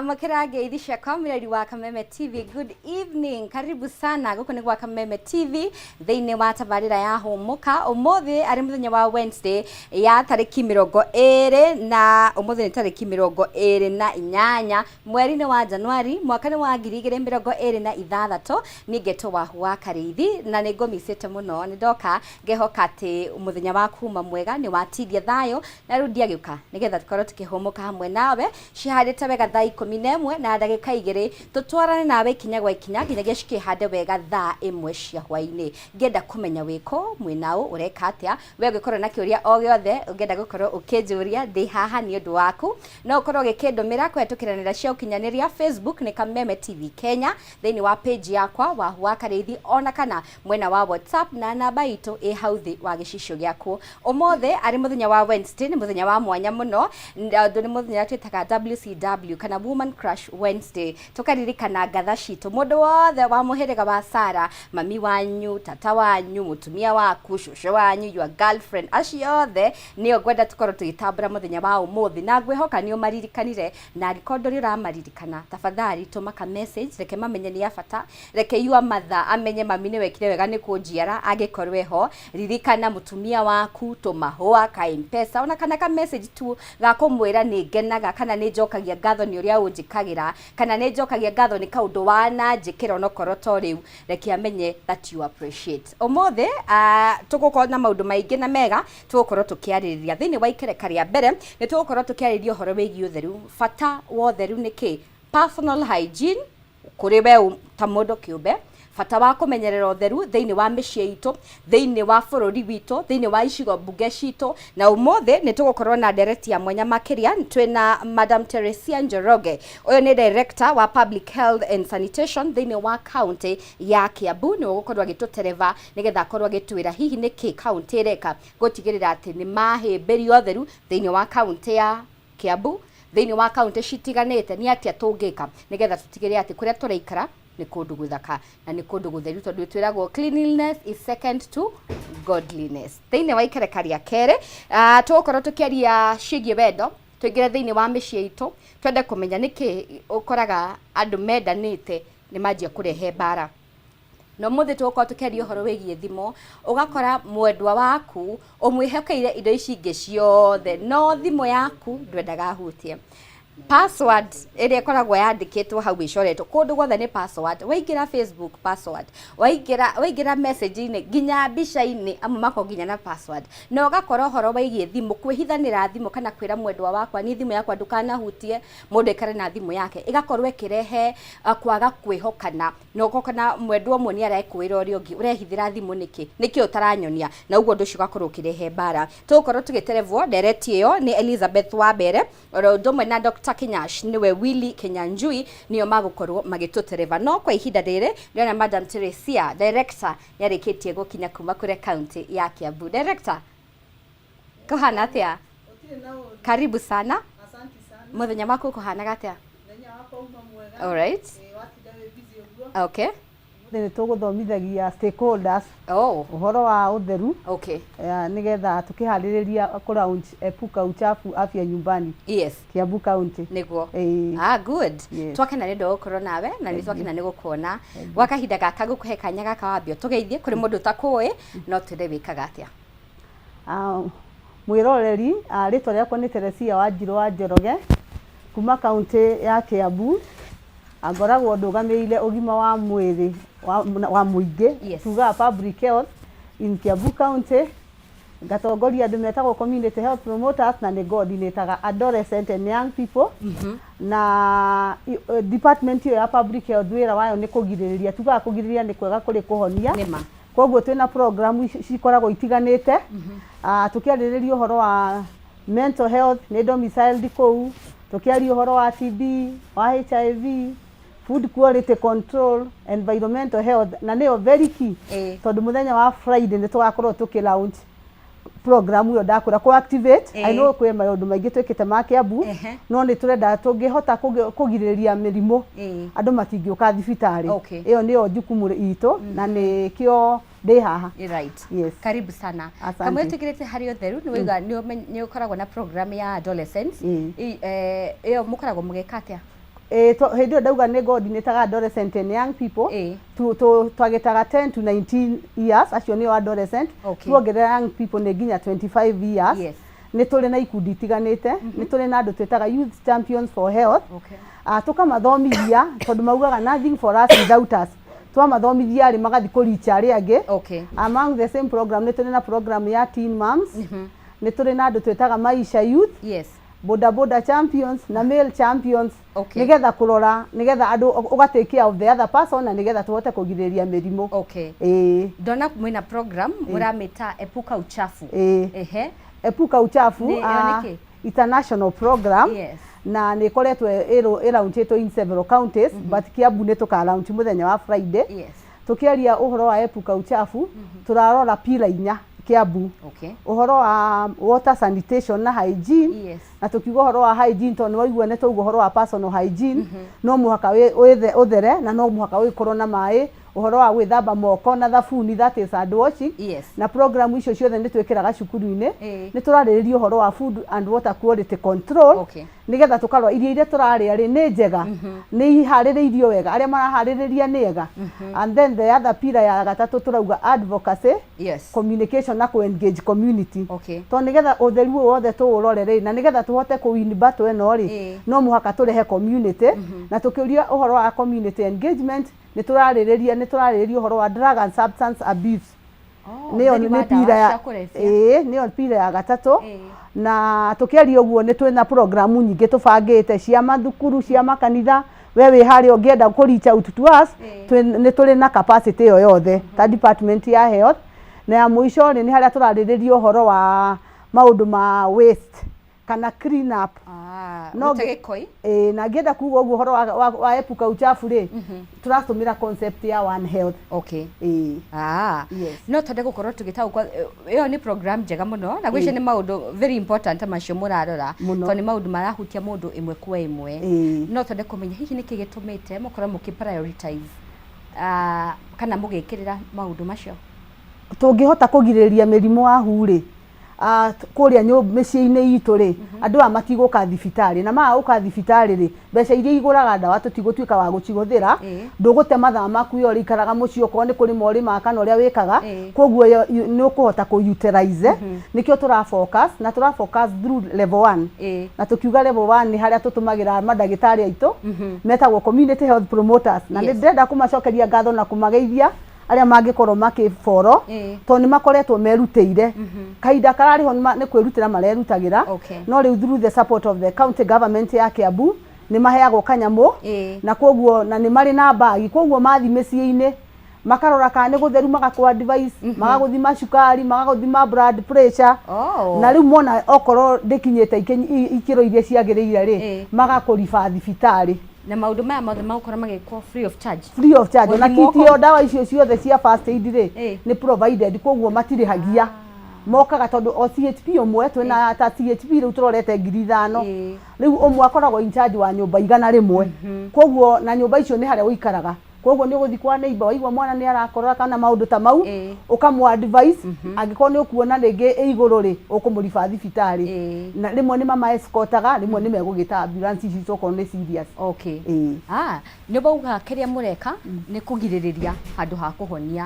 Amũkĩra ngeithi ciakwa mwĩrori wa Kameme TV. Good evening. Karibu sana gũkũ nĩ gwa Kameme TV thĩinĩ wa tabarĩra ya Hũmũka. Ũmũthĩ arĩ mũthenya wa Wednesday ya tarĩki 28, na ũmũthĩ nĩ tarĩki 28 mweri-inĩ wa Januari, mwaka nĩ wa 2026. Niĩ ngetwo Wahu wa Karĩithi na nĩ ngũmicĩte mũno. Nĩ ndoka ngehoka atĩ mũthenya waku uma mwega, nĩ watindia thayũ, na rĩu ndiagĩũka nĩgetha tũkorwo tũkĩhũmũka hamwe nawe. Cihandĩte wega thaa 11 na ndagĩka 2, tũtwarane nawe ikinya gwa ikinya nginyagia cikĩhande wega thaa 1 cia hwaĩ-inĩ. Ngĩenda kũmenya wĩkũ, mwĩnaũ, ũreka atĩa. We ũngĩkorwo na kĩũria o gĩothe ũngĩenda gũkorwo ũkĩnjũria, ndĩ haha nĩ ũndũ waku. No ũkorwo ũgĩkĩndũmĩra kũhetũkĩra nenda cia ũkinyanĩria. Facebook nĩ Kameme TV Kenya, thĩinĩ wa page yakwa Wahu wa Karĩithi, ona kana mwena wa WhatsApp, na namba itũ ĩ hau thĩ wa gĩcicio gĩaku. Ũmũthĩ arĩ mũthenya wa Wednesday, nĩ mũthenya wa mwanya mũno tondũ nĩ mũthenya twĩtaga WCW kana Woman Crush Wednesday. Tũkaririkana ngatha citũ, mũndũ wothe wa mũhĩrĩga wa Sara, mami wanyu, tata wanyu, mũtumia waku, cũcũ wanyu, your girlfriend, acio othe nĩo ngwenda tũkorwo tũgĩtambũra mũthenya wa ũmũthĩ, na ngwĩhoka nĩ ũmaririkanire. Na angĩkorwo ndũrĩ ũramaririkana, tafadhali tũma ka message, reke mamenye nĩ a bata. Reke your mother amenye, "Mami, nĩ wekire wega nĩ kũnjiara." Angĩkorwo eho, ririkana mũtumia waku, tũmahũa ka M-Pesa, ona kana ka message tu ga kũmwĩra nĩ ngenaga, kana nĩ njokagia ngatho nĩ ũrĩa ũnjĩkagĩra, kana nĩ njokagia ngatho nĩ kaũndũ wananjĩkĩra, onokorwo to rĩu. Reke amenye that you appreciate. Ũmũthĩ tũgũkorwo na maũndũ maingĩ na mega tũgũkorwo tũkĩarĩrĩria. Thĩinĩ wa ikereka rĩa mbere nĩ tũgũkorwo tũkĩarĩrĩria ũhoro wĩgiĩ ũtheru. Bata wa ũtheru nĩ kĩ? Personal hygiene kũrĩ we ta mũndũ kĩũmbe, bata wa kũmenyerera ũtheru thĩinĩ wa mĩciĩ itũ, thĩinĩ wa bũrũri witũ, thĩinĩ wa icigo mbunge citũ. Na ũmũthĩ nĩ tũgũkorwo na ndereti ya mwanya makĩria. Twĩna Madam Teresia Njoroge. Ũyũ nĩ director wa public health and sanitation thĩinĩ wa county ya Kiambu. Nĩwe ũgũkorwo agĩtũtereva nĩgetha akorwo agĩtwĩra hihi nĩkĩ county ĩreka gũtigĩrĩra atĩ nĩ mahĩmbĩria ũtheru thĩinĩ wa county ya Kiambu, thĩinĩ wa kaunti citiganĩte. Nĩ atĩa tũngĩka nĩgetha tũtigĩrĩre atĩ kũrĩa tũraikara nĩ kũndũ gũthaka na nĩ kũndũ gũtheru, tondũ twĩragwo cleanliness is second to godliness? Thĩinĩ wa ikereka rĩa kerĩ, tũgũkorwo tũkĩaria ciĩgiĩ wendo. Tũingĩre thĩinĩ wa mĩciĩ itũ, twende kũmenya nĩkĩ ũkoraga andũ mendanĩte nĩ manjia kũrehe mbara. Na ũmũthĩ tũgũkorwo tũkĩaria ũhoro wĩgiĩ thimũ. Ũgakora mwendwa waku ũmwĩhokeire indo ici ingĩ ciothe, no thimũ yaku ndwendaga ahutie. Password ĩrĩa ĩkoragwo yandĩkĩtwo hau, ĩcoretwo kũndũ guothe nĩ password. Waingĩra Facebook, password. Waingĩra message-inĩ, nginya mbica-inĩ, amwe makoragwo nginya na password. Na ũgakora ũhoro wĩgiĩ thimũ, kwĩhithanĩra thimũ, kana kwĩra mwendwa wakwa, "Niĩ thimũ yakwa ndũkanahutie," mũndũ aikare na thimũ yake, ĩgakorwo ĩkĩrehe kwaga kwĩhokana. Na ũgakora mwendwa ũmwe nĩ arekũĩra ũrĩa ũngĩ, "Ũrehithĩra thimũ nĩkĩ? Nĩkĩ ũtaranyonia?" Na ũguo ũndũ ũcio ũgakorwo ũkĩrehe mbara. Tũgũkorwo tũgĩterevwo ndereti ĩyo nĩ Elizabeth Wambere, oro ũndũ ũmwe na Dr. Kinyash, nĩwe Willy Kinyanjui, nĩo magũkorwo magĩtũtereva. No kwa ihinda rĩrĩ ndĩrona Madam Teresia, director, nĩ arĩkĩtie gũkinya kuma kũrĩa county ya Kiambu. Director, kũhana atĩa? Gũtirĩ na ũru. Karibu sana. Asante sana. Mũthenya waku ũkũhanaga atĩa? Mũthenya wakwa uma mwega. All right. Ĩĩ, watinda wĩ busy ũguo. Ũmũthĩ nĩ tũgũthomithagia stakeholders ũhoro wa ũtheru, nĩgetha tũkĩharĩrĩria kũ launch Epuka Uchafu Afya Nyumbani Kiambu County. Ĩĩ. Ah, good. Yes. Twakena nĩ ũndũ wa gũkorwo nawe, na nĩ twakena nĩ gũkuona gwa kahinda gaka. Gũkũhe kanya gaka wambia ũtũgeithie kũrĩ mũndũ ũtakũĩ, no twĩre wĩkaga atĩa. Ah, mwĩroreri, rĩtwa rĩakwa nĩ Teresia Wanjirũ wa Njoroge kuma kaunti ya Kiambu. Ah, ngoragwo ndũgamĩrĩire ũgima wa mwĩrĩ wa mũingĩ, tugaga public health in Kiambu County. Ngatongoria andũ metagwo community health promoters, na nĩ coordinataga adolescent and young people. Na department ĩyo ya public health, wĩra wayo nĩ kũgirĩrĩria. Tugaga kũgirĩrĩria nĩ kwega kũrĩ kũhonia. Nĩma. Koguo twĩna program cikoragwo itiganĩte. Ah, tũkĩarĩrĩria ũhoro wa mental health, nĩ domiciled kũu, tũkĩaria ũhoro wa TB, wa HIV, food quality control, environmental health, na nĩyo very key, tondũ mũthenya wa Friday nĩ tũgakorwo tũkĩ launch program ĩyo ndakwĩra kũ activate. I know kwĩ maũndũ maingĩ twĩkĩte ma Kiambu, no nĩ tũrenda tũngĩhota kũgirĩrĩria mĩrimũ, andũ matingĩũka thibitarĩ. Ĩyo nĩyo jukumu itũ na nĩkĩo ndĩ haha. Yes. Karibu sana. Asante. Kamwe tũkĩrĩte harĩ ũtheru, nĩ waiga nĩ ũkoragwo na program ya adolescents. Ĩyo mũkoragwo mũgĩka atĩa? Ĩĩ, hĩndĩ ĩyo ndauga nĩ coordinataga adolescent and young people. Twagĩtaga 10 to 19 years, acio nĩo adolescent. Tuongerera young people nĩ nginya 25 years. Nĩ tũrĩ na ikundi itiganĩte, nĩ tũrĩ na andũ twĩtaga Youth Champions for Health. Tũkamathomithia tondũ maugaga nothing for us without us. Twamathomithia rĩ, magathiĩ kũricha arĩa angĩ. Among the same program, nĩ tũrĩ na program ya Teen Moms, nĩ tũrĩ na andũ twĩtaga Maisha Youth, Boda Boda Champions na Male Champions, nĩgetha kũrora, nĩgetha andũ ũga take care of the other person na nĩgetha tũhote kũgirĩrĩria mĩrimũ. Ĩĩ. Ndona mwĩna program mũramĩta Epuka Uchafu. Ĩĩ. Epuka Uchafu. Ĩyo nĩkĩ? International program. Na nĩ ĩkoretwo ĩlaunchĩtwo in several counties, but Kiambu nĩ tũka launch mũthenya wa Friday. Tũkĩaria ũhoro wa Epuka Uchafu, tũrarora pillar inya Kiambu. Ũhoro wa water, sanitation na hygiene. Na tukiuga ũhoro wa hygiene, tondũ nĩ waigua nĩ twauga ũhoro wa personal hygiene, no mũhaka ũthere na no mũhaka ũgĩkorwo na maĩ, ũhoro wa gwĩthamba moko na thabuni, that is hand washing. Na program icio ciothe nĩ twĩkĩraga cukuru-inĩ. Nĩ tũrarĩrĩria ũhoro wa food and water quality control, nĩgetha tũkarora irio iria tũrarĩa rĩ, nĩ njega, nĩ iharĩrĩirio wega, arĩa maraharĩrĩria nĩ ega. And then the other pillar ya gatatũ tũrauga advocacy, communication na ku-engage community, tondũ nĩgetha ũtheru ũyũ wothe tũũrore rĩ, na nĩgetha tũhote kũ-win battle ĩno rĩ, no mũhaka tũrehe community. Na tũkĩũria ũhoro wa community engagement, nĩ tũrarĩrĩria ũhoro wa drug and substance abuse. Oh, Nĩyo ũhũthĩri wa nĩ ndawa pillar ya cia kũrebia. Ĩĩ, nĩyo pillar ya gatatũ. Na tũkĩaria ũguo, nĩ twĩna programu nyingĩ tũbangĩte cia mathukuru, cia makanitha. We wĩ harĩa ũngĩenda kũ reach out to us, nĩ tũrĩ na capacity ĩyo yothe ta department ya health. Na ya mũico rĩ, nĩ harĩa tũrarĩrĩria ũhoro wa maũndũ ma waste kana clean up. Ah, No gũte gĩkoi. Ĩĩ, na ngĩenda kuga ũguo, ũhoro wa Epuka Uchafu rĩ, tũratũmĩra concept ya One Health. Ĩĩ. Ah. Yes. No twende gũkorwo tũgĩtaũkwo, ĩyo nĩ program njega mũno na gwĩcia nĩ maũndũ very important macio mũrarora, Mũno. tondũ nĩ maũndũ marahutia mũndũ ĩmwe kwa ĩmwe. No twende kũmenya hihi nĩkĩ gĩtũmĩte mũkorwo mũkĩ prioritize kana mũgĩkĩrĩra maũndũ macio. Tũngĩhota kũgirĩrĩria mĩrimũ wa hu rĩ, kũrĩa mĩciĩ-inĩ itũ rĩ, andũ aya matigũka thibitarĩ, na maga gũka thibitarĩ rĩ, mbeca iria igũraga ndawa tũtigũtuĩka wa gũcihũthĩra. Ndũgũte mathaa maku we ũrĩikaraga mũciĩ, okorwo nĩ kũrĩma ũrĩmaga kana ũrĩa wĩkaga. Koguo nĩ ũkũhota kũ utilize. Nĩkĩo tũra focus na tũra focus through level one. Na tũkiuga level one nĩ harĩa tũtũmagĩra mandagĩtarĩ aitũ metagwo community health promoters, na nĩ ndĩrenda kũmacokeria ngatho na kũmageithia arĩa mangĩkorwo makĩboro, tondũ nĩ makoretwo merutĩire kahinda kararĩ ho, nĩ kwĩrutĩra marerutagĩra. No rĩu through the support of the county government ya Kiambu, nĩ maheagwo kanyamũ, na koguo na nĩ marĩ na mbagi, koguo mathi mĩciĩ-inĩ makarora kana nĩ gũtheru, magakũ advice, magagũthima cukari, magagũthima blood pressure. Na rĩu mona okorwo ndĩkinyĩte ikĩro iria ciagĩrĩire rĩ, magakũriba thibitarĩ. Na maũndũ maya mothe magũkorwo magĩkwo free of charge? Free of charge. Ona Gũthimwo kit ĩyo, ndawa icio ciothe cia first aid rĩ, nĩ provided, koguo matirĩhagia. Mokaga tondũ o CHP ũmwe, twĩna ta CHP rĩu tũrorete 5,000. Rĩu ũmwe akoragwo in charge wa nyũmba 100, koguo na nyũmba icio nĩ harĩa ũikaraga, koguo nĩ ũgũthiĩ kwa neighbor, waigua mwana nĩ arakorora kana maũndũ ta mau, ũkamũ advice. Angĩkorwo nĩ ũkuona rĩngĩ ĩ igũrũ rĩ, ũkũmũriba thibitarĩ. Na rĩmwe nĩ mama escortaga, rĩmwe nĩ megũgĩta ambulance ici okorwo nĩ serious. Ah, nĩ bauga kĩrĩa mũreka nĩ kũgirĩrĩria handũ ha kũhonia.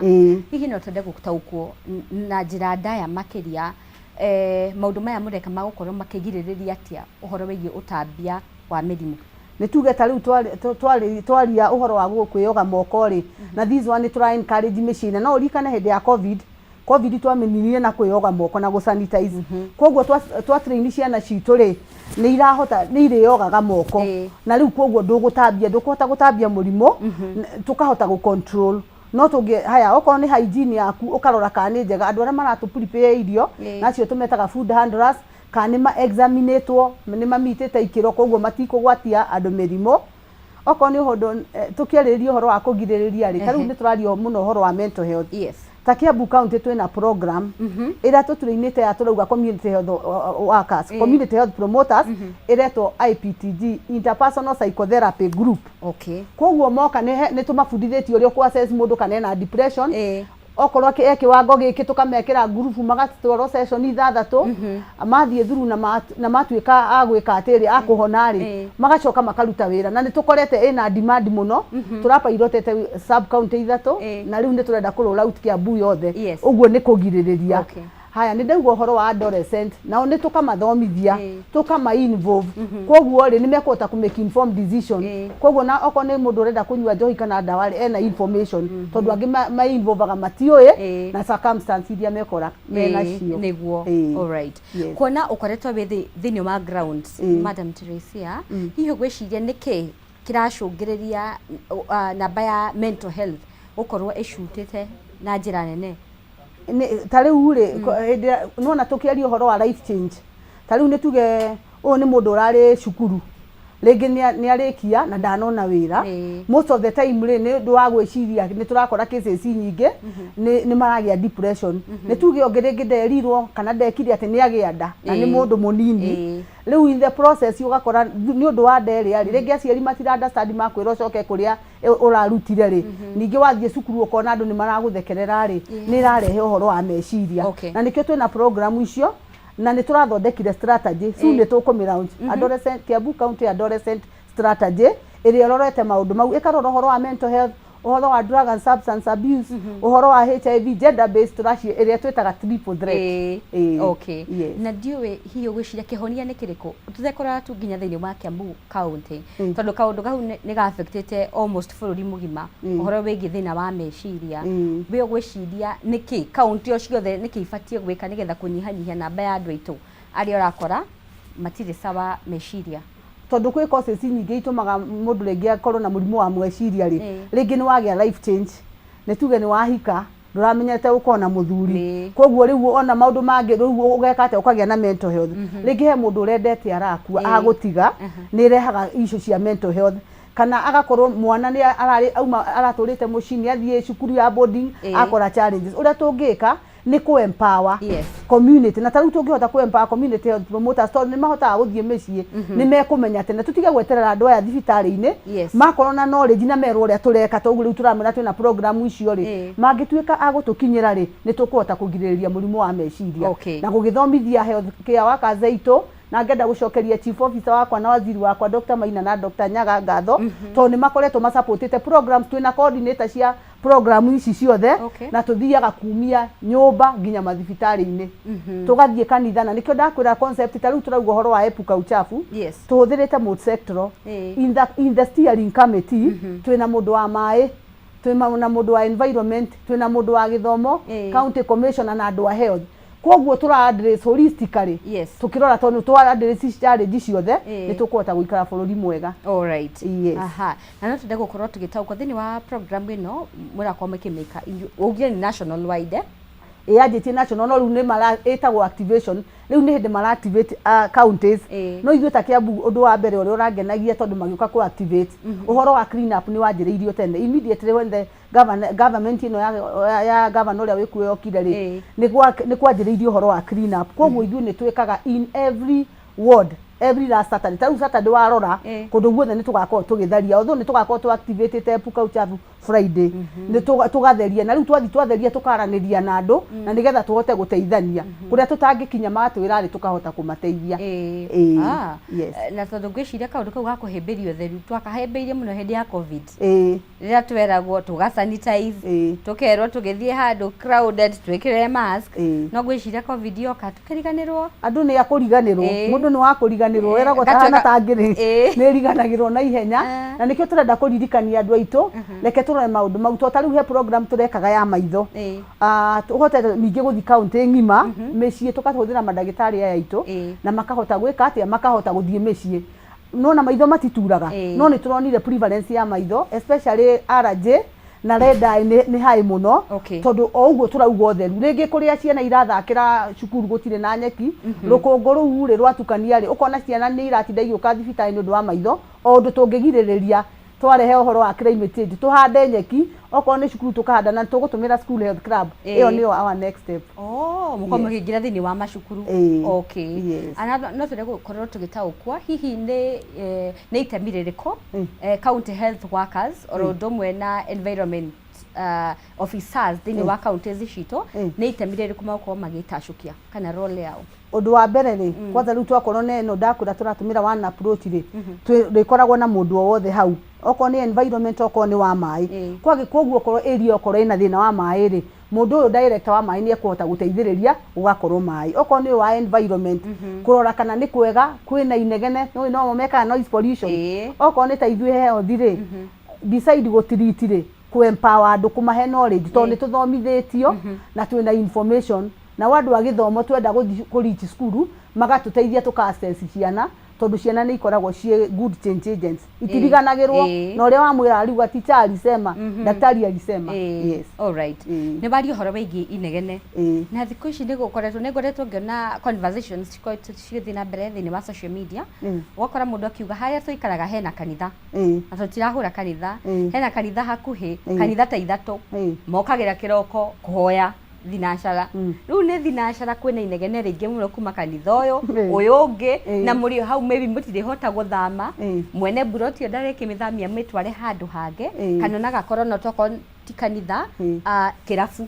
Hihi no twende gũtaũkwo na njĩra ndaya makĩria, maũndũ maya mũreka magũkorwo makĩgirĩrĩria atĩa ũhoro wĩgiĩ ũtambia wa mĩrimũ? Nĩ tuge ta rĩu twaria ũhoro wa kwĩyoga moko rĩ, na this one nĩ tũra encourage mĩciĩ-inĩ. No ũririkane hĩndĩ ya COVID twamĩninire na kwĩyoga moko na gũ sanitize. Koguo twa train ciana citũ rĩ, nĩ irahota, nĩ irĩyogaga moko. Na rĩu koguo ndũgũtambia, ndũkũhota gũtambia mũrimũ, tũkahota gũ control. No tũngĩ haya, okorwo nĩ hygiene yaku, ũkarora kana nĩ njega, andũ arĩa maratũ prepare irio, na acio tũmetaga food handlers, kana nĩ ma examinĩtwo, nĩ mamitĩte ikĩro, koguo matikũgwatia andũ mĩrimũ. Okorwo nĩ ũndũ tũkĩarĩrĩria ũhoro wa kũgirĩrĩria rĩ, ta rĩu nĩ tũraria mũno ũhoro wa mental health. Ta Kiambu County twĩna program ĩrĩa tũtũrainĩte ya tũrauga community health workers, community health promoters, ĩretwo IPTG, interpersonal psychotherapy group. Koguo moka nĩ tũmabundithĩtie ũrĩa ũkũ assess mũndũ kana ena depression. Okorwo e kiwango gĩkĩ, tũkamekĩra ngurubu, magatwarwo session 6, mathiĩ through na matuĩka a gwĩka atĩrĩ, a kũhona rĩ, magacoka makaruta wĩra. Na nĩ tũkorete ĩna demand mũno. Tũrapairotete sub county 3, na rĩu nĩ tũrenda kũ roll out Kiambu yothe. Ũguo nĩ kũgirĩrĩria. Haya, nĩ ndauga ũhoro wa adolescent, nao nĩ tũkamathomithia, tũkama involve, koguo rĩ, nĩ mekũhota kũ make informed decision. Koguo na okorwo nĩ mũndũ ũrenda kũnyua njohi kana ndawa rĩ, ena information, tondũ angĩ ma involvaga matiũĩ na circumstance iria mekora menacio. Nĩguo. Alright. Kuona ũkoretwo wĩ thĩinĩ wa ground, Madam Teresia, hihi ũgwĩciria nĩkĩ kĩracũngĩrĩria namba ya mental health gũkorwo ĩcutĩte na njĩra nene? Ta rĩu rĩ, hĩndĩ ĩrĩa nĩwona tũkĩaria ũhoro wa life change, ta rĩu nĩ tuge ũyũ nĩ mũndũ ũrarĩ cukuru, rĩngĩ nĩ arĩkia na ndanona wĩra. Most of the time rĩ, nĩ ũndũ wa gwĩciria, nĩ tũrakora cases nyingĩ nĩ maragĩa depression. Nĩ tuge ũngĩ rĩngĩ nderirwo kana ndekire atĩ nĩ agĩa nda na nĩ mũndũ mũnini. Rĩu in the process ũgakora nĩ ũndũ wa nda ĩrĩa rĩ, rĩngĩ aciari matira understand, makwĩra ũcoke kũrĩa ũrarutire rĩ, ningĩ wathiĩ cukuru ũkona andũ nĩ maragũthekerera rĩ, nĩ ĩrarehe ũhoro wa meciria. Na nĩkĩo twĩna program icio, na nĩ tũrathondekire strategy soon, nĩ tũkũmĩ launch, adolescent, Kiambu County Adolescent Strategy, ĩrĩa ĩrorete maũndũ mau, ĩkarora ũhoro wa mental health, ũhoro wa drug and substance abuse, ũhoro wa HIV, gender based, tũraci ĩrĩa twĩtaga triple threat. Na ndiũĩ hihi ũgwĩciria kĩhonia nĩ kĩrĩkũ, tũtekũrora tu nginya thĩinĩ wa Kiambu County, tondũ kaũndũ kau nĩ ga-affectĩte almost bũrũri mũgima, ũhoro wĩgiĩ thĩna wa meciria. We ũgwĩciria nĩkĩ kaunti o ciothe nĩkĩ ibatiĩ gwĩka nĩgetha kũnyihanyihia namba ya andũ aitũ arĩa ũrakora matirĩ sawa meciria? Tondũ kwĩ causes nyingĩ itũmaga mũndũ rĩngĩ akorwo na mũrimũ wa meciria rĩ, rĩngĩ nĩ wagĩa life change, nĩ tuge nĩ wahika, ndũramenyete gũkorwo na mũthuri, koguo rĩu ona maũndũ mangĩ rĩu ũgeka atĩa, ũkagĩa na mental health. Rĩngĩ he mũndũ ũrendete arakua, agũtiga, nĩ ĩrehaga issue cia mental health. Kana agakorwo mwana nĩ ararĩ auma aratũrĩte mũciĩ, nĩ athiĩ cukuru ya boarding, akora challenges. Ũrĩa tũngĩka nĩ kũ empower community, na ta rĩu tũngĩhota kũ empower community health promoters, tondũ nĩ mahotaga gũthiĩ mĩciĩ, nĩ mekũmenya tene, tũtige gweterera andũ aya thibitarĩ-inĩ. Makorwo na knowledge na merwo ũrĩa tũreka, toguo rĩu tũramera twĩna program icio rĩ, mangĩtuĩka a gũtũkinyĩra rĩ, nĩ tũkũhota kũgirĩrĩria mũrimũ wa meciria na gũgĩthomithia health care workers aitũ. Na ngenda gũcokeria chief officer wakwa na waziri wakwa, Dr. Maina na Dr. Nyaga, ngatho, tondũ nĩ makoretwo masupportĩte programs. Twĩna coordinator cia program ici ciothe, na tũthiaga kumia nyũmba nginya mathibitarĩ-inĩ, tũgathiĩ kanitha, na nĩkĩo ndakwĩra concept ta rĩu tũrauga ũhoro wa Epuka Uchafu, tũhũthĩrĩte multi-sectoral. In the steering committee twĩna mũndũ wa maĩ, twĩna na mũndũ wa environment, twĩna mũndũ wa gĩthomo, county commissioner na andũ a health. Koguo tũra address holistically, tukirora tondu twa address challenge ciothe, nĩ tũkũhota gũikara bũrũri mwega. Alright. Yes. Aha. Na no twende gũkorwo tũgĩtaũkwo thĩinĩ wa program ĩno mũrakorwo mũkĩmĩka, ũgire nĩ national wide, eh? Ĩyanjĩtie national, no rĩu nĩ mara ĩtagwo activation, rĩu nĩ hĩndĩ mara activate counties. No ithuĩ ta Kiambu, ũndũ wa mbere ũrĩa ũrangenagia, tondũ magĩũka kũ activate ũhoro wa clean up, nĩ wanjĩrĩirio tene, immediately when the government ĩno ya governor ũrĩa wĩkuo yokire rĩ, nĩ kwanjĩrĩirio ũhoro wa clean up. Koguo ithuĩ nĩ twĩkaga in every ward every last Saturday. Ta rĩu Saturday warora, kũndũ guothe nĩ tũgakorwo tũgĩtharia, although nĩ tũgakorwo tũ activate Epuka Uchafu Friday, nĩ tũgatheria. Na rĩu twathiĩ twatheria, tũkaranĩria na andũ, na nĩgetha tũhote gũteithania kũrĩa tũtangĩkinya, magatwĩra rĩ, tũkahota kũmateithia. Yes. Na tondũ ngwĩciria kaũndũ kau ga kũhĩmbĩria ũtheru twakahĩmbĩirie mũno hĩndĩ ya COVID, rĩrĩa tweragwo tũga sanitize, tũkerwo tũgĩthiĩ handũ crowded twĩkĩre mask, no ngwĩciria COVID yoka tũkĩriganĩrwo. Andũ nĩ akũriganĩrwo. Mũndũ nĩ wa kũriganĩrwo, weragwo tahana tangĩrĩ, nĩ riganagĩrwo na ihenya. Na nĩkĩo tũrenda kũririkania andũ aitũ, reke tũrore maũndũ mau, to ta rĩu he program tũrekaga ya maitho. Tũhote ningĩ gũthiĩ kaunti ng'ima, mĩciĩ, tũkahũthĩra mandagĩtarĩ aya aitũ, na makahota gwĩka atĩa, makahota gũthiĩ mĩciĩ. Nona maitho matituraga, no nĩ tũronire prevalence ya maitho, especially RJ na red eye, nĩ high mũno, tondũ o ũguo tũrauga ũtheru, rĩngĩ kũrĩa ciana irathakĩra cukuru gũtirĩ na nyeki, rũkũngũ rũu rĩ rwatukania rĩ, ũkona ciana nĩ iratinda igĩũka thibitarĩ nĩ ũndũ wa maitho. O ũndũ tũngĩgirĩrĩria, twarehe ũhoro wa climate change, tũhande nyeki, okorwo nĩ cukuru tũkahanda, na tũgũtũmĩra school health club. Ĩyo nĩyo our next step. Oh, mũkorwo mũkĩingĩra thĩinĩ wa macukuru. Yes. Ana no twende gũkorwo tũgĩtaũkwo hihi nĩ nĩ itemi rĩrĩkũ county health workers oro ũndũ ũmwe na environment officers thĩinĩ wa counties citũ, nĩ itemi rĩrĩkũ megũkorwo magĩtacũkia kana role yao? Ũndũ wa mbere rĩ, kwanza rĩu twakorwo na ĩno ndakwĩra tũratũmĩra one approach rĩ, rĩkoragwo na mũndũ o wothe hau, okorwo nĩ environment, okorwo nĩ wa maĩ. Kwagĩ koguo okorwo area okorwo ĩna thĩna wa maĩ rĩ, mũndũ ũyũ director wa maĩ nĩ ekũhota gũteithĩrĩria gũgakorwo maĩ. Okorwo nĩ ũyũ wa environment, kũrora kana nĩ kwega, kwĩna inegene, nĩ no mekaga noise pollution. Okorwo nĩ ta ithuĩ health rĩ, beside gũtiriti rĩ, kũ empower andũ, kũmahe knowledge, tondũ nĩ tũthomithĩtio na twĩna information. Na andũ a gĩthomo twenda gũthiĩ kũ reach cukuru, magatũteithia tũka access ciana, tondũ ciana nĩ ikoragwo ciĩ good change agents, itiriganagĩrwo. Na ũrĩa wamwĩra ariuga, "Teacher alisema, daktari alisema." Yes. Alright. Nĩ waria ũhoro wĩgiĩ inegene. Na thikũ ici nĩ gũkoretwo, nĩ ngoretwo ngĩona conversations cikoretwo cigĩthiĩ na mbere thĩinĩ wa social media. Ũgakora mũndũ akiuga harĩa tũikaraga hena kanitha na tũtirahũra kanitha, hena kanitha hakuhĩ, kanitha ta 3, mokagĩra kĩroko kũhoya thinacara. Rĩu nĩ thinacara kwĩna inegene rĩingĩ mũno kuma kanitha ũyũ, ũyũ ũngĩ, na mũrĩ hau maybe mũtirĩhota gũthama. Mwene mburoti ĩyo ndarĩkĩmĩthamia mĩtware handũ hangĩ, kana ona gakorwo no tokorwo ti kanitha, kĩrabu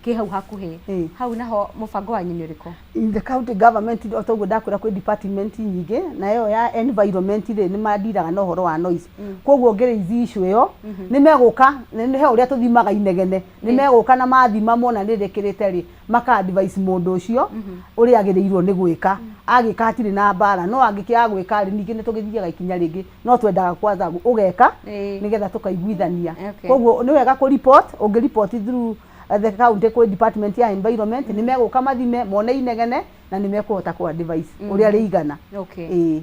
kĩ hau hakuhĩ. Hau naho mũbango wanyu nĩ ũrĩkũ? In the county government, o toguo ndakwĩra, kwĩ department nyingĩ, na ĩyo ya environment rĩ, nĩ mandiraga na ũhoro wa noise. Koguo ngĩraise issue ĩyo, nĩ megũka, nĩ he ũrĩa tũthimaga inegene, nĩ megũka na mathima mona nĩ rĩkĩrĩte rĩ, maka advise mũndũ ũcio ũrĩa agĩrĩirwo nĩ gwĩka. Agĩka hatirĩ na mbara, no angĩkĩaga gwĩka rĩ, ningĩ nĩ tũgĩthiaga ikinya rĩngĩ, no twendaga kwanza ũgeka nĩgetha tũkaiguithania. Koguo nĩ wega kũ report. Ũngĩ report through the county kwĩ department ya environment, nĩ megũka mathime mone inegene na nĩ mekũhota kũ advise ũrĩa rĩigana. Ĩĩ.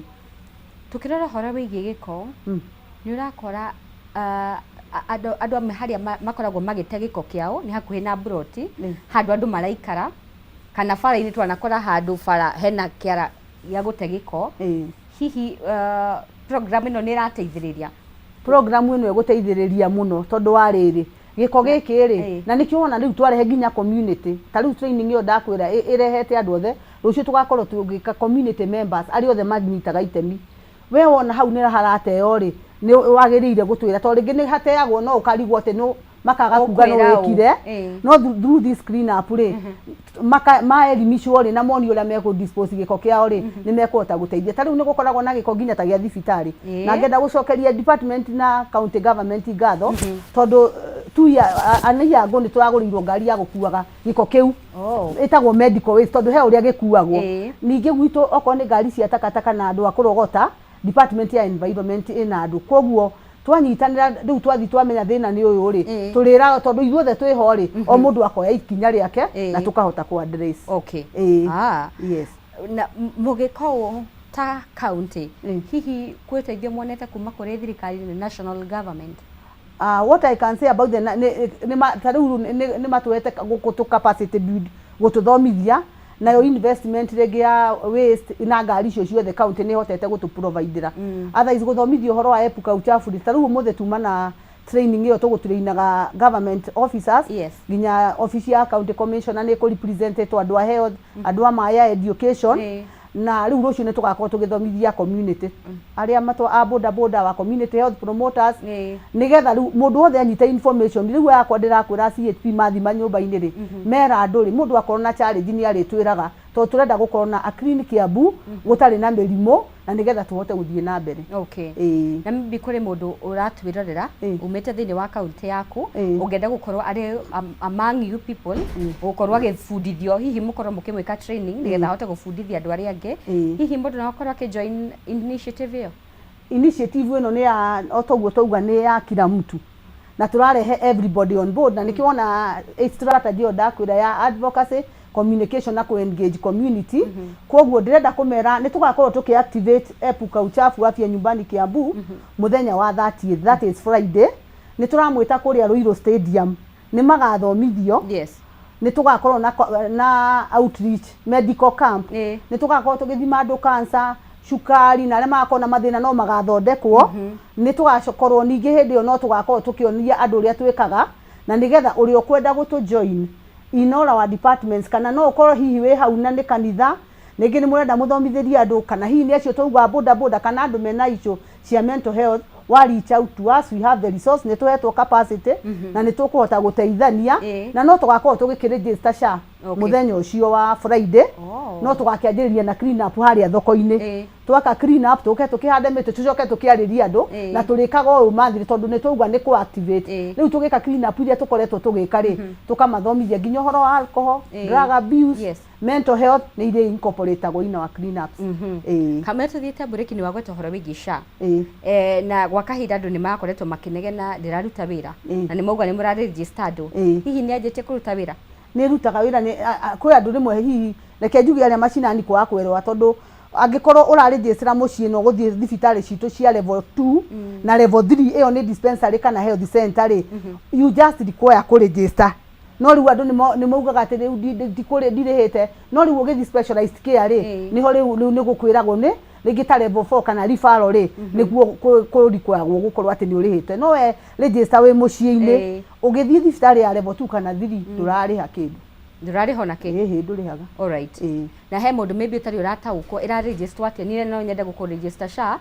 Tukĩrora ũhoro wĩgiĩ gĩko, nĩ ũrakora andũ amwe harĩa makoragwo magĩte gĩko kĩao nĩ hakuhĩ na mburoti, handũ andũ maraikara, kana bara-inĩ. Twanakora handũ bara hena kĩara gĩa gũte gĩko. Hihi program ĩno nĩ ĩrateithĩrĩria? Program ĩno ĩgũteithĩrĩria mũno, tondũ wa rĩrĩ, gĩko gĩkĩ rĩ, na nĩkĩo wona rĩu twarehe nginya community. Ta rĩu training ĩyo ndakwĩra ĩrehete andũ othe, rũciũ tũgakorwo tũgĩka community members arĩa othe manyitaga itemi. We wona hau nĩ harateo rĩ, nĩ wagĩrĩire gũtwĩra, tondũ rĩngĩ nĩ hateagwo no ũkarigwo atĩ no makaga kuga no Ũkwĩra ũ? wĩkire. No through this clean up rĩ, maelimishwo rĩ, na monio ũrĩa mekũ dispose gĩko kĩao rĩ, nĩ mekũhota gũteithia. Ta rĩu nĩ gũkoragwo na gĩko nginya ta gĩa thibitarĩ. Na ngenda gũcokeria department na county government ngatho, tondũ 2 year ago nĩ tũragũrĩirwo ngari ya gũkuaga gĩko kĩu, ĩtagwo medical waste, tondũ he ũrĩa gĩkuagwo. Ningĩ gwitũ okorwo nĩ ngari cia takataka na andũ a kũrogota, department ya environment ĩna andũ. Koguo twanyitanĩra rĩu, twathi twamenya thĩna nĩ ũyũ rĩ, tũrĩraga, tondũ ithuothe twĩho rĩ, o mũndũ akoya ikinya rĩake na tũkahota kũ address. Ĩĩ. Yes. Na mũgĩka ũũ ta county, hihi kwĩ ũteithio muonete kuma kũrĩ thirikari na national government? What I can say about the nĩ ta rĩu nĩ matũhete gũtũ capacity build, gũtũthomithia, nayo investment rĩngĩ ya waste na ngari icio ciothe county nĩ ĩhotete gũtũ providera. Otherwise gũthomithia ũhoro wa epuka uchafu rĩ, ta rĩu ũmũthĩ tuma na training ĩyo tũgũtrainaga government officers, nginya office ya county commissioner nĩ ĩkũ representetwo, andũ a health, andũ a maĩ, a education. Na rĩu rũciũ nĩ tũgakorwo tũgĩthomithia community arĩa matwa a boda boda wa community health promoters, nĩgetha rĩu mũndũ wothe anyite information. Rĩu yakwa ndĩrakwĩra, CHP mathima nyũmba-inĩ rĩ, mera andũ rĩ, mũndũ akorwo na challenge nĩ arĩtwĩraga, tondũ tũrenda gũkorwo na a clean Kiambu gũtarĩ na mĩrimũ, na nĩgetha tũhote gũthiĩ na mbere. Ĩĩ. Na maybe kũrĩ mũndũ ũratwĩrorera umĩte thĩinĩ wa kaunti yaku, ũngĩenda gũkorwo arĩ among you people, gũkorwo agĩbundithio, hihi mũkorwo mũkĩmwĩka training nĩgetha ahote gũbundithia andũ arĩa angĩ, hihi mũndũ no akorwo akĩjoin initiative ĩyo? Initiative ĩno nĩ ya o toguo twauga, nĩ ya kila mtu, na tũrarehe everybody on board, na nĩkĩo wona strategy ĩyo ndakwĩra ya advocacy, communication na ku-engage community. Koguo ndĩrenda kũmera nĩ tũgakorwo tũkĩ activate Epuka Uchafu Afya Nyumbani Kiambu mũthenya wa 30th, that is Friday. Nĩ tũramwĩta kũrĩa Ruiru Stadium, nĩ magathomithio. Nĩ tũgakorwo na outreach medical camp. Nĩ tũgakorwo tũgĩthima andũ cancer, cukari, na arĩa magakorwo na mathĩna no magathondekwo. Nĩ tũgakorwo ningĩ hĩndĩ ĩyo no tũgakorwo tũkĩonia andũ ũrĩa twĩkaga, na nĩgetha ũrĩa ũkwenda gũtũ join in all our departments, kana no ũkorwo hihi wĩ hau na nĩ kanitha, rĩngĩ nĩ mũrenda mũthomithĩrie andũ, kana hihi nĩ acio twauga boda boda, kana andũ mena issue cia mental health, Wa reach out to us, we have the resource, nĩ tũhetwo capacity na nĩ tũkũhota gũteithania. Na no tũgakorwo tũgĩkĩregister SHA mũthenya ũcio wa Friday. No tũgakĩanjĩrĩria na clean up harĩa thoko-inĩ. Twaka clean up, tũke tũkĩhande mĩtĩ, tũcoke tũkĩarĩrie andũ. Na tũrĩkaga ũũ mathiri tondũ nĩ twauga nĩ kũ activate. Rĩu tũgĩka clean up iria tũkoretwo tũgĩka rĩ, tũkamathomithia nginya ũhoro wa alcohol, drug abuse, mental health, nĩ iria incorporatagwo in our clean ups. Ĩĩ. Kamwe tũthiĩte mbũrĩki, nĩ wagweta ũhoro wĩgiĩ SHA. Ĩĩ. Na gwa kahinda andũ nĩ makoretwo makĩnegena ndĩraruta wĩra, na nĩ mauga nĩ mũraregister andũ. Hihi nĩ anjĩtie kũruta wĩra? Nĩ ĩrutaga wĩra. Nĩ kwĩ andũ rĩmwe, hihi reke njuge arĩa macinani kwaga kwerwa, tondũ angĩkorwo ũrarĩnjĩcĩra mũciĩ na ũgũthiĩ thibitarĩ citũ cia level 2 na level 3, ĩyo nĩ dispensary kana health center rĩ, you just require kũregister. No rĩu andũ nĩ maugaga atĩ rĩu ndirĩhĩte. No rĩu ũgĩthiĩ specialized care rĩ, nĩho rĩu nĩ gũkwĩragwo nĩ rĩngĩ ta level 4 kana referral rĩ, nĩguo kũrikwagwo gũkorwo atĩ nĩ ũrĩhĩte. No we register wĩ mũciĩ-inĩ, ũgĩthiĩ thibitarĩ ya level 2 kana 3, ndũrarĩha kĩndũ. Ndũrarĩha ona kĩ? Ĩhĩ, ndũrĩhaga. Alright. Ĩĩ. Na he mũndũ maybe ũtarĩ ũrataũkwo ĩraregister atĩa. Niĩ no nyende gũkũ SHA,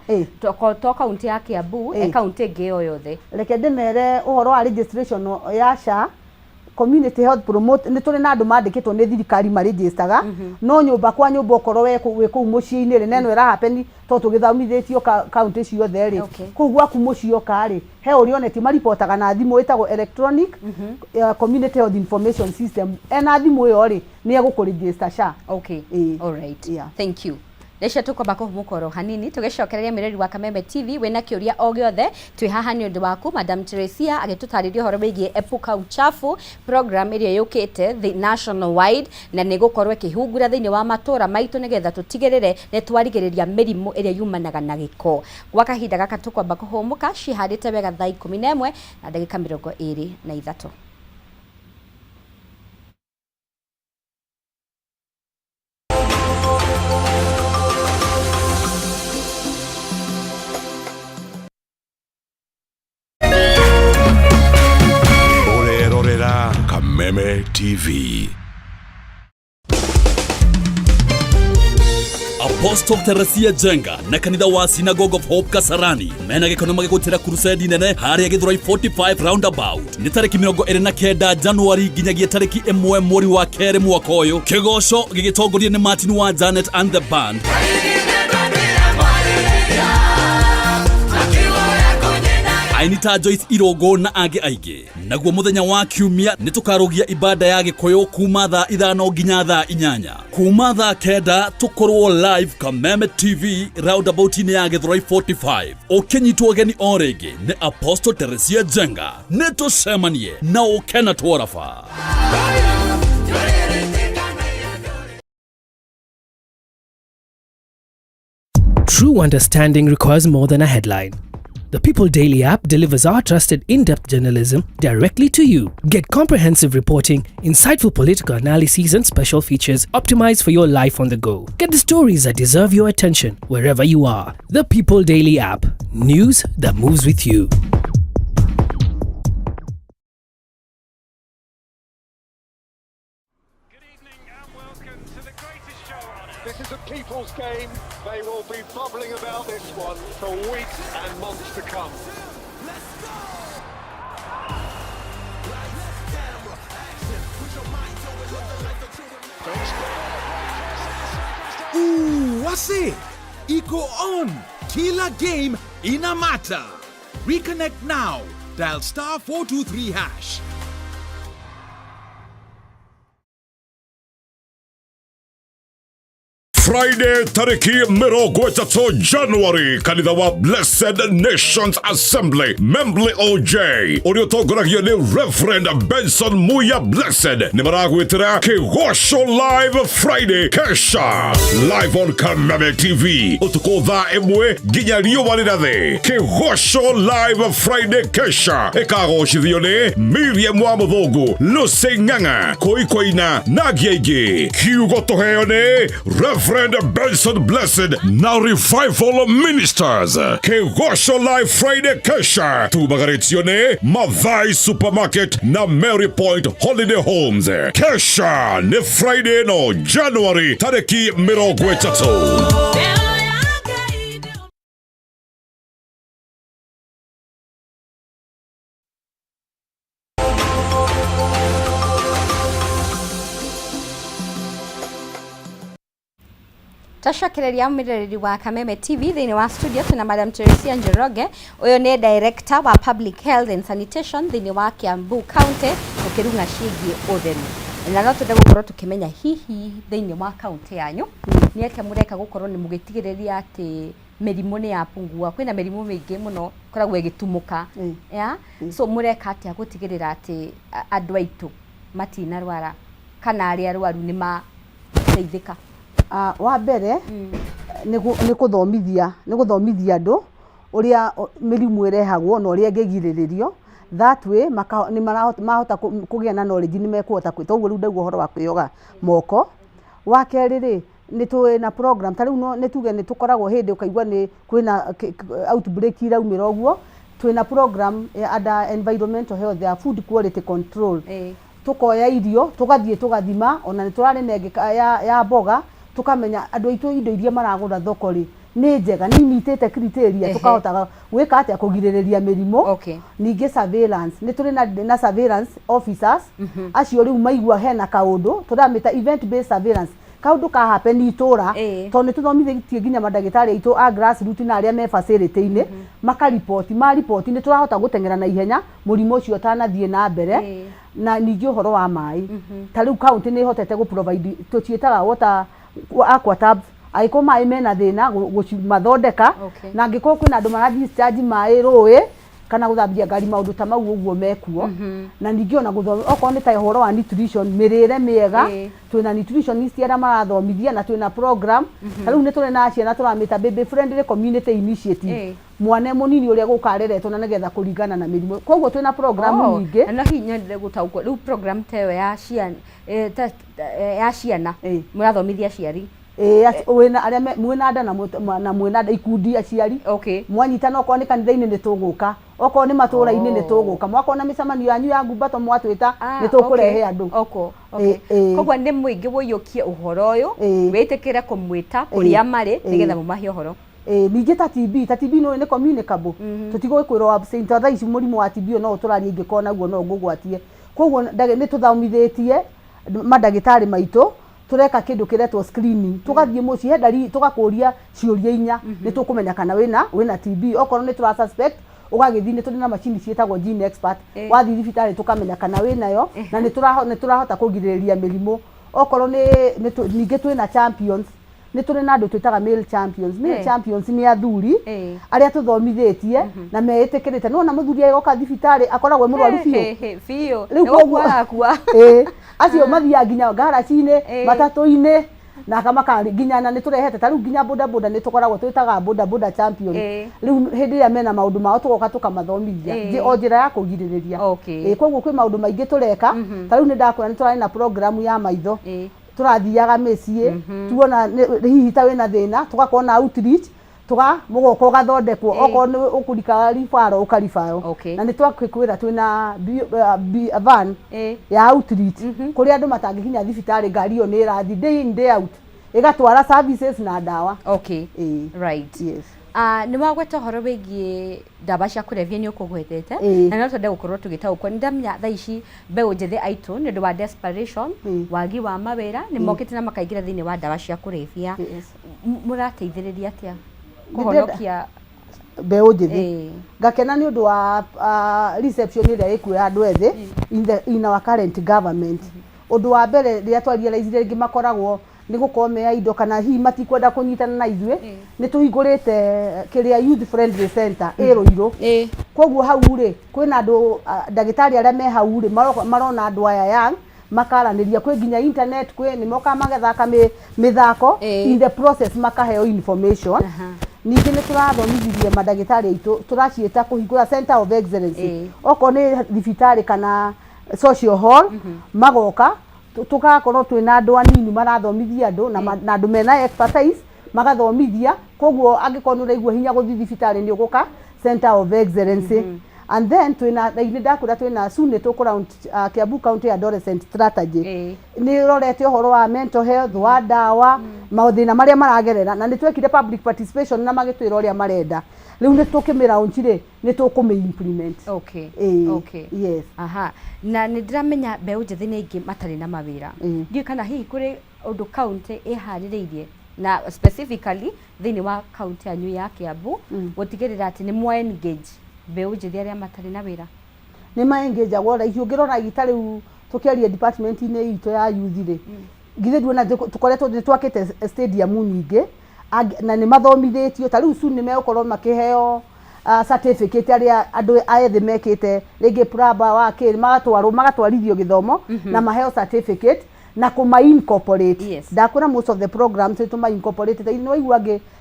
to kaunti ya Kiambu, e kaunti ĩngĩ o yothe? Reke ndĩmere ũhoro wa registration ya SHA. Community health promote, nĩ tũrĩ na andũ mandĩkĩtwo nĩ thirikari maregistaga, no nyũmba kwa nyũmba, okorwo we wĩ kũu mũciĩ-inĩ rĩ, na ĩno ĩra happen to tũgĩthomithĩtio kaunti ciothe rĩ, kũu gwaku mũciĩ oka rĩ, he ũrĩa onetie maripotaga na thimũ ĩtagwo electronic community health information system. Ena thimũ ĩyo rĩ, nĩ egũkũregister SHA. Ĩĩ. Alright. Yeah. Thank you. Recia tukwamba kũhumũka oro hanini, tũgĩcokereria. Mĩreri wa Kameme TV, wĩna kĩũria o gĩothe, twĩ haha nĩ ũndũ waku. Madam Teresia agĩtũtarĩria ũhoro wĩgiĩ Epuka Uchafu program ĩrĩa yũkĩte the national wide, na nĩ gũkorwo ĩkĩhungura thĩinĩ wa matũra maitũ nĩgetha tũtigĩrĩre nĩ twarigĩrĩria mĩrimũ ĩrĩa yumanaga na gĩko. Gwa kahinda gaka tũkwamba kũhũmũka. Cihandĩte wega thaa 11:23. Ũrerorera Kameme TV. Apostle Teresia Jenga na kanitha wa Synagogue of Hope Kasarani mena gĩkeno magĩgũtĩra crusade nene harĩa Gĩthũrai 45 roundabout. Nĩ tarĩki 29 Januari nginyagia tarĩki 1 mweri wa kerĩ mwaka ũyũ. Kĩgoco gĩgĩtongorio nĩ Martin wa Janet and the band. Aini ta Joyce Irongo na angĩ aingĩ. Naguo mũthenya wa kiumia nĩ tũkarũgia ibada ya gĩkũyũ kuma thaa 5 nginya thaa 8. Kuma thaa 9 tũkorwo live Kameme TV roundabout-inĩ ya Gĩthũrai 45, ũkĩnyitwo ũgeni o rĩngĩ nĩ Apostle Teresia Jenga. Nĩ tũcemanie na ũkena twaraba. True understanding requires more than a headline. The People Daily app delivers our trusted in depth journalism directly to you. Get comprehensive reporting, insightful political analyses, and special features optimized for your life on the go. Get the stories that deserve your attention wherever you are. The People Daily app. News that moves with you. Good evening and welcome to the greatest show on earth. This is a people's game. They will be bubbling about this one for weeks and months to come. Let's go! Lights, camera, action. Put your mind to it. Live the life that you imagine. Ooh, wase iko on. Kila game ina matter. Reconnect now. Dial *423#. Friday tariki 30 January, kanitha wa Blessed Nations Assembly Membly OJ ũrĩa ũtongoragio nĩ Reverend Benson Muya Blessed nĩ maragwĩtĩra Kĩgoco Live Friday Kesha live on Kameme TV ũtukũ thaa 1 nginya riũa rĩrathe. Kĩgoco Live Friday Kesha ĩkagocithio nĩ Miriam wa Mũthũngũ, Lucy Ng'ang'a, Koikoina na angĩ aingĩ. Kiugo tũheo nĩ Reverend Benson Blessed na Revival Ministers. Kĩgoco Live Friday Kesha tumagarĩtio nĩ Mathai Supermarket na Mary Point Holiday Homes. Kesha nĩ Friday no January tarĩki 30. Twacokereria mwĩroreri wa Kameme TV thĩinĩ wa studio twĩna Madam Teresia Njoroge. Ũyũ nĩ director wa Public Health and Sanitation thĩinĩ wa Kiambu County, tũkĩrung'a ciĩgiĩ ũtheru. Na no twende gũkorwo tũkĩmenya hihi thĩinĩ wa kaunti yanyu nĩ atĩa mũreka gũkorwo nĩ mũgĩtigĩrĩria atĩ mĩrimũ nĩ yapungua. Kwĩna mĩrimũ mĩingĩ mũno ĩkoragwo ĩgĩtumũka. Yeah? So mũreka atĩa gũtigĩrĩra atĩ andũ aitũ matinarwara kana arĩa arwaru nĩ mateithĩka? Wa mbere nĩ kũthomithia, nĩ gũthomithia andũ ũrĩa mĩrimũ ĩrehagwo na ũrĩa ĩngĩgirĩrĩrio. That way nĩ mahota kũgĩa na knowledge nĩ mekũhota, toguo rĩu ndauga ũhoro wa kwĩyoga moko. Wa kerĩ rĩ, nĩ tũrĩ na program, ta rĩu nĩ tuge nĩ tũkoragwo hĩndĩ ũkaigua nĩ kwĩna outbreak iraumĩra ũguo, twĩna program ya under environmental health ya food quality control. Tũkoya irio, tũgathiĩ tũgathima, ona nĩ tũrarĩ na ĩngĩ ya mboga, tũkamenya andũ aitũ indo iria maragũra thoko rĩ, nĩ njega, nĩ imitĩte criteria, tũkahota gwĩka atĩa, kũgirĩrĩria mĩrimũ. Ningĩ surveillance, nĩ tũrĩ na surveillance officers, acio rĩu maigua hena kaũndũ, tũramĩta event based surveillance, kaũndũ ka happen itũra, tondũ nĩ tũthomithĩtie nginya mandagĩtarĩ aitũ a grassroots na arĩa me facility-inĩ, makariboti, mariboti nĩ tũrahota gũteng'era na ihenya mũrimũ ũcio ũtanathiĩ na mbere. Na ningĩ ũhoro wa maĩ, ta rĩu county nĩ ĩhotete gũ provide, tũciĩtaga water aqua tabs, angĩkorwo maĩ mena thĩna gũcimathondeka. Na angĩkorwo kwĩna andũ mara discharge maĩ rũĩ kana gũthambia ngari, maũndũ ta mau ũguo mekuo. Na ningĩ ona gũthoma okorwo nĩ ta ũhoro wa nutrition, mĩrĩre mĩega, twĩna nutritionist arĩa marathomithia na twĩna program, ta rĩu nĩ tũrĩ na ciana tũramĩta baby friendly community initiative, mwana mũnini ũrĩa gũka areretwo na nĩgetha kũringana na mĩrimũ. Koguo twĩna program nyingĩ. Na no hihi nyendire gũtaũkwo, rĩu program ta ĩyo ya ciana, ya ciana, mũrathomithia aciari? Ĩĩ, wĩna arĩa mwĩna nda na mwĩna nda, ikundi aciari mwanyitana, okorwo nĩ kanitha-inĩ nĩ tũgũka, okorwo nĩ matũra-inĩ nĩ tũgũka, mwakorwo na mĩcemanio yanyu ya ngumbato mwatwĩta, nĩ tũkũrehe andũ. Koguo nĩ mũingĩ ũiyũkie ũhoro ũyũ, wĩtĩkĩre kũmwĩta kũrĩa marĩ nĩgetha mũmahe ũhoro. Ĩĩ, ningĩ ta TB nĩ nĩ communicable, tũtigũkwĩrwo absent. Thaa ici mũrimũ wa TB no ũtũraria, ingĩkorwo naguo no ngũgwatie. Koguo nĩ tũthomithĩtie mandagĩtarĩ maitũ, tũreka kĩndũ kĩretwo screening, tũgathiĩ mũciĩ, he ndari tũgakũria ciũria inya, nĩ tũkũmenya kana wĩna TB. Okorwo nĩ tũra suspect, ũgagĩthiĩ, nĩ tũrĩ na macini ciĩtagwo Gene Expert, wathiĩ thibitarĩ tũkamenya kana wĩnayo, na nĩ tũrahota kũgirĩrĩria mĩrimũ. Okorwo nĩ ningĩ twĩna champions, nĩ tũrĩ na andũ twĩtaga male champions. Male champions nĩ athuri arĩa tũthomithĩtie na meĩtĩkĩrĩte. Nĩwona mũthuri agĩgoka thibitarĩ akoragwo e mũrwaru biũ. Biũ. Rĩu Nĩ koguo gũkua arakua. Ĩĩ, acio mathiaga nginya ngaraci-inĩ, matatũ-inĩ, na kamaka nginya, na nĩ tũrehete ta rĩu nginya boda boda, nĩ tũkoragwo twĩtaga boda boda champion. Rĩu hĩndĩ ĩrĩa mena maũndũ mao tũgoka tũkamathomithia o njĩra ya kũgirĩrĩria. Ĩĩ, koguo kwĩ maũndũ maingĩ tũreka. Ta rĩu nĩ ndakwĩra nĩ tũrarĩ na program ya maitho, tũrathiaga mĩciĩ, tuona hihi ta wĩna thĩna, tũgakorwo na outreach, tuga mũgoka ũgathondekwo, okorwo nĩ ũkũrika referral ũkaribarwo. Na nĩ twakwĩra twĩna van ya outreach, kũrĩa andũ matangĩkinya thibitarĩ, ngari ĩyo nĩ ĩrathiĩ day in day out, ĩgatwara services na ndawa. Ĩĩ. Yes. Ah, nĩ wagweta ũhoro wĩgiĩ ndawa cia kũrebia, nĩ ũkũgwetete, na no twende gũkorwo tũgĩtaũkwo. Nĩ ndamenya thaa ici mbeũ njĩthĩ aitũ, nĩ ũndũ wa desperation, wagi wa mawĩra, nĩ mokĩte na makaingĩra thĩinĩ wa ndawa cia kũrebia. Mũrateithĩrĩria atĩa kũhonokia mbeũ njĩthĩ? Ngakena nĩ ũndũ wa reception ĩrĩa ĩkuo ya andũ ethĩ in our current government. Ũndũ wa mbere rĩrĩa twa realize rĩngĩ makoragwo nĩ gũkorwo me indo kana hihi matikwenda kũnyitana na ithuĩ, nĩ tũhingũrĩte kĩrĩa youth friendly center ĩ Rũirũ. Koguo hau rĩ, kwĩna andũ, ndagĩtarĩ arĩa me hau rĩ, marona andũ aya young, makaranĩria, kwĩ nginya internet, kwĩ nĩ mokaga magathaka mĩthako, in the process makaheo information. Ningĩ nĩ tũrathomithirie mandagĩtarĩ aitũ, tũraciĩta kũhingũra center of excellence, okorwo nĩ thibitarĩ kana social hall, magoka tũgakorwo twĩna andũ anini marathomithia andũ na andũ mena expertise magathomithia. Koguo angĩkorwo nĩ ũraigua hinya gũthiĩ thibitarĩ, nĩ ũgũka center of excellence. And then twĩna, nĩ ndakwĩra twĩna, soon nĩ tũkũ launch Kiambu County Adolescent Strategy, nĩ ũrorete ũhoro wa mental health, wa ndawa, mathĩna marĩa maragerera, na nĩ twekire public participation na magĩtwĩra ũrĩa marenda. Rĩu nĩ tũkĩmĩ launch rĩ, nĩ tũkũmĩ implement. Yes. Aha, na nĩ ndĩramenya mbeũ njĩthĩ nĩ aingĩ matarĩ na mawĩra. Ndiũĩ kana hihi kũrĩ ũndũ kaunti ĩharĩrĩirie. Na specifically thĩinĩ wa kaunti yanyu ya Kiambu, gũtigĩrĩra atĩ nĩ mwa engage mbeũ njĩthĩ arĩa matarĩ na wĩra? Nĩ maengĩnjagwo raithi. Ũngĩrora ta rĩu tũkĩaria department-inĩ itũ ya youth rĩ, githĩ nduona tũkoretwo nĩ twakĩte stadium nyingĩ, na nĩ mathomithĩtio. Ta rĩu soon nĩ megũkorwo makĩheo certificate arĩa andũ ethĩ mekĩte rĩngĩ plumber wa kĩ, magatwarwo magatwarithio gĩthomo na maheo certificate na kũma incorporate. Ndakwĩra most of the programs nĩ tũma incorporate. Nĩ waigua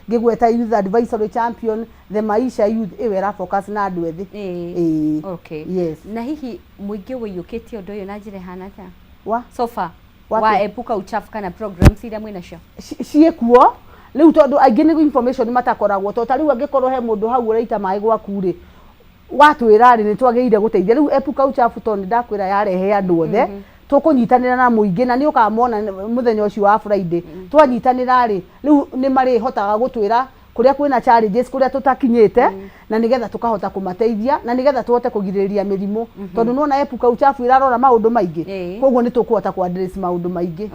ngĩgweta youth advisory champion, the Maisha Youth, ĩyo ĩra focus na andũ ethĩ. Ĩĩ. Yes. Na hihi mũingĩ ũiyũkĩtie ũndũ ũyũ na njĩra ĩhana atĩa wa so far Wa wa kĩ? Epuka Uchafu kana programs iria mwĩnacio? Ciĩkuo rĩu, tondũ aingĩ nĩ information matakoragwo. Tondũ ta rĩu angĩkorwo he mũndũ hau ũraita maĩ gwaku rĩ, watwĩra rĩ, nĩ twagĩrĩire gũteithia. Rĩu Epuka Uchafu, tondũ nĩ ndakwĩra yarehe andũ othe, tũkũnyitanĩra na mũingĩ na nĩ ũkamona mũthenya ũcio wa Friday. Twanyitanĩra rĩ, rĩu nĩ marĩhotaga gũtwĩra kũrĩa kwĩna challenges, kũrĩa tũtakinyĩte, na nĩgetha tũkahota kũmateithia na nĩgetha tũhote kũgirĩrĩria mĩrimũ, tondũ nĩwona Epuka Uchafu ĩrarora maũndũ maingĩ. Koguo nĩ tũkũhota kũ address maũndũ maingĩ.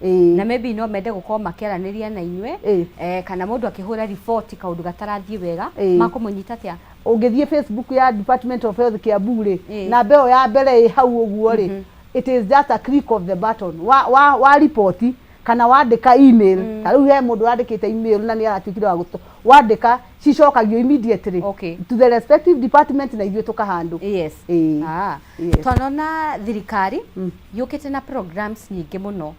Ĩĩ. Na maybe no mende gũkorwo makĩaranĩria na inyuĩ, kana mũndũ akĩhũra riboti kaũndũ gatarathiĩ wega, makũmũnyita atĩa? Ũngĩthiĩ Facebook ya Department of Health Kiambu rĩ, namba ĩyo ya mbere ĩ hau ũguo rĩ, it is just a click of the button. Wa ripoti kana wandĩka email, ta rĩu he mũndũ wandĩkĩte email na nĩ aratuĩkire wa gũtũ, wandĩka cicokagio immediately to the respective department na ithuĩ tũkahandle. Ĩĩ. Yes. Twanona thirikari yũkĩte na programs nyingĩ mũno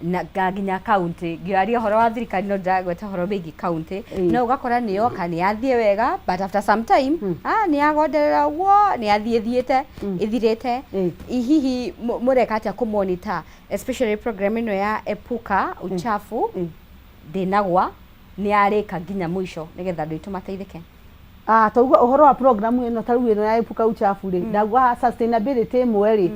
na nginya county. Ngĩaria ũhoro wa thirikari, no ndĩragweta ũhoro wĩgiĩ county. No ũgakora nĩ yoka, nĩ yathiĩ wega, but after some time nĩ yagonderera ũguo, nĩ yathiĩ thiĩte ĩthirĩte. Hihi mũreka atĩa kũ monitor, especially program ĩno ya Epuka Uchafu ndĩnagwa, nĩ yarĩka nginya mũico, nĩgetha andũ aitũ mateithĩke? Ah, tauga ũhoro wa program ĩno, ta rĩu ĩno ya Epuka Uchafu rĩ, ndauga sustainability ĩmwe rĩ,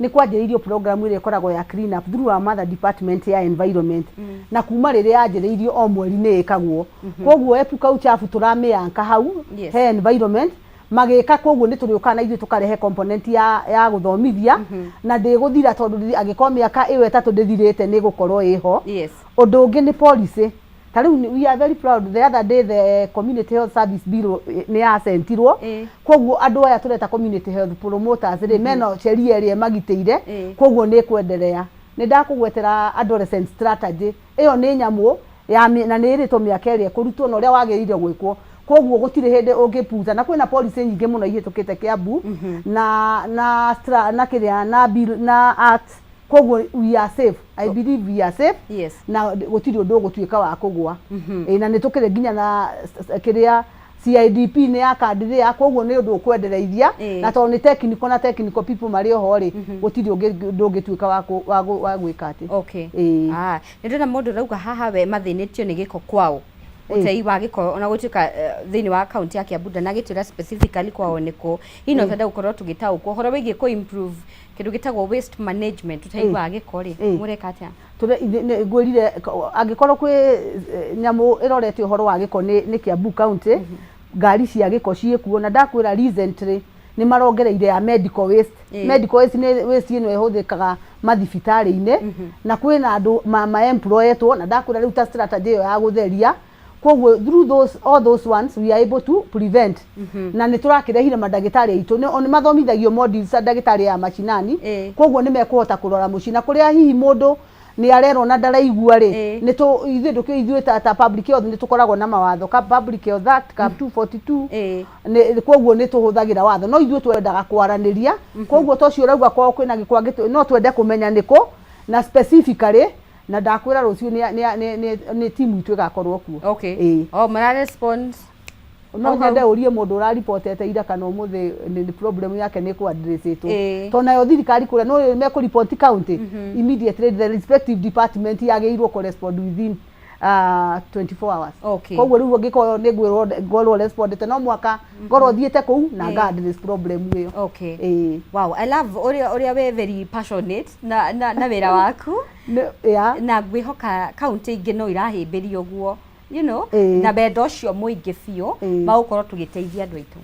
nĩ kwanjĩrĩirio program ĩrĩa ĩkoragwo ya clean up through our mother department ya environment, na kuma rĩrĩa yanjĩrĩirio o mweri nĩ ĩkagwo. Koguo Epuka Uchafu tũramĩanka hau he environment magĩka. Koguo nĩ tũrĩũkaga na ithuĩ tũkarehe component ya gũthomithia, na ndĩgũthira, tondũ angĩkorwo mĩaka ĩyo 3 ndĩthirĩte, nĩ ĩgũkorwo ĩho. Ũndũ ũngĩ nĩ policy. Ta rĩu we are very proud, the other day the Community Health Service Bill nĩ yacentirwo. Koguo andũ aya tũreta community health promoters rĩ, mena sheria ĩrĩa ĩmagitĩire. Koguo nĩ ĩkwenderea. Nĩ ndakũgwetera adolescent strategy, ĩyo nĩ nyamũ ya na nĩ ĩrĩtwo mĩaka ĩrĩa ĩkũrutwo na ũrĩa wagĩrĩire gwĩkwo. Koguo gũtirĩ hĩndĩ ũngĩpuza, na kwĩna policy nyingĩ mũno ihĩtũkĩte Kiambu na kĩrĩa na bill na act. Koguo we are safe, I believe we are safe. Na gũtirĩ ũndũ ũgũtuĩka wa kũgwa. Ĩ, na nĩ tũkĩrĩ nginya na kĩrĩa CIDP nĩ ya kandithia. Koguo nĩ ũndũ ũkwendereithia. Na tondũ nĩ technical na technical people marĩ oho rĩ, gũtirĩ ũndũ ũngĩtuĩka wa gwĩka atĩ. Ĩĩ. Ah, nĩ ndĩrona mũndũ ũrauga haha we mathĩnĩtio nĩ gĩko kwao, ũtei wa gĩko, ona gũtuĩka thĩinĩ wa kaunti ya Kiambu ndanagĩtwĩra specifically kwao nĩkũ. Hihi no twende gũkorwo tũgĩtaũkwo ũhoro wĩgiĩ kũ improve kĩndũ gĩtagwo waste management, ũtei wa gĩko rĩ, mũreka atĩa? Ngwĩrire angĩkorwo kwĩ nyamũ ĩrorete ũhoro wa gĩko nĩ Kiambu County. Ngari cia gĩko ciĩkuo, na ndakwĩra recently nĩ marongereire ya medical waste. Medical waste nĩ waste ĩno ĩhũthĩkaga mathibitarĩ-inĩ, na kwĩna andũ ma employetwo, na ndakwĩra rĩu ta strategy ĩyo ya gũtheria. Koguo through those, all those ones, we are able to prevent. Na nĩ tũrakĩrehire mandagĩtarĩ aitũ, nĩ mathomithagio modules, ndagĩtarĩ ya macinani. Koguo nĩ mekũhota kũrora mũciĩ, na kũrĩa hihi mũndũ nĩ arerwo na ndaraigua rĩ, nĩ tũ ithuĩ ndũkĩ ithuĩ ta public health nĩ tũkoragwo na mawatho ka Public Health Act Cap 242. Nĩ koguo nĩ tũhũthagĩra watho, no ithuĩ twendaga kwaranĩria. Koguo to ũcio ũrauga kwao kwĩna gĩko, no twende kũmenya nĩkũ na specifically, na ndakwĩra rũciũ nĩ timu itũ ĩgakorwo kuo. Ĩĩ. Oh, mara respond. No Hau hau. Nyende ũrie mũndũ ũraripotete ira kana ũmũthĩ nĩ problem yake nĩ kũ-addressĩtwo, tondũ nayo thirikari kũrĩa no mekũripoti county, immediately the respective department yagĩrĩirwo kũ respond within 24 hours. Koguo rĩu angĩkorwo nĩ ngwĩrwo ngorwo respondete, no mwaka ngorwo thiĩte kũu na nga address problem ĩyo. Ĩĩ. Wow, I love ũrĩa we very passionate na wĩra waku. Na ngwĩhoka kaunti ingĩ no irahĩmbĩria ũguo na wendo ũcio mũingĩ biũ wa gũkorwo tũgĩteithia andũ aitũ.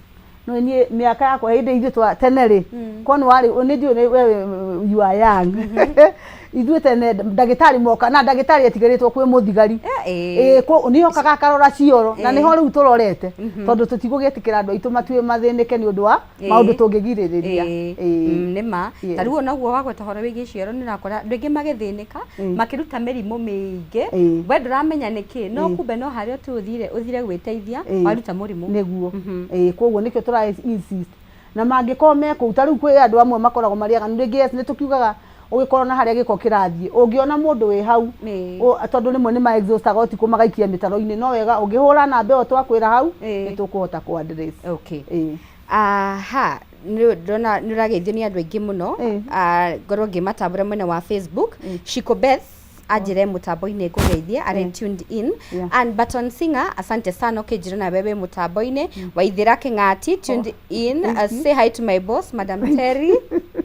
No niĩ mĩaka yakwa, hĩndĩ ithuĩ twa tene rĩ, ko nĩ warĩ nĩ ndiũĩ we you are young. Ithuĩ tene ndagĩtarĩ moka na ndagĩtarĩ etigĩrĩtwo kwĩ mũthigari. Eh, Ĩĩ, nĩ okaga akarora cioro na Ĩĩ. nĩho rĩu tũrorete, tondũ tũtigũgĩtĩkĩra andũ aitũ matue mathĩnĩke nĩ ũndũ wa maũndũ tũngĩgirĩrĩria. Ĩĩ. Nĩ ma. Yes. Ta rĩu onaguo wagweta ũhoro wĩgiĩ cioro, nĩ ũrakora andũ aingĩ magĩthĩnĩka makĩruta mĩrimũ mĩingĩ, we ndũramenya nĩkĩ, no kumbe no harĩa tu ũthire gwĩteithia waruta mũrimũ. Nĩguo. Ĩĩ, koguo nĩkĩo tũra insist na mangĩkorwo me kũu, ta rĩu kwĩ andũ amwe makoragwo marĩ aganu rĩngĩ. Yes, nĩ tũkiugaga ũgĩkorwo na harĩa gĩko kĩrathiĩ, ũngĩona mũndũ wĩ hau, tondũ rĩmwe nĩ ma exhaustaga ũtukũ magaikia mĩtaro-inĩ, no wega ũngĩhũra namba ĩyo twakwĩra hau, nĩ tũkũhota kũ address. Okay. Aha, nĩ ndona nĩ ũrageithio nĩ andũ aingĩ mũno. Ah, ngorwo ngĩmatambũra mwena wa Facebook. Shiko Beth anjĩre mũtambo-inĩ ngũgeithie, arĩ tuned in. And Baton Singer, asante sana ũkĩnjĩra na wewe mũtambo-inĩ. Waithĩra Kĩng'ati tuned in. Say hi to my boss, Madam Terry.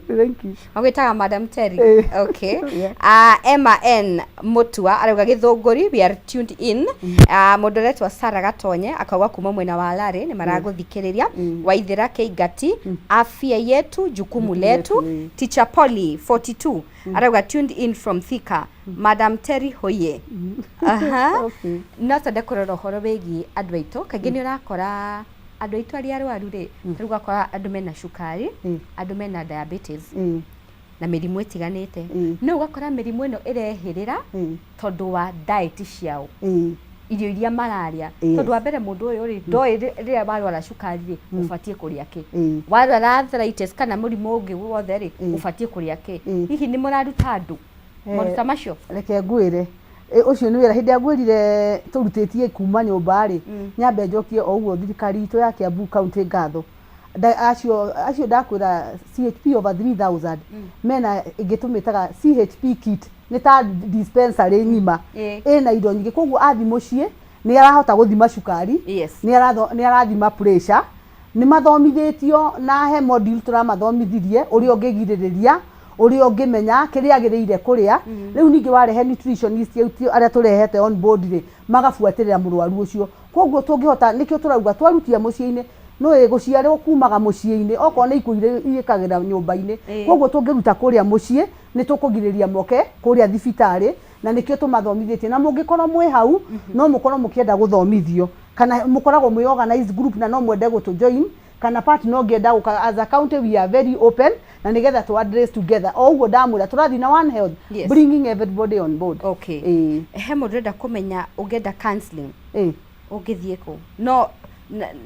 Thank you. Magwĩtaga Madam Terry? Okay. Yeah. Emma N Mutua arauga Gĩthũngũri, we are tuned in. Mũndũ ũretwo Sara Gatonye akauga kuma mwena wa Larĩ nĩ maragũthikĩrĩria. Waithĩra Kĩingati, afya yetu jukumu letu. Teacher Polly 42 arauga tuned in from Thika. Madam Terry hoye. Aha. Okay. No twende kũrora ũhoro wĩgiĩ andũ aitũ. Kaingĩ nĩ ũrakora andũ aitũ arĩa arwaru rĩ, rĩu ũgakora andũ mena cukari, andũ mena diabetes na mĩrimũ ĩtiganĩte. No ũgakora mĩrimũ ĩno ĩrehĩrĩra tondũ wa diet ciao, irio iria mararĩa. Tondũ wa mbere, mũndũ ũyũ rĩ, ndoĩ rĩrĩa warwara cukari rĩ, ũbatiĩ kũrĩa kĩ, warwara arthritis kana mũrimũ ũngĩ wothe rĩ, ũbatiĩ kũrĩa kĩ. Hihi nĩ mũraruta andũ maruta macio? Reke ngwĩre, ũcio nĩ wĩra hĩndĩ ĩrĩa ngwĩrire tũrutĩtie kuma nyũmba rĩ, nyambe njokie o ũguo thirikari itũ ya Kiambu County ngatho. Acio ndakwĩra CHP over 3000 mena ĩngĩ tũmĩtaga CHP kit, nĩ ta dispensary ng'ima ĩna indo nyingĩ. Koguo athi mũciĩ nĩ arahota gũthima cukari, nĩ arathima pressure, nĩ mathomithĩtio na he module tũramathomithirie ũrĩa ũngĩgirĩrĩria, ũrĩa ũngĩmenya kĩrĩa agĩrĩire kũrĩa. Rĩu ningĩ warehe nutritionist arĩa tũrehete on board rĩ, magabuatĩrĩra mũrwaru ũcio. Koguo tũngĩhota, nĩkĩo tũrauga twarutia mũciĩ-inĩ, nĩũĩ gũciarwo kumaga mũciĩ-inĩ, okorwo nĩ ikuũ irĩkagĩra nyũmba-inĩ. Koguo tũngĩruta kũrĩa mũciĩ, nĩ tũkũgirĩrĩria moke kũrĩa thibitarĩ, na nĩkĩo tũmathomithĩtie. Na mũngĩkorwo mwĩ hau, no mũkorwo mũkĩenda gũthomithio, kana mũkoragwo mwĩ organized group na no mwende gũtũ join, kana part no ngĩenda gũka, as a county we are very open, na nĩgetha tũ address together. O ũguo ndamwĩra, tũrathiĩ na One Health, bringing everybody on board. Okay. Ĩĩ. He mũndũ ũrenda kũmenya, ũngĩenda counseling, ũngĩthiĩ kũ? No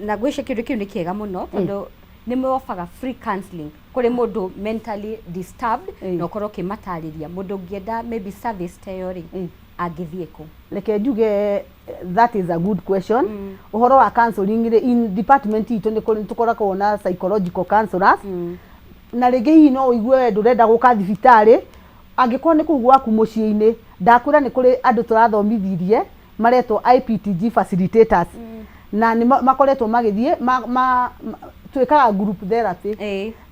na ngwĩciria kĩndũ kĩu nĩ kĩega mũno, tondũ nĩ mũofaga free counseling kũrĩ mũndũ mentally disturbed, na ũkorwo ũkĩmatarĩria. Mũndũ ũngĩenda maybe service ta ĩyo rĩ, angĩthiĩ kũ? Reke njuge, that is a good question. Ũhoro wa counseling rĩ, in department itũ nĩ tũkoragwo na psychological counselors. Na rĩngĩ hihi no ũigue we ndũrenda gũka thibitarĩ, angĩkorwo nĩ kũu gwaku mũciĩ-inĩ, ndakwĩra nĩ kũrĩ andũ tũrathomithirie maretwo IPTG facilitators, na nĩ makoretwo magĩthiĩ twĩkaga group therapy.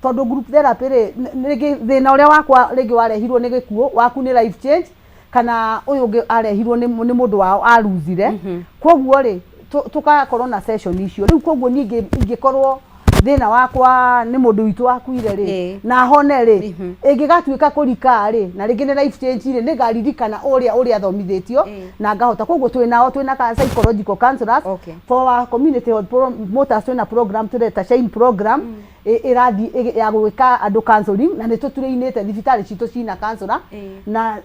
Tondũ group therapy rĩ, rĩngĩ thĩna ũrĩa wakwa rĩngĩ warehirwo nĩ gĩkuũ, waku nĩ life change, kana ũyũ ũngĩ arehirwo nĩ mũndũ wao aruzire. Koguo rĩ, tũgakorwo na session icio rĩu. Koguo niĩ ingĩkorwo thĩna wakwa nĩ mũndũ witũ wakuire rĩ, na hone rĩ, ĩngĩgatuĩka kũrika rĩ, na rĩngĩ nĩ life change rĩ, nĩngaririkana ũrĩa thomithĩtio na ngahota. Koguo twĩ nao, twĩ na psychological counselors. For our community health promoters, twĩna program tũreta Shine program, ĩrathiĩ ya gwĩka andũ counseling, na nĩ tũturainĩte thibitarĩ citũ cina counselor na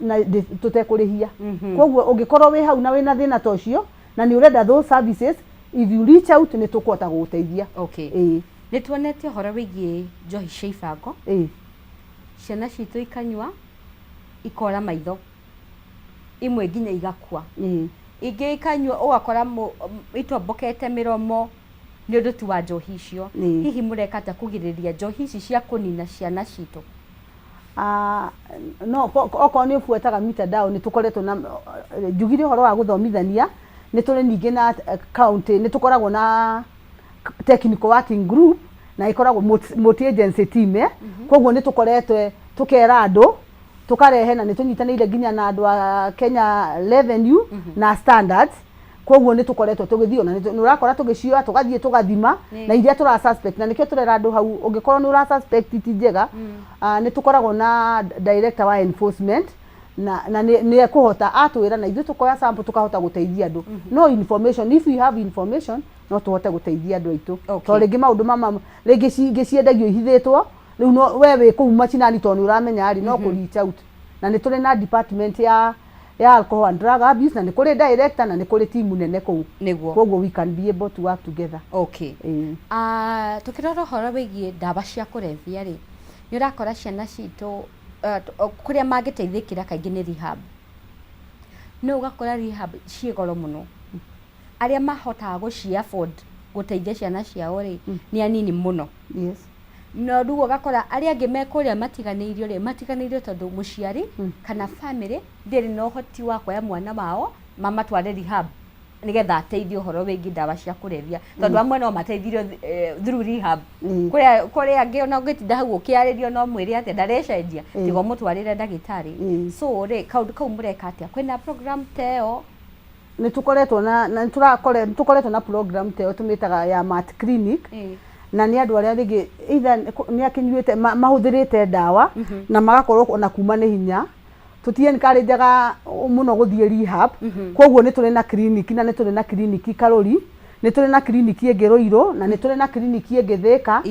tũtekũrĩhia. Koguo ũngĩkorwo wĩ hau na wĩna thĩna ta ũcio na nĩ ũrenda those services, if you reach out, nĩ tũkũhota gũgũteithia. Okay. Nĩ tuonete ũhoro wĩgiĩ njohi cia ibango, ciana citũ ikanyua ikora maitho, imwe nginya igakua, ingĩ ikanyua ũgakora itombokete mĩromo nĩ ũndũ tu wa njohi icio. Hihi mũreka atĩa kũgirĩrĩria njohi ici cia kũnina ciana citũ? Ah, no okorwo nĩ ũbuataga mitandao, nĩ tũkoretwo na, njugire ũhoro wa gũthomithania, nĩ tũrĩ ningĩ na county nĩ tũkoragwo na technical working group na ĩkoragwo multi agency team, eh? Koguo nĩ tũkoretwo tũkera andũ, tũkarehe, na nĩ tũnyitanĩire nginya na andũ a Kenya Revenue na Standards. Koguo nĩ tũkoretwo tũgĩthiĩ, ona nĩ ũrakora tũgĩcioya, tũgathiĩ tũgathima na iria tũra suspect. Na nĩkĩo tũrera andũ hau, ũngĩkorwo nĩ ũra suspect ti njega, nĩ tũkoragwo na director wa enforcement. Na nĩ ekũhota atwĩra na ithuĩ tũkoya sample tũkahota gũteithia andũ. No information, if we have information, no tũhote gũteithia andũ aitũ. Tondũ rĩngĩ maũndũ mama rĩngĩ ingĩ ciendagio ihithĩtwo, rĩu no we wĩ kũu macinani, tondũ nĩ ũramenya rĩ, no kũ reach out. Na nĩ tũrĩ na department ya alcohol and drug abuse, na nĩ kũrĩ director, na nĩ kũrĩ timu nene kũu. Koguo we can be able to work together. Ĩĩ. Ah, tukĩrora ũhoro wĩgiĩ ndawa cia kũrebia rĩ, nĩ ũrakora ciana citũ kũrĩa mangĩteithĩkĩra kaingĩ nĩ rehab, no ũgakora rehab ciĩ goro mũno. Arĩa mahotaga gũci afford gũteithia ciana ciao rĩ, nĩ anini mũno. No rĩu ũgakora arĩa angĩ me kũrĩa matiganĩirio rĩ, matiganĩirio tondũ mũciari kana family ndĩrĩ na ũhoti wa kuoya mwana wao mamatware rehab nĩgetha ateithio ũhoro wĩgiĩ ndawa cia kũrebia, tondũ amwe no mateithirio through rehab. Kũrĩ angĩ ona ũngĩtinda hau ũkĩarĩrio no mwĩre atĩa, ndarecenjia, tiga ũmũtwarĩre ndagĩtarĩ. So rĩ, kaũndũ kau mũreka atĩa? Kwĩna program ta ĩyo? Nĩ tũkoretwo na nĩ tũkoretwo na program ta ĩyo tũmĩtaga ya mat clinic. Na nĩ andũ arĩa rĩngĩ either nĩ akĩnyuĩte mahũthĩrĩte ndawa na magakorwo ona kuma nĩ hinya, tũti encourageaga mũno gũthiĩ rehab. Koguo nĩ tũrĩ na clinic, na nĩ tũrĩ na clinic Karũri, nĩ tũrĩ na clinic ĩngĩ Rũirũ, na nĩ tũrĩ na clinic ĩngĩ Thĩka.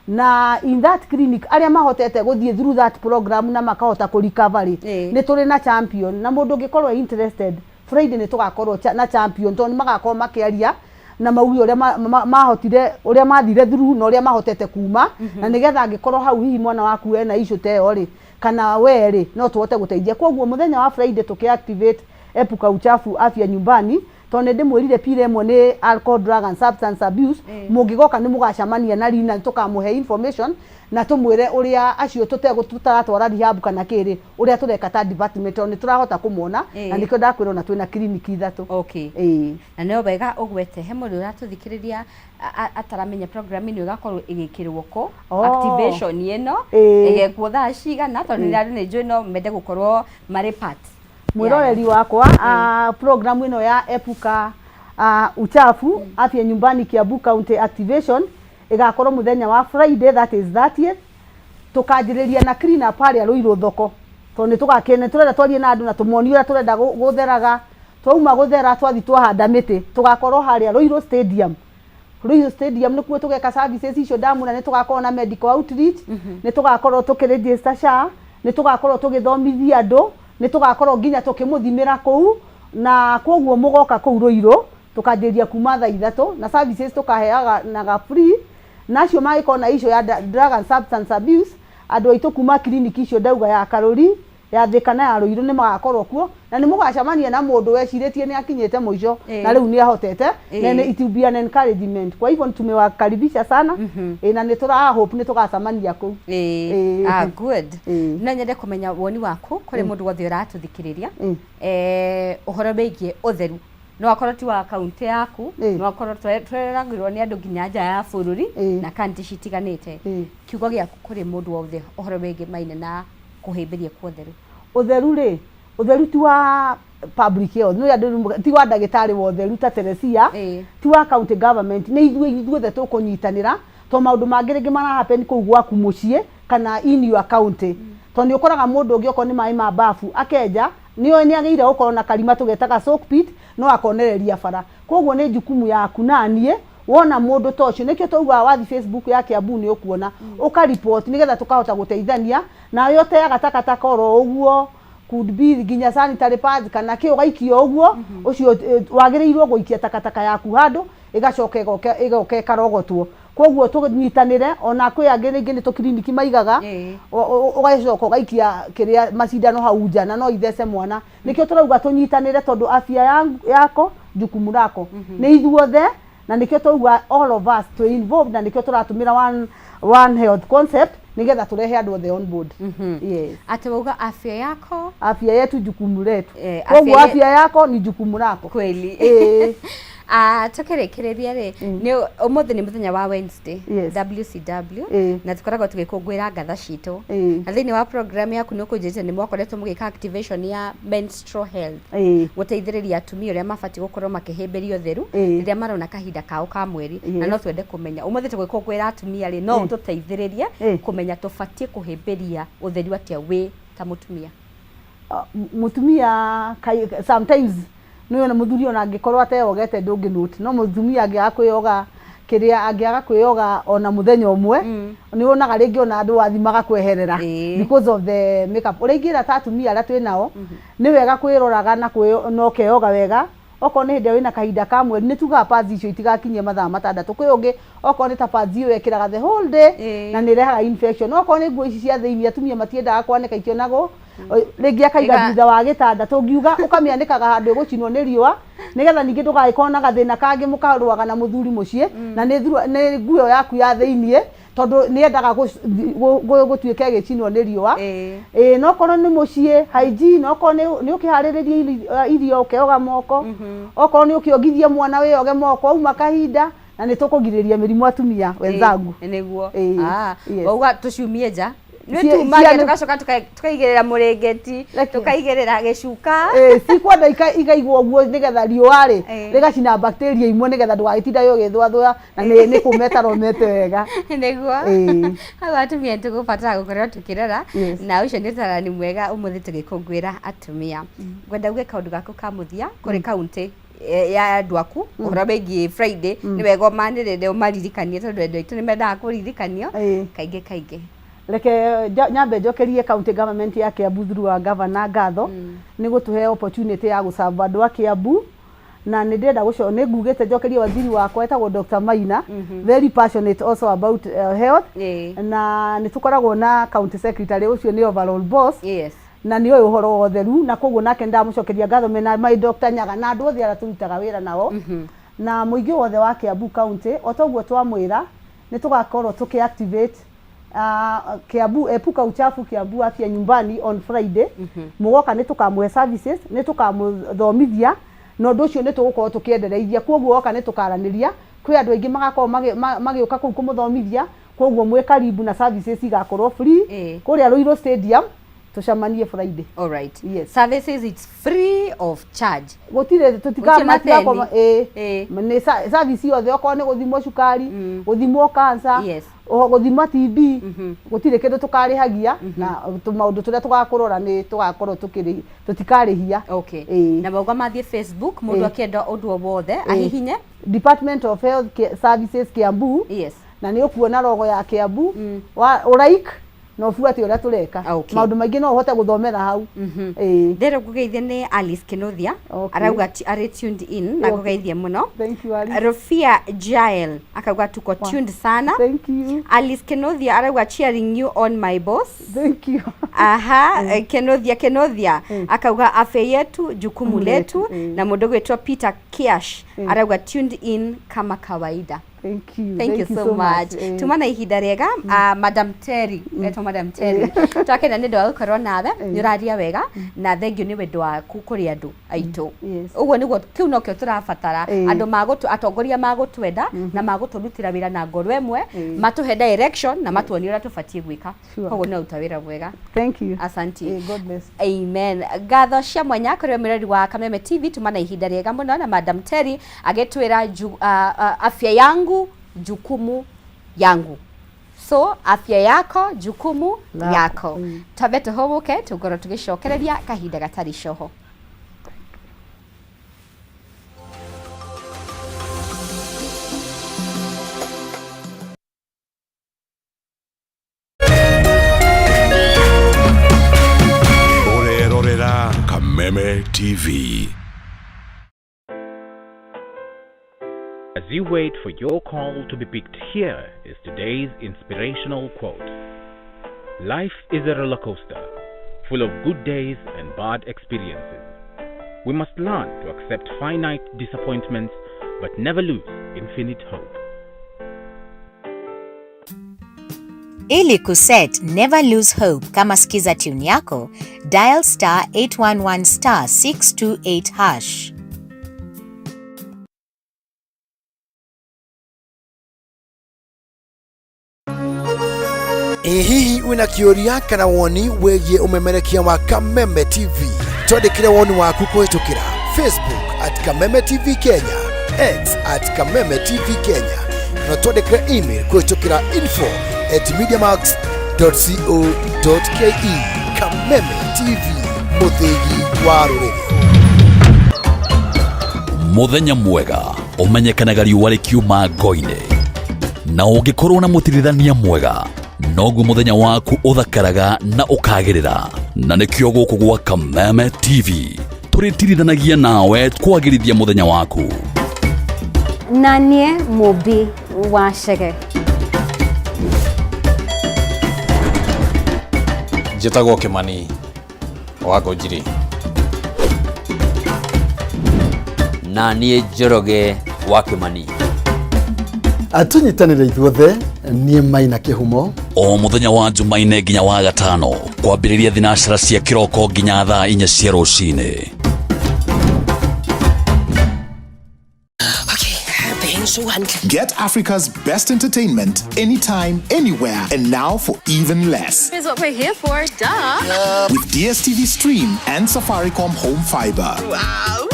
Na in that clinic, arĩa mahotete gũthiĩ through that program na makahota kũ recovery, nĩ tũrĩ na champion. Na mũndũ ũngĩkorwo e interested, Friday nĩ tũgakorwo na champion, tondũ nĩ magakorwo makĩaria na mauge ũrĩa mahotire, ũrĩa mathire through na ũrĩa mahotete kuma, na nĩgetha angĩkorwo hau hihi mwana waku ena issue ta ĩyo rĩ, kana we rĩ, no tũhote gũteithia. Koguo mũthenya wa Friday tũkĩ activate Epuka Uchafu Afya Nyumbani, tondũ nĩ ndĩmwĩrire pira ĩmwe nĩ alcohol, drug and substance abuse. Mũngĩgoka nĩ mũgacemania na Rina, tũkamũhe information na tũmwĩre ũrĩa acio tũtaratwara rehab kana kĩrĩ, ũrĩa tũreka ta department, tondũ nĩ tũrahota kũmona. Na nĩkĩo ndakwĩra ona twĩna kiriniki ithatũ. Ĩĩ. Na no wega ũgwete he mũndũ ũratũthikĩrĩria ataramenya program ĩno ĩgakorwo ĩgĩkĩrwo kũ. Activation ĩno ĩgekwo thaa cigana? Tondũ nĩ andũ nĩ njũĩ no mende gũkorwo marĩ part. Mwĩroreri wakwa, program ĩno ya Epuka Uchafu Afya Nyumbani Kiambu County activation ĩgakorwo mũthenya wa Friday, that is 30th. Tũkanjĩrĩria na clean up harĩa Rũirũ thoko, tondũ nĩ tũgakene tũrenda twarie na andũ na tũmonie ũrĩa tũrenda gũtheraga. Twauma gũthera, twathi twahanda mĩtĩ, tũgakorwo harĩa Rũirũ Stadium. Rũirũ Stadium nĩkuo tũgeka services icio ndamwĩra. Nĩ tũgakorwo na medical outreach, nĩ tũgakorwo tũkĩregister SHA, nĩ tũgakorwo tũgĩthomithia andũ, nĩ tũgakorwo nginya tũkĩmũthimĩra kũu. Na koguo mũgoka kũu Rũirũ, tũkanjĩrĩria kuma thaa 3, na services tũkaheanaga free. Na acio mangĩkorwo na issue ya drug and substance abuse, andũ aitũ kuma kiriniki icio ndauga, ya Karũri, ya Thĩka na ya Rũirũ, nĩ magakorwo kuo, na nĩ mũgacemania na mũndũ wecirĩtie nĩ akinyĩte mũico na rĩu nĩ ahotete. Na it will be an encouragement. Kwa hivyo tumewakaribisha sana. Na nĩ tũra hope nĩ tũgacemania kũu. Ah, good. No nyende kũmenya woni waku kũrĩ mũndũ wothe ũratũthikĩrĩria, ũhoro wĩgiĩ ũtheru. No akorwo ti wa kaunti yaku, no akorwo twereragĩrwo nĩ andũ nginya nja ya bũrũri na kaunti citiganĩte. Kiugo gĩaku kũrĩ mũndũ wothe ũhoro wĩgiĩ maina na kũhĩmbĩria kwa ũtheru. Ũtheru rĩ, ũtheru ti wa public health, nĩ andũ, ti wa ndagĩtarĩ wa ũtheru ta Teresia, ti wa county government, nĩ ithuĩ ithuothe tũkũnyitanĩra, to maũndũ mangĩ rĩngĩ mara happen kũu gwaku mũciĩ kana in your county. Tondũ nĩ ũkoraga mũndũ ũngĩ okorwo nĩ maĩ ma bafu akenja, nĩoĩ nĩ agĩrĩire gũkorwo na karima tũgetaga soak pit, no akonereria bara. Koguo nĩ jukumu yaku na niĩ wona mũndũ ta ũcio. Nĩkĩo taugaga wathi Facebook ya Kiambu nĩ ũkuona, ũkaripoti nĩgetha tũkahota gũteithania. Nawe ũteaga takataka oro ũguo, could be nginya sanitary pads kana kĩ, ũgaikia ũguo. Ũcio wagĩrĩirwo gũikia takataka yaku handũ ĩgacoka ĩgoka ĩkarogotwo. Koguo tũnyitanĩre. Ona kwĩ angĩ rĩngĩ nĩ tũkiriniki maigaga, ũgacoka ũgaikia kĩrĩa macindano hau nja, na no ithece mwana. Nĩkĩo tũrauga tũnyitanĩre, tondũ afya yako jukumu lako, nĩ ithuothe. Na nĩkĩo twauga all of us twĩ involved, na nĩkĩo tũratũmĩra one health concept nĩgetha tũrehe andũ othe on board. Yes. Atĩ wauga afya yako Afya yetu jukumu letu. Koguo afya yako ni jukumu lako. Kweli. Ah, tukĩrĩkĩrĩria rĩ, nĩ ũmũthĩ nĩ mũthenya wa Wednesday, WCW, na tũkoragwo tũgĩkũngũĩra ngatha citũ. Na thĩinĩ wa program yaku nĩ ũkũnjĩrĩte nĩ mwakoretwo mũgĩka activation ya menstrual health, gũteithĩrĩria atumia ũrĩa mabatiĩ gũkorwo makĩhĩmbĩria ũtheru rĩrĩa marona kahinda kao ka mweri. Na no twende kũmenya, ũmũthĩ tũgĩkũngũĩra atumia rĩ, no ũtũteithĩrĩrie kũmenya tũbatiĩ kũhĩmbĩria ũtheru atĩa wĩ ta mũtumia? Mũtumia sometimes nĩ ona mũthuri ona angĩkorwo ateyogete ndũngĩ note, no mũtumia angĩaga kwĩyoga kĩrĩa angĩaga kwĩyoga ona mũthenya ũmwe, nĩ wonaga rĩngĩ ona andũ wathi magakweherera because of the makeup. Ũrĩa ingĩra ta atumia arĩa twĩ nao, nĩ wega kwĩroraga na na ũkeyoga wega. Okorwo nĩ hĩndĩ ĩrĩa wĩna kahinda ka mweri, nĩ tugaga pads icio itigakinyie mathaa 6. Kwĩ ũngĩ okorwo nĩ ta pads ĩyo ekĩraga the whole day na nĩ ĩrehaga infection. Okorwo nĩ nguo ici cia thĩinĩ, atumia matiendaga kwanĩka ikĩonagwo, rĩngĩ akaiga thutha wa gĩtanda. Tũngiuga ũkamĩanĩkaga handũ ĩgũcinwo nĩ riũa, nĩgetha ningĩ ndũgagĩkorwo na gathĩna kangĩ mũkarũaga na mũthuri mũciĩ na nĩ nguo ĩyo yaku ya thĩiniĩ, tondũ nĩ yendaga gũtuĩka ĩgĩcinwo nĩ riũa. Ĩĩ, no korwo nĩ mũciĩ, hygiene, okorwo nĩ ũkĩharĩrĩria irio ũkeoga moko, okorwo nĩ ũkĩongithia mwana wĩyoge moko auma kahinda, na nĩ tũkũgirĩrĩria mĩrimũ, atumia wenzangu. Nĩguo. Ĩĩ, Ah, yes. wauga tũciumie nja nĩ tumagia tũgacoka tũkaigĩrĩra mũrĩngĩti, tũkaigĩrĩra gĩcuka. Ĩĩ, cikwenda ikaigwo ũguo nĩgetha riũa rĩ rĩgacina bacteria imwe, nĩgetha ndũgagĩtinda ũgĩthũathũa na nĩ kũmeta romete wega. Nĩguo. Hau atumia nĩtũgũbatara gũkorwo tũkĩrora. Na ũcio nĩ ũtarani mwega ũmũthĩ tũgĩkũngũĩra atumia. Ngwenda uge kaũndũ gaku ka mũthia kũrĩ kaunti ya andũ aku ũhoro wĩgiĩ Friday. Nĩ wega ũmanĩrĩre, ũmaririkanie, tondũ andũ aitũ nĩ mendaga kũririkanio kaingĩ kaingĩ. Reke nyambe njokerie county government ya Kiambu through wa governor ngatho nĩ gũtũhe opportunity ya gũcamba andũ a Kiambu. Na nĩ ndĩrenda nĩ ngugĩte njokerie waziri wakwa etagwo Dr. Maina, very passionate also about health. Na nĩ tũkoragwo na county secretary, ũcio nĩ overall boss na nĩ oĩ ũhoro wa ũtheru, na koguo nake ndamũcokeria ngatho mena my Dr. Nyaga na andũ othe arĩa tũrutaga wĩra nao na mũingĩ wothe wa Kiambu County. O toguo twamwĩra, nĩ tũgakorwo tũkĩ activate Kiambu Epuka Uchafu Kiambu Afya Nyumbani on Friday. Mũgoka, nĩ tũkamũhe services, nĩ tũkamũthomithia, na ũndũ ũcio nĩ tũgũkorwo tũkĩendereithia. Koguo woka nĩ tũkaranĩria, kwĩ andũ aingĩ magakorwo magĩũka kũu kũmũthomithia. Koguo mwĩ karibu na services igakorwo free kũrĩa Ruiru Stadium. Tũcemanie Friday. All right. Yes. Services, it's free of charge. Gũtirĩ. Gũtirĩ Tũtikamatigakorwo mateni. Ĩĩ, nĩ service yothe, okorwo nĩ gũthimwo cukari, gũthimwo cancer, oho gũthima TB, gũtirĩ kĩndũ tũkarĩhagia. Na tũmaũndũ tũrĩa tũgakũrora nĩ tũgakorwo tũkĩrĩ tũtikarĩhia. Okay. Na mauga mathiĩ Facebook, mũndũ akĩenda ũndũ o wothe ahihinye Department of Health Services Kiambu na nĩ ũkuona logo ya Kiambu wa ũraik na ũbuate ũrĩa tũreka. Maũndũ maingĩ no ũhote gũthomera hau. Ĩĩ. Ndĩrĩ ngũgeithie nĩ Alice Kinuthia. Arauga arĩ tuned in na ngũgeithie mũno. Thank you, Alice. Rofia Jael akauga tuko tuned sana. Thank you. Alice Kinuthia arauga, "Cheering you on, my boss." Thank you. Aha, Kenothia Kenothia akauga, "Afya yetu jukumu letu." Letu. Na mũndũ gwĩtwo Peter Kiash arauga, "Tuned in kama kawaida." Thank you. Thank you so much. Tuma na ihinda rĩega. Madam Terry, etwo Madam Terry, twakena nĩ ũndũ wa gũkorwo nawe. Nĩ ũraria wega na thengiũ nĩ wendo waku kũrĩ andũ aitũ. Ũguo nĩguo, kĩu nokĩo tũrabatara, andũ magũtũ atongoria magũtwenda na magũtũrutĩra wĩra na ngoro ĩmwe, matũhe direction na matuonie ũrĩa tũbatiĩ gwĩka. Koguo nĩ ũruta wĩra mwega. Thank you. Asanti. God bless. Amen. Ngatho cia mwanya kũrĩ mwĩrori wa Kameme TV. Tuma na ihinda rĩega mũno na Madam Terry agĩtwĩra afya yangu jukumu yangu. So afya yako jukumu Lako. Yako. Twambe tũhũmũke, tũngorwo tũgĩcokereria kahinda gatarĩ coho. Ũrerorera Kameme TV. As you wait for your call to be picked, here is today's inspirational quote. Life is a roller coaster, full of good days and bad experiences. We must learn to accept finite disappointments but never lose infinite hope. Ili kuset Never Lose Hope kama skiza tune yako, dial *811*628#. Ĩ hihi wĩna kĩũria kana woni wĩgiĩ ũmemerekia wa Kameme TV? Twandĩkĩre woni waku kũhĩtũkĩra Facebook @KamemeTV Kenya, X @KamemeTV Kenya, kana twandĩkĩre email kũhĩtũkĩra info@mediamax.co.ke. Kameme TV. Mũthĩgi wa rũrĩrĩ. Mũthenya mwega ũmenyekanaga riũa rĩkiuma ngo-inĩ, na ũngĩkorwo na mũtirithania mwega noguo mũthenya waku ũthakaraga na ũkagĩrĩra. Na nĩkĩo gũkũ gwa Kameme TV tũrĩtirithanagia nawe kwagĩrithia mũthenya waku. Na niĩ Mũmbi wa Chege. Njĩtagwo Kĩmani wa Ngũnjiri. Na niĩ Njoroge wa Kĩmani. Tũnyitanĩre ithuothe, niĩ Maina Kĩhumo. O mũthenya wa Jumaine nginya wa gatano, kwambĩrĩria thinacara cia kĩroko nginya thaa 4 cia rũcinĩ. Get Africa's best entertainment anytime, anywhere, and now for even less. Is what we're here for, duh. With DSTV Stream and Safaricom Home Fiber. Wow.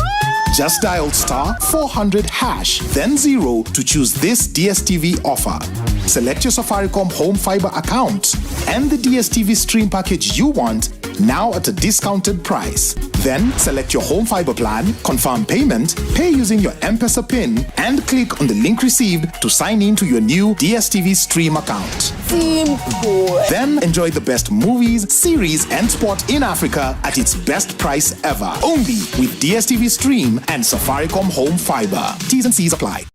Just dial star 400 hash, then 0 to choose this DSTV offer. Select your Safaricom Home Fiber account and the DSTV Stream package you want now at a discounted price. Then select your home fiber plan, confirm payment, pay using your M-Pesa PIN, and click on the link received to sign in to your new DSTV Stream account. Simple. Then enjoy the best movies, series, and sport in Africa at its best price ever. Only with DSTV Stream and Safaricom Home Fiber. T's and C's apply.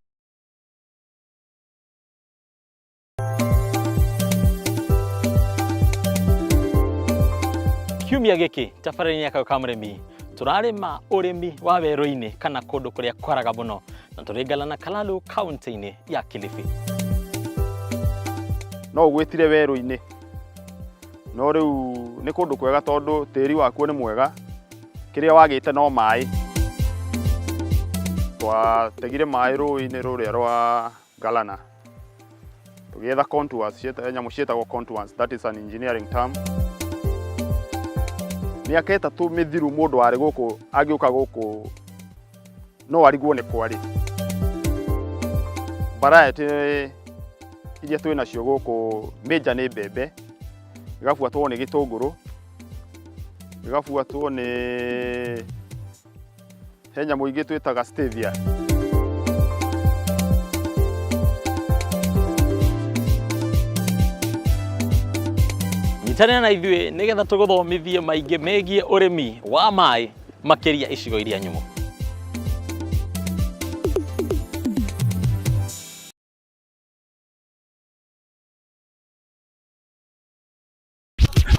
Kiumia gĩkĩ tabarĩra-inĩ ya Kayũ ka Mũrĩmi tũrarĩma ũrĩmi wa werũ-inĩ kana kũndũ kũrĩa kwaraga mũno, na tũrĩ na Kalalu kaunti-inĩ ya Kilifi. No ũgwĩtire werũ-inĩ, no rĩu nĩ kũndũ kwega tondũ tĩri wakuo nĩ mwega, kĩrĩa wagĩte no maĩ. Twategire maĩ rũĩ-inĩ rũrĩa rwa Galana, tũgĩetha contours, nyamũ ciĩtagwo contours, that is an engineering term. Mĩaka 3 mĩthiru mũndũ warĩ gũkũ angĩũka gũkũ no arigwo nĩ kwarĩ. Variety iria twĩ nacio gũkũ major nĩ mbembe, ĩgabuatwo nĩ gĩtũngũrũ, ĩgabuatwo nĩ he nyamũ ingĩ twĩtaga stevia. Nyitanĩra na ithuĩ nĩgetha tũgũthomithie maingĩ megiĩ ũrĩmi wa maĩ makĩria icigo iria nyũmũ.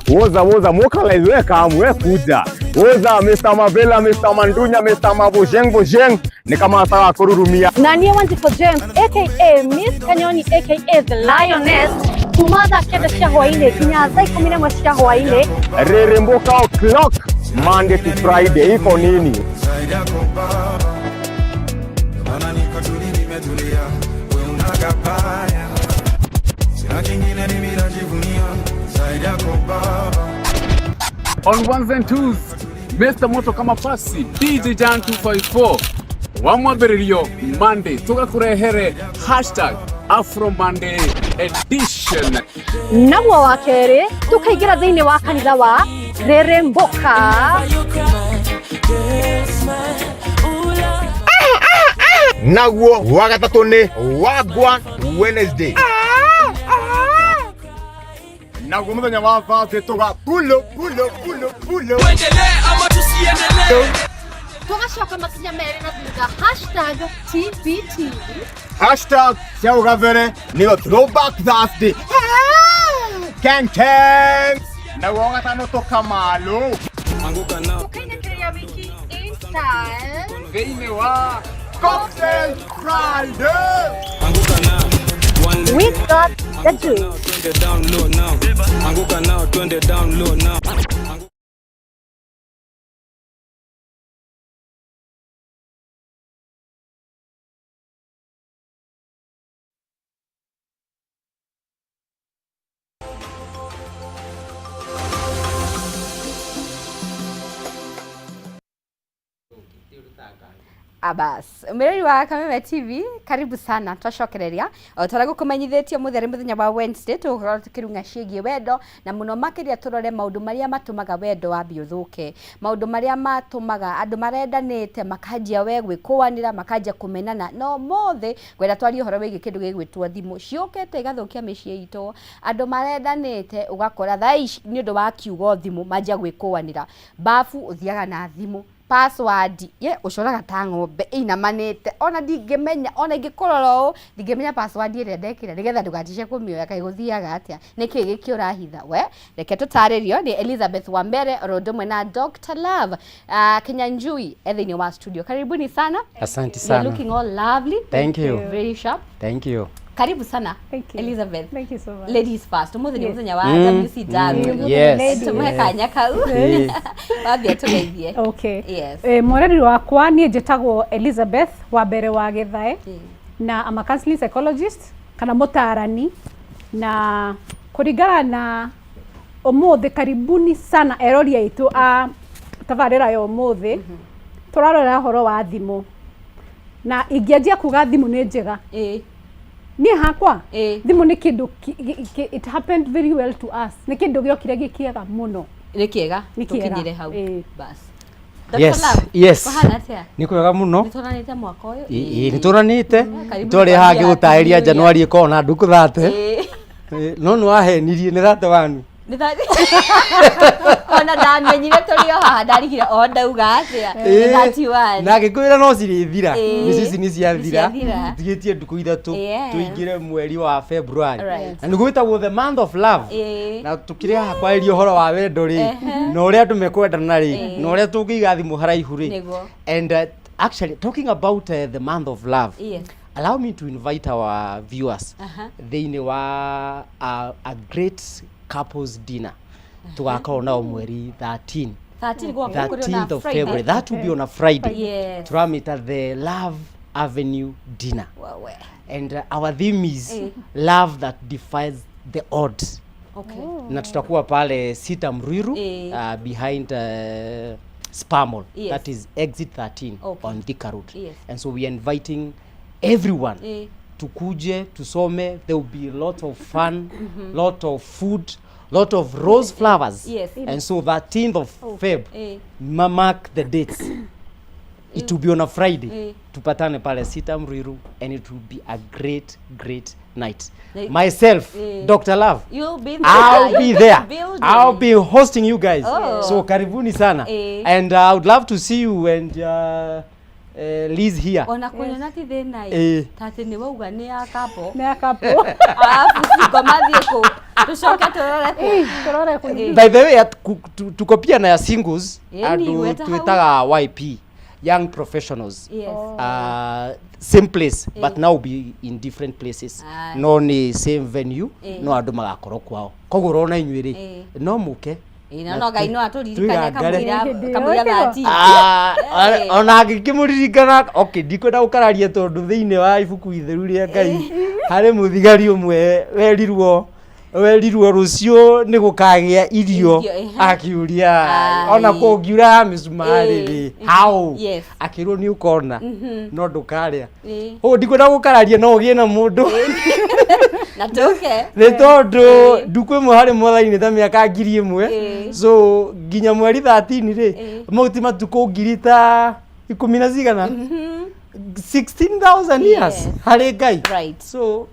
Woza woza mokalize, we come, we kuja. Woza Mr. Mavela, Mr. Mandunya, Mr. Mabojeng Bojeng, ni kama nataka kururumia. Na niĩ Wanjikũ James aka Miss Kanyoni aka The Lioness, kuma thaa 9 cia hwaĩ-inĩ nginya thaa 11 cia hwaĩ-inĩ. Reremboka o'clock Monday to Friday, iko nini? On ones and twos, Mr. Moto kama pasi DJ Jan 254 wa mwambĩrĩrio Monday tũgakũrehere hashtag Afro Monday edition. Naguo wa kerĩ tũkaingĩra thĩinĩ wa kanitha wa Reremboka. Naguo wa gatatũ nĩ Wagwan Wednesday. Naguo mũthenya wa Thursday tũga pulo pulo pulo pulo. Tuendelee ama tusiendelee? Tũgacoka makinya merĩ na thutha hashtag TBT. Hashtag cia ũgabere nĩyo Throwback Thursday. Ken Ken. Naguo wa gatano tũkamalo. Tũkainĩkĩrĩria wiki in style thĩinĩ wa Cocktail Friday. We got the juice. Anguka nao, twende down low now. Abas mwĩrori wa Kameme TV, karibu sana. Twacokereria o ta ũrĩa gũkũmenyithĩtio mũthenya nĩ mũthenya wa Wednesday, tũgũkorwo tũkĩrung'a ciĩgiĩ wendo na mũno makĩria tũrore maũndũ marĩa matũmaga wendo wambie ũthũke, maũndũ marĩa matũmaga andũ marendanĩte makanjia we gwĩkũanĩra, makanjia kũmenana. No ũmũthĩ ngwenda twarie ũhoro wĩgiĩ kĩndũ gĩgwĩtwo thimũ ciũkĩte igathũkia mĩciĩ itũ. Andũ marendanĩte ũgakora thaa ici nĩ ũndũ wa kiugo thimũ manjia gwĩkũanĩra. Bafu ũthiaga na thimũ, password ye ũcoraga ta ng'ombe ĩinamanĩte, ona ndingĩmenya, ona ingĩkũrora ũũ ndingĩmenya password ĩrĩa ndekĩra, nĩgetha ndũgatice kũmĩoya. Kaĩ gũthiaga atĩa? Nĩkĩ gĩkĩ ũrahitha we? Reke tũtarĩrio nĩ Elizabeth Wambere oro ũndũ ũmwe na Dr. Love Kinyanjui e thĩinĩ wa studio. Karibuni sana. Asante You're sana. looking all lovely. Thank you. Very sharp. Thank you. Karibu sana. Thank you. Elizabeth. Thank you so much. Ladies first. Ũmũthĩ nĩ Yes. mũthenya wa WCW. Yes. Tũmũhe Yes. kanya kau. Yes. Wambia tũgeithie. Okay. Yes. Mwereri wakwa niĩ njĩtagwo Elizabeth wa mbere wa Gĩthae na I'm a counseling psychologist kana mũtaarani, na kũringana na ũmũthĩ, karibuni sana erori aitũ a tabarĩra ya ũmũthĩ. Tũrarora ũhoro wa thimũ, na ingĩanjia kuga thimũ nĩ njega, niĩ hakwa thimũ nĩ kĩndũ it happened very well to us, nĩ kĩndũ gĩokire gĩ kĩega mũno. Nĩ kĩega. Nĩ kĩega. Tũkinyire hau. Bas. Dr. Yes, Love, yes. kũhana atĩa? Nĩ kwega mũno. Nĩ tuonanĩte mwaka ũyũ. Ĩĩ, nĩ tũranĩte. Karibu. Twarĩ haha kwambia ngĩgũtarĩria Happy New Year. January ĩkoragwo na ndukũ 30. No nĩ wahenirie nĩ 31. Ona ndamenyire tũrĩ o haha, ndarigire o ndauga atĩa. Nĩ 31. Na ngĩkwĩra no cirĩthira. Ĩĩ. Nĩcio ici nĩ ciathira. Nĩ ciathira. Tigĩtie ndukũ 3 tũingĩre mweri wa February. Na nĩguo wĩtagwo the month of love. Na tũkĩrĩ haha kwarĩria ũhoro wa wendo rĩ, na ũrĩa andũ mekwendana rĩ, na ũrĩa tũngĩiga thimũ haraihu rĩ. And actually talking about the month of love, allow me to invite our viewers thĩinĩ wa a great couples dinner tugakorwo nao mweri 13. 13 gwa kũrĩ on a 13th of Friday. February. That will be on a Friday. Turamita the Love Avenue dinner. Wewe. And our theme is love that defies the odds. Na tutakuwa pale Sita Mruiru, behind Spamol. That is exit 13 on Thika Road. And so we are inviting everyone tukuje tusome. There will be a lot of fun, lot of food, lot of rose flowers. And so 13th of Feb, mark the dates, it will be on a Friday. Tupatane pale Sita Mruiru and it will be a great, great night. Myself, Dr. Love, You'll be there. I'll You'll be be there. in the building. I'll be hosting you guys. Oh. So karibuni sana. And I would love to see you and Liz here. Ona kuona ti thĩna ĩ, ta atĩ nĩ wauga nĩ ya couple. Nĩ ya couple. Alafu siko mathiĩ kũ, tũcoke tũrore kũ. Tũrore kũ. By the way, tuko pia na ya singles, Ĩni, andu gweta hau. twĩtaga YP, young professionals. Same place, but now be in different places. Aye. No nĩ same venue, no andũ magakorwo kwao. Koguo ũrona inyuĩ rĩ, no mũke. Ĩ, na Na no Ngai no atũririkane twĩgangare. kamũira kamũira 13. Ah, ona angĩkĩmũririkana, okay, ndikwenda gũkararia tondũ thĩinĩ wa ibuku itheru rĩa Ngai harĩ mũthigari ũmwe werirwo rũciũ nĩ gũkagĩa irio. Irio, ehe. Akiuria, Ai. ona kũngiura ya mĩcumarĩ rĩ, how? Akĩrwo nĩ ũkona no ndũkarĩa. Ũguo ndikwenda gũkararia, no ũgĩe na mũndũ. Na tũke. Nĩ tondũ ndukũ ĩmwe harĩ mwathani nĩ ta mĩaka 1000. So nginya mweri 13 rĩ, mau ti matukũ ngiri ta ikũmi na cigana, 16,000 years harĩ Ngai. So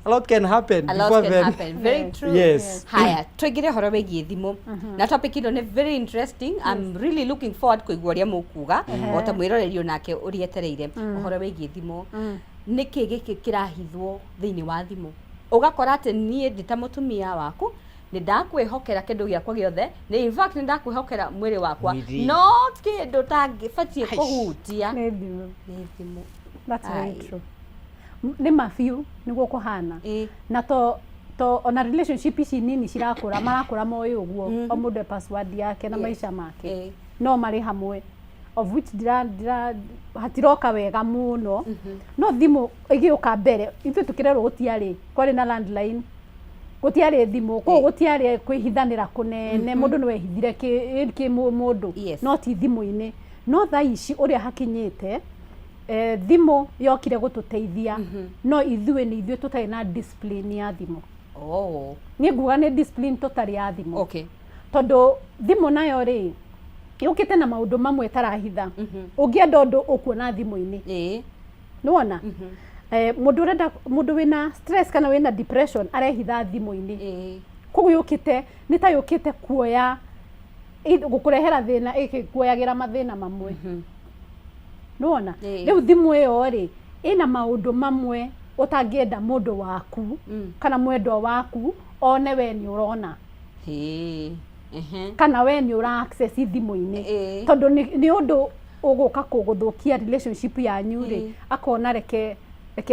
a lot can happen A lot before can then. happen. Very true. Yes. Haya, tũingĩre ũhoro wĩgiĩ thimũ. Na topic ĩno nĩ very interesting. I'm really looking forward kũigua ũrĩa mũkuga, o ta mwĩroreri onake ũrĩa etereire ũhoro wĩgiĩ thimũ. Nĩkĩ gĩkĩ kĩrahithwo thĩinĩ wa thimũ? Ũgakora atĩ niĩ ndĩ ta mũtumia waku nĩ ndakwĩhokera kĩndũ gĩakwa gĩothe, nĩ in fact nĩ ndakwĩhokera mwĩrĩ wakwa, Mwĩrĩ. no kĩndũ tangĩbatiĩ kũhutia Nĩ thimũ. Nĩ thimũ. That's very Ai. true. Nĩ ma biũ nĩguo kũhana, na to ona relationship ici nini cirakũra, marakũra moĩ ũguo, o mũndũ e password yake na maica make, no marĩ hamwe, of which ndira hatiroka wega mũno. No thimũ ĩgĩũka mbere ithuĩ tũkĩrerwo gũtiarĩ, kwarĩ na landline, gũtiarĩ thimũ, koguo gũtiarĩ kwĩhithanĩra kũnene. Mũndũ nĩ wehithire kĩ mũndũ, no ti thimũ-inĩ. No thaa ici ũrĩa hakinyĩte, Thimũ yokire gũtũteithia, no ithuĩ nĩ ithuĩ tũtarĩ na discipline ya thimũ. Oh. Niĩ nguga nĩ discipline tũtarĩ ya thimũ. Okay. Tondũ thimũ nayo rĩ, yũkĩte na maũndũ mamwe ĩtarahitha. Ũngĩenda ũndũ ũkuona thimũ-inĩ. Nĩwona? Mũndũ ũrenda, mũndũ wĩna stress kana wĩna depression arehitha thimũ-inĩ. Koguo yũkĩte, nĩ ta yũkĩte kuoya, gũkũrehera thĩna, ĩgĩkuoyagĩra mathĩna mamwe. Nĩwona? Rĩu thimũ ĩyo rĩ, ĩna maũndũ mamwe ũtangĩenda mũndũ waku kana mwendwa waku one we nĩ ũrona. Kana we nĩ ũra access thimũ-inĩ. Tondũ nĩ ũndũ ũgũka gũthũkia relationship yanyu rĩ, akona reke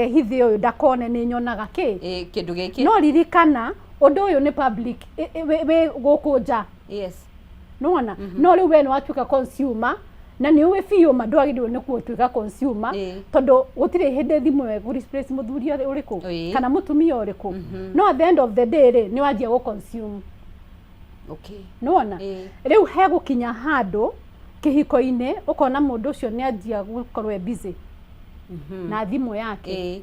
hithe ũyũ ndakone nĩ nyonaga kĩ. Kĩndũ gĩkĩ. No ririkana ũndũ ũyũ nĩ public, wĩ gũkũ nja. Yes. Nĩwona? No rĩu we nĩ watuĩka consumer, na nĩ ũĩ biũ ma ndwagĩrĩirwo nĩ gũtuĩka consumer, tondũ gũtirĩ hĩndĩ thimũ ĩyo ĩkũ replace mũthuri ũrĩkũ kana mũtumia ũrĩkũ. No at the end of the day rĩ, nĩ wanjia gũ consume. Okay. Nĩwona? Rĩu hegũkinya handũ kĩhiko-inĩ ũkona mũndũ ũcio nĩ anjia gũkorwo e busy na thimũ yake.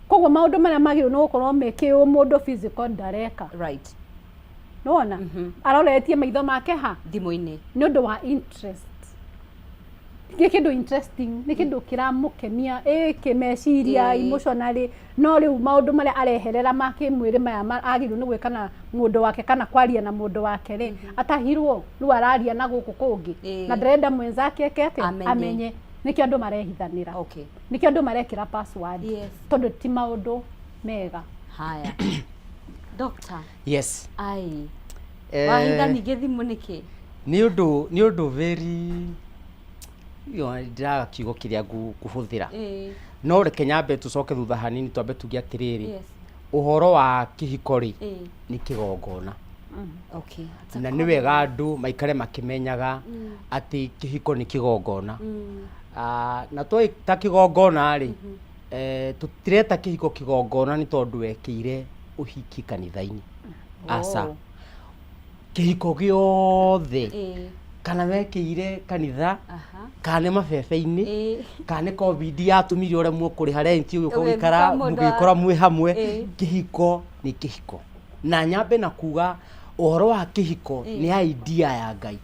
Koguo maũndũ marĩa magĩrĩirwo nĩ gũkorwo me kĩũmũndũ physical ndareka. Right. Nĩwona? Aroretie maitho make ha? Thimũ-inĩ. Nĩ ũndũ wa interest. Nĩ kĩndũ interesting, nĩ kĩndũ kĩramũkenia, kĩmeciria, emotionally, no rĩu maũndũ marĩa areherera ma kĩmwĩrĩ maya agĩrĩirwo nĩ gwĩka na mũndũ wake kana kwaria na mũndũ wake rĩ, atahirwo, rĩu araria na gũkũ kũngĩ. Na ndarenda mwenzake eke atĩa? Amenye. Amenye. Nĩkĩo andũ marehithanĩra. Okay. Nĩkĩo andũ marekĩra password. Yes. Tondũ ti maũndũ mega. Haya. Doctor. Yes. Ai. Wahitha ningĩ thimũ nĩkĩ? Nĩ ũndũ very ndĩraga kiugo kĩrĩa ngũhũthĩra. No reke nyambe tũcoke thutha hanini twambe tuge atĩrĩrĩ. Yes. Ũhoro wa kĩhiko rĩ, nĩ kĩgongona. Okay. Na nĩ wega andũ maikare makĩmenyaga atĩ kĩhiko nĩ kĩgongona. Na tweta kĩgongona rĩ, tũtireta kĩhiko kĩgongona nĩ tondũ wekĩire ũhiki kanitha-inĩ. Aca. Kĩhiko gĩothe kana wekĩire kanitha, kana nĩ mabebe-inĩ, kana nĩ COVID yatũmire ũremwo kũrĩha rent ũgĩũka ũgĩikara mũgĩkora mwĩ hamwe, kĩhiko nĩ kĩhiko. Na nyambe na kuga ũhoro wa kĩhiko nĩ idea ya Ngai,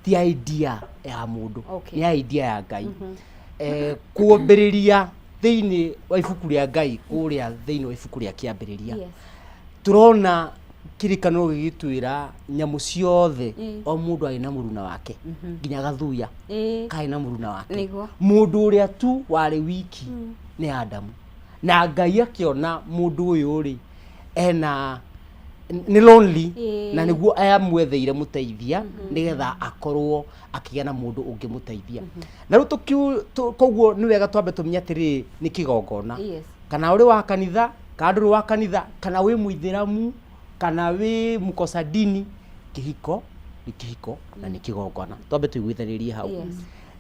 ti idea ya mũndũ, nĩ idea ya Ngai. Kwambĩrĩria thĩinĩ wa ibuku rĩa Ngai, kũrĩa thĩinĩ wa ibuku rĩa kĩambĩrĩria, tũrona kĩrĩkanĩro gĩgĩtwĩra nyamũ ciothe o mũndũ arĩ na mũruna wake, nginya gathuya karĩ na mũruna wake. Mũndũ ũrĩa tu warĩ wiki nĩ Adamu, na Ngai akĩona mũndũ ũyũ rĩ ena nĩ lonely, na nĩguo amwetheire mũteithia nĩgetha akorwo akĩgĩa na mũndũ ũngĩmũteithia. Na rĩu koguo nĩ wega twambe tũmenye atĩrĩrĩ, nĩ kĩgongona. Kana ũrĩ wa kanitha, kana ndũrĩ wa kanitha, kana wĩ mũithĩramu, kana wĩ mũkosa dini, kĩhiko nĩ kĩhiko na nĩ kĩgongona. Twambe tũiguithanĩrie hau.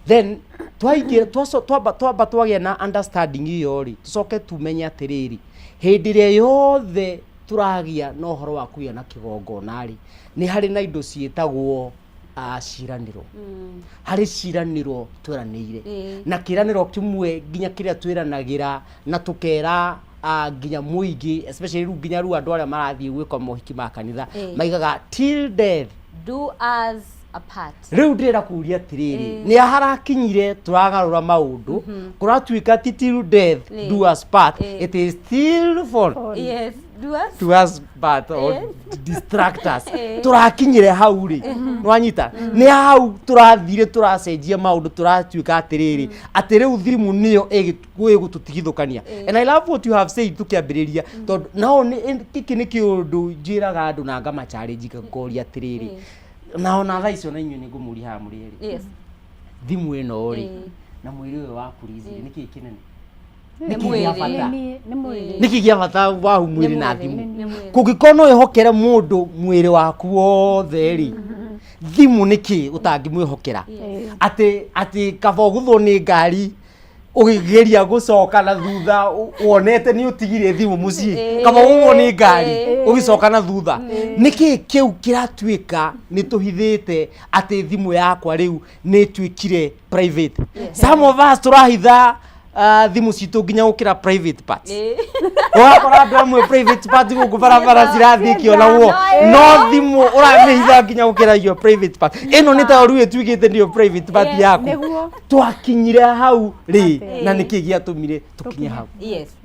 Then twaingĩra, twamba twagĩa na understanding ĩyo rĩ, tũcoke tumenye atĩrĩrĩ, hĩndĩ ĩrĩa yothe tũragĩa na ũhoro wa kũgĩa na kĩgongona rĩ, nĩ harĩ na indo ciĩtagwo ciĩranĩro. Harĩ ciĩranĩro tweranĩire. Na kĩranĩro kĩmwe nginya kĩrĩa twĩranagĩra na tũkera nginya mũingĩ, especially rĩu nginya rĩu andũ arĩa marathiĩ gwĩka mohiki ma kanitha, maigaga till death do us apart. Rĩu ndĩrenda kũria atĩrĩrĩ, nĩ harakinyire tũragarũra maũndũ, kũratuĩka ti till death do us part, it is still for Yes, do us to us part or distract us. Tũrakinyire hau rĩ, nĩwanyita? Nĩ hau tũrathire tũracenjia maũndũ, tũratuĩka atĩrĩrĩ, atĩ rĩu thimũ nĩyo ĩgũtũtigithũkania. And I love what you have said tũkĩambĩrĩria, tondũ nao gĩkĩ nĩ kĩũndũ njĩraga andũ na ngama challenge ngoria atĩrĩrĩ, na ona thaa icio na inyuĩ nĩ ngũmũria haha mũrĩ erĩ. Yes. Thimũ ĩno rĩ, na mwĩrĩ ũyũ waku Liz, nĩ kĩĩ kĩnene? Nĩ Nĩkĩ gĩa mwĩrĩ. bata? Nĩ mwĩrĩ. Nĩkĩ gĩa bata wahu mwĩrĩ na mwĩrĩ, thimũ? nĩ mwĩrĩ. Kũngĩkorwo no wĩhokere mũndũ mwĩrĩ waku wothe rĩ, thimũ nĩkĩ ũtangĩmwĩhokera? Atĩ kaba ũgũthwo nĩ ngari ũgĩgeria gũcoka na thutha wonete nĩ ũtigire thimũ mũciĩ, kaba ũgũthwo nĩ ngari ũgĩcoka na thutha. Nĩkĩ kĩu kĩratuĩka nĩ tũhithĩte atĩ thimũ yakwa rĩu nĩ ĩtuĩkire private? Some of us tũrahitha Thimũ citũ nginya gũkĩra private parts. Ũgakora andũ amwe private part gũkũ barabara cirathiĩ ikĩonagwo, no thimũ ũramĩhitha nginya gũkĩra your private part. Ĩno nĩ ta rĩu ĩtuĩkĩte nĩyo private part yaku. Twakinyire hau rĩ, na nĩkĩ gĩatũmire tũkinye hau?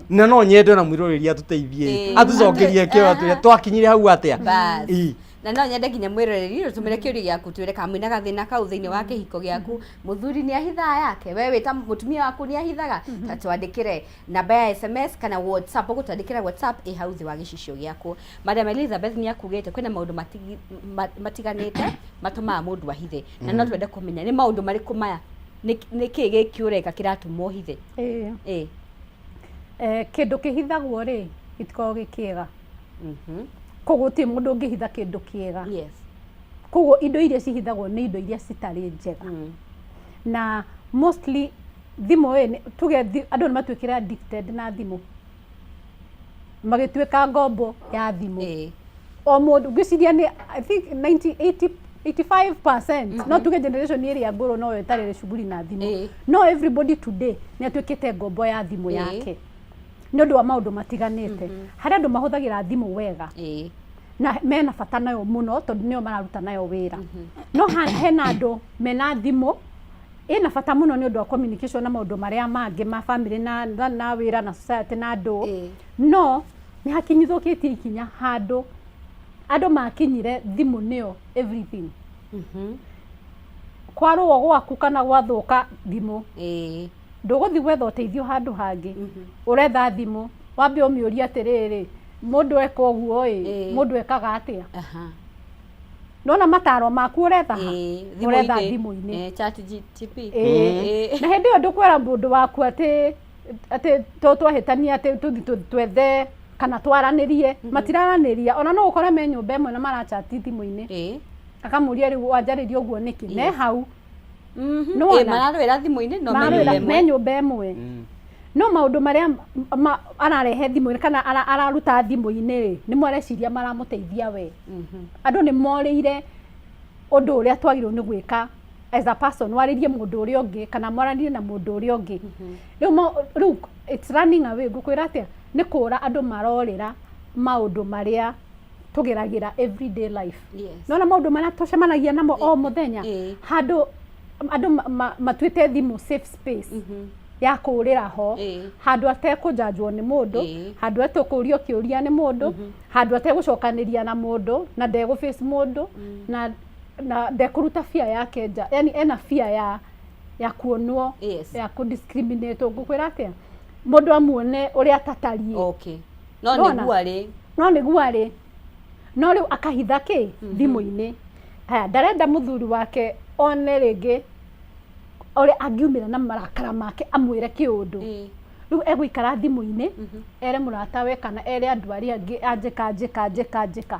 Na no nyende na mwĩroreri atũteithie, atũcokerie kĩo, atwĩre twakinyire hau atĩa. Bas. Na no nyende nginya mwĩroreri ũtũmĩre kĩũria gĩaku, twĩre kana mwĩna gathĩna kau thĩinĩ wa kĩhiko gĩaku. Mũthuri nĩ ahithaga yake? We wĩ ta mũtumia waku nĩ ahithaga? Ta twandĩkĩre namba ya SMS kana WhatsApp. Ũgũtwandĩkĩra WhatsApp ĩ hau thĩ wa gĩcicio gĩaku. Madam Elizabeth nĩ akugĩte kwĩna maũndũ matiganĩte matũmaga mũndũ ahithe, na no twende kũmenya nĩ maũndũ marĩkũ maya. Nĩ kĩĩ gĩkĩ ũreka kĩratũma ũhithe? Kĩndũ kĩhithagwo rĩ, gĩtikoragwo gĩ kĩega. Koguo gũtirĩ mũndũ ũngĩhitha kĩndũ kĩega. Koguo indo iria cihithagwo nĩ indo iria citarĩ njega. Na mostly thimũ ĩ, tuge andũ nĩ matuĩkire addicted na thimũ, magĩtuĩka ngombo ya thimũ. O mũndũ ngwĩciria nĩ, I think 90, 80, 85%, no tuge generation ĩrĩa ngũrũ no ĩtarĩ shughuli na thimũ, no everybody today nĩ atuĩkĩte ngombo ya thimũ yake nĩ ũndũ wa maũndũ matiganĩte. Harĩ andũ mahũthagĩra thimũ wega na mena bata nayo mũno tondũ nĩyo mararuta nayo wĩra, no hena andũ mena thimũ ĩna bata mũno nĩ ũndũ wa communication na maũndũ marĩa mangĩ ma family na wĩra na society na andũ, no nĩ hakinyithũkĩtie ikinya handũ andũ makinyire thimũ nĩyo everything. Kwarũo gwaku kana gwathũka, thimũ. Ndũgũthiĩ gwetha ũteithio handũ hangĩ, ũretha thimũ wambe ũmĩũrie atĩrĩrĩ, mũndũ eka ũguo ĩ, mũndũ ekaga atĩa? Nona mataro maku ũretha ha? Ũretha thimũ-inĩ. Chat GTP. Na hĩndĩ ĩyo ndũkwĩra mũndũ waku atĩ to twahĩtania atĩ tũthi twethe kana twaranĩrie. Matiraranĩria ona no ũkore me nyũmba ĩmwe na marachati thimũ-inĩ, akamũria, "Rĩu wanjarĩria ũguo nĩkĩ?" Me hau. Nĩwona? Mararwĩra thimũ-inĩ no me Mararwĩra nyũmba me ĩmwe. Nyũmba ĩmwe, no maũndũ marĩa ararehe thimũ-inĩ kana araruta thimũ-inĩ rĩ, nĩmo areciria maramũteithia we. Andũ nĩ morĩire ũndũ ũrĩa twagĩrĩirwo nĩ gwĩka as a person, warĩrie mũndũ ũrĩa ũngĩ kana mwaranĩrie na mũndũ ũrĩa ũngĩ. Rĩu it's running away. Ngũkwĩra atĩa, nĩ kũra andũ marorĩra maũndũ marĩa tũgeragĩra everyday life. Nona maũndũ marĩa tũcemanagia namo o mũthenya, handũ andũ matuĩte thimũ safe space ya kũrĩra ho, handũ atekũnjanjwo nĩ mũndũ, handũ atekũrio kĩũria nĩ mũndũ, handũ ategũcokanĩria na mũndũ na ndegũ face mũndũ na ndekũruta fear yake nja, yani ena fear ya kuonwo, ya kũdiscriminate. Ngũkwĩra atĩa, mũndũ amuone ũrĩa atatariĩ. No Nĩwona? nĩguo arĩ. No nĩguo arĩ, no rĩu akahitha kĩ thimũ-inĩ. Haya, ndarenda mũthuri wake one rĩngĩ ũrĩa angiumĩra na marakara make amwĩre kĩũndũ. Rĩu egũikara thimũ-inĩ ere mũratawe kana ere andũ arĩa angĩ, anjĩka, anjĩka, anjĩka, anjĩka,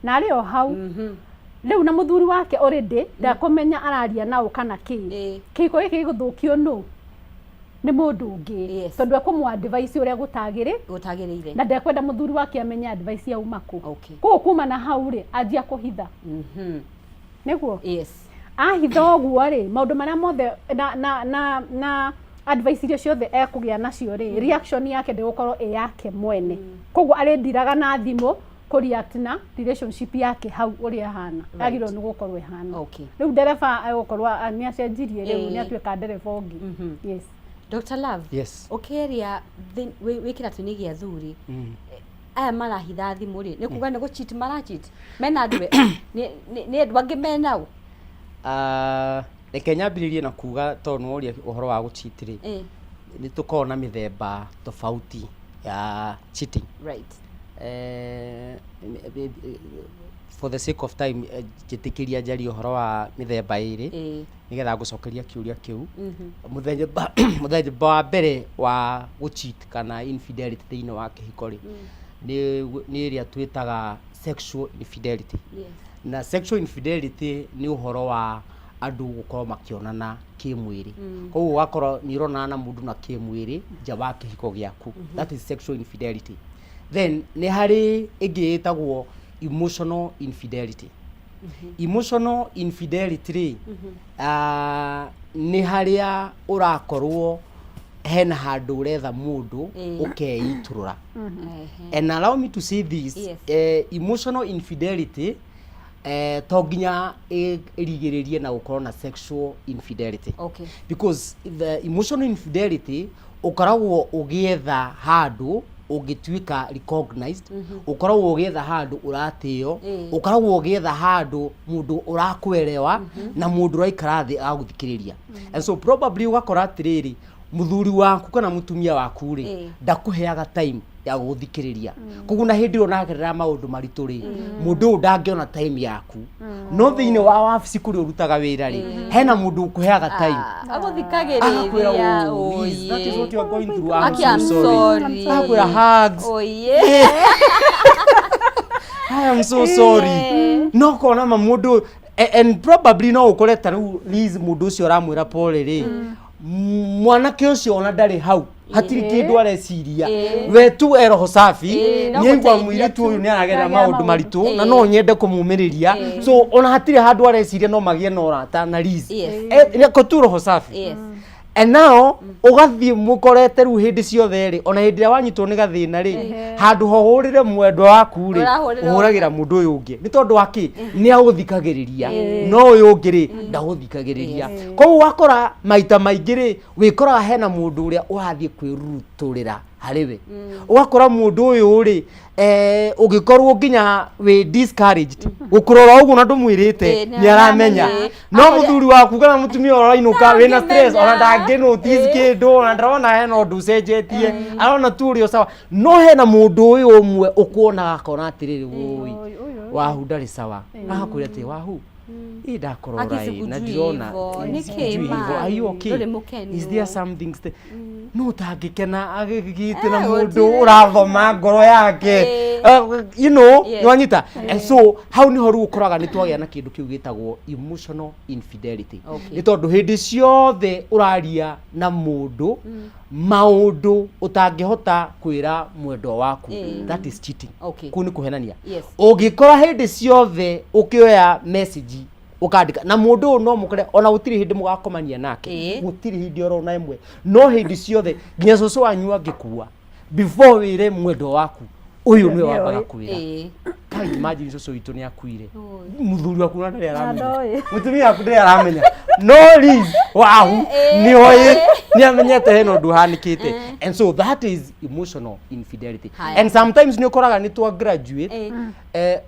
na arĩ o hau rĩu na mũthuri wake already ndakũmenya araria naũ kana kĩ. Kĩhiko gĩkĩ gĩgũthũkio nũ? Nĩ mũndũ ũngĩ, tondũ ekũmũ advice ũrĩa gũtagĩrĩ gũtagĩrĩire, na ndekwenda mũthuri wake amenye advice yauma kũ. Koguo kuma na hau rĩ, anjia kũhitha nĩguo ahitha ũguo rĩ, maũndũ marĩa mothe na advice iria ciothe ekũgĩa nacio rĩ, reaction yake ndĩgũkorwo ĩ yake mwene. Koguo arĩndiraga na thimũ kũ react na relationship yake hau ũrĩa ĩhana yagĩrĩirwo nĩ gũkorwo ĩhana. Rĩu ndereba egũkorwo nĩ acenjirie, rĩu nĩ atuĩka ndereba ũngĩ. Yes. Dr. Love. Yes. Ũkĩaria wĩ kĩratũ-inĩ gĩa athuri aya marahitha thimũ rĩ, nĩ kuga nĩ gũ cheat maracheat mena andũ nĩ andũ angĩ menao? Ah, reke nyambĩrĩrie na kuga tondũ nĩ woria ũhoro wa gũcheat rĩ, nĩ tũkoragwo na mĩthemba tofauti ya cheating. For the sake of time, njĩtĩkĩria njarie ũhoro wa mĩthemba ĩrĩ nĩgetha ngũcokeria kĩũria kĩu. Mũthemba wa mbere wa gũcheat kana infidelity thĩinĩ wa kĩhiko rĩ, nĩ ĩrĩa twĩtaga sexual infidelity. Na sexual infidelity nĩ ũhoro wa andũ gũkorwo makĩonana kĩmwĩrĩ. Koguo ũgakorwo nĩ ũronana na mũndũ na kĩmwĩrĩ nja wa kĩhiko gĩaku. That is sexual infidelity. Then nĩ harĩ ĩngĩ ĩtagwo emotional infidelity. Emotional infidelity rĩ, nĩ harĩa ũrakorwo Hena handũ ũretha mũndũ ũkeitũrũra. And allow me to say this, emotional infidelity to nginya ĩrigĩrĩrie na gũkorwo na sexual infidelity, because the emotional infidelity ũkoragwo ũgĩetha handũ ũngĩtuĩka recognized, ũkoragwo ũgĩetha handũ ũratĩo, ũkoragwo ũgĩetha handũ mũndũ ũrakwerewa na mũndũ ũraikara thĩ agagũthikĩrĩria. And so probably ũgakora atĩrĩrĩ, mũthuri waku kana mũtumia waku rĩ, ndakũheaga time ya gũgũthikĩrĩria. Koguo na hĩndĩ ĩyo ũragerera maũndũ maritũ rĩ, mũndũ ũyũ ndangĩona time yaku, no thĩinĩ wa wabici kũrĩa ũrutaga wĩra rĩ, hena mũndũ ũkũheaga time, agakwĩra, Agũthikagĩrĩria. "Oh, Liz, that is what you are going through. I'm Aki, so I'm sorry." sorry. Agakwĩra hugs. Oye. "I am so sorry." No kona ma mũndũ and probably no ũkore ta rĩu Liz, mũndũ ũcio ũramwĩra pole rĩ, mwanake ũcio ona ndarĩ hau, hatirĩ kĩndũ areciria. We tu e roho safi. No Nĩaigua gũteithia mũirĩtu tu. ũyũ nĩ aragerera Aragerera maũndũ maũndũ. maritũ na no nyende kũmũmĩrĩria. So ona hatirĩ handũ areciria no magĩe na ũrata na Liz. Nĩko tu roho safi. And now ũgathiĩ mũkorete rĩu hĩndĩ ciothe rĩ, ona hĩndĩ ĩrĩa wanyitwo nĩ gathĩna rĩ, handũ hohũrĩre mwendwa waku rĩ, Ũrahũrĩra ũhũragĩra mũndũ ũyũ ũngĩ. Nĩ tondũ wa kĩ? Nĩ agũthikagĩrĩria, no ũyũ ũngĩ rĩ, ndagũthikagĩrĩria. Koguo wakora maita maingĩ rĩ, wĩkoraga hena mũndũ ũrĩa ũrathiĩ kwĩrutũrĩra harĩ we. Ũgakora mũndũ ũyũ rĩ, ũngĩkorwo nginya wĩ discouraged, gũkũrora ũguo na ndũmwĩrĩte, nĩ nĩ aramenya. aramenya. No mũthuri waku kana mũtumia ũrainũka wĩna stress, ona ndangĩ notice kĩndũ, ona ndarona hena ũndũ ũcenjetie, arona tu ũrĩ o sawa. No hena mũndũ ũyũ ũmwe ũkuonaga akona atĩrĩrĩ, wũi, wahu ndarĩ sawa, agakwĩra atĩ, "Wahu, ĩ ndakorora Aki ĩ na sikujui ndirona hivo. ĩ, Nĩkĩ sikujui ma? hivo. Are you okay? Ndũrĩ mũkenu. Is there something no ũtangĩkena agĩgĩte na mũndũ Gũtirĩ. ũrathoma ngoro yake? Nĩwanyita? And so hau niho rĩu ũkoraga nĩ twagĩa na kĩndũ kĩu gĩtagwo emotional infidelity, nĩ tondũ hĩndĩ ciothe ũraria na mũndũ maũndũ ũtangĩhota kwĩra mwendwa waku. That is cheating. Kũu nĩ kũhenania. Ũngĩkora hĩndĩ ciothe ũkĩoya message ũkandĩka na mũndũ ũyũ, no mũkore ona gũtirĩ hĩndĩ mũgakomania nake, gũtirĩ hĩndĩ oro na ĩmwe, no hĩndĩ ciothe nginya cũcũ wanyu angĩkua, before wĩre mwendwa waku, ũyũ nĩwe wambaga kwĩra. Kai, imagine cũcũ witũ nĩ akuire, mũthuri waku na ndarĩ aramenya, Ndoĩ. mũtumia waku ndarĩ aramenya, no Liz wahu nĩ oĩ, nĩ amenyete hena ũndũ ũhanĩkĩte. And so that is emotional infidelity. Haya. And sometimes nĩ ũkoraga nĩ twa graduate,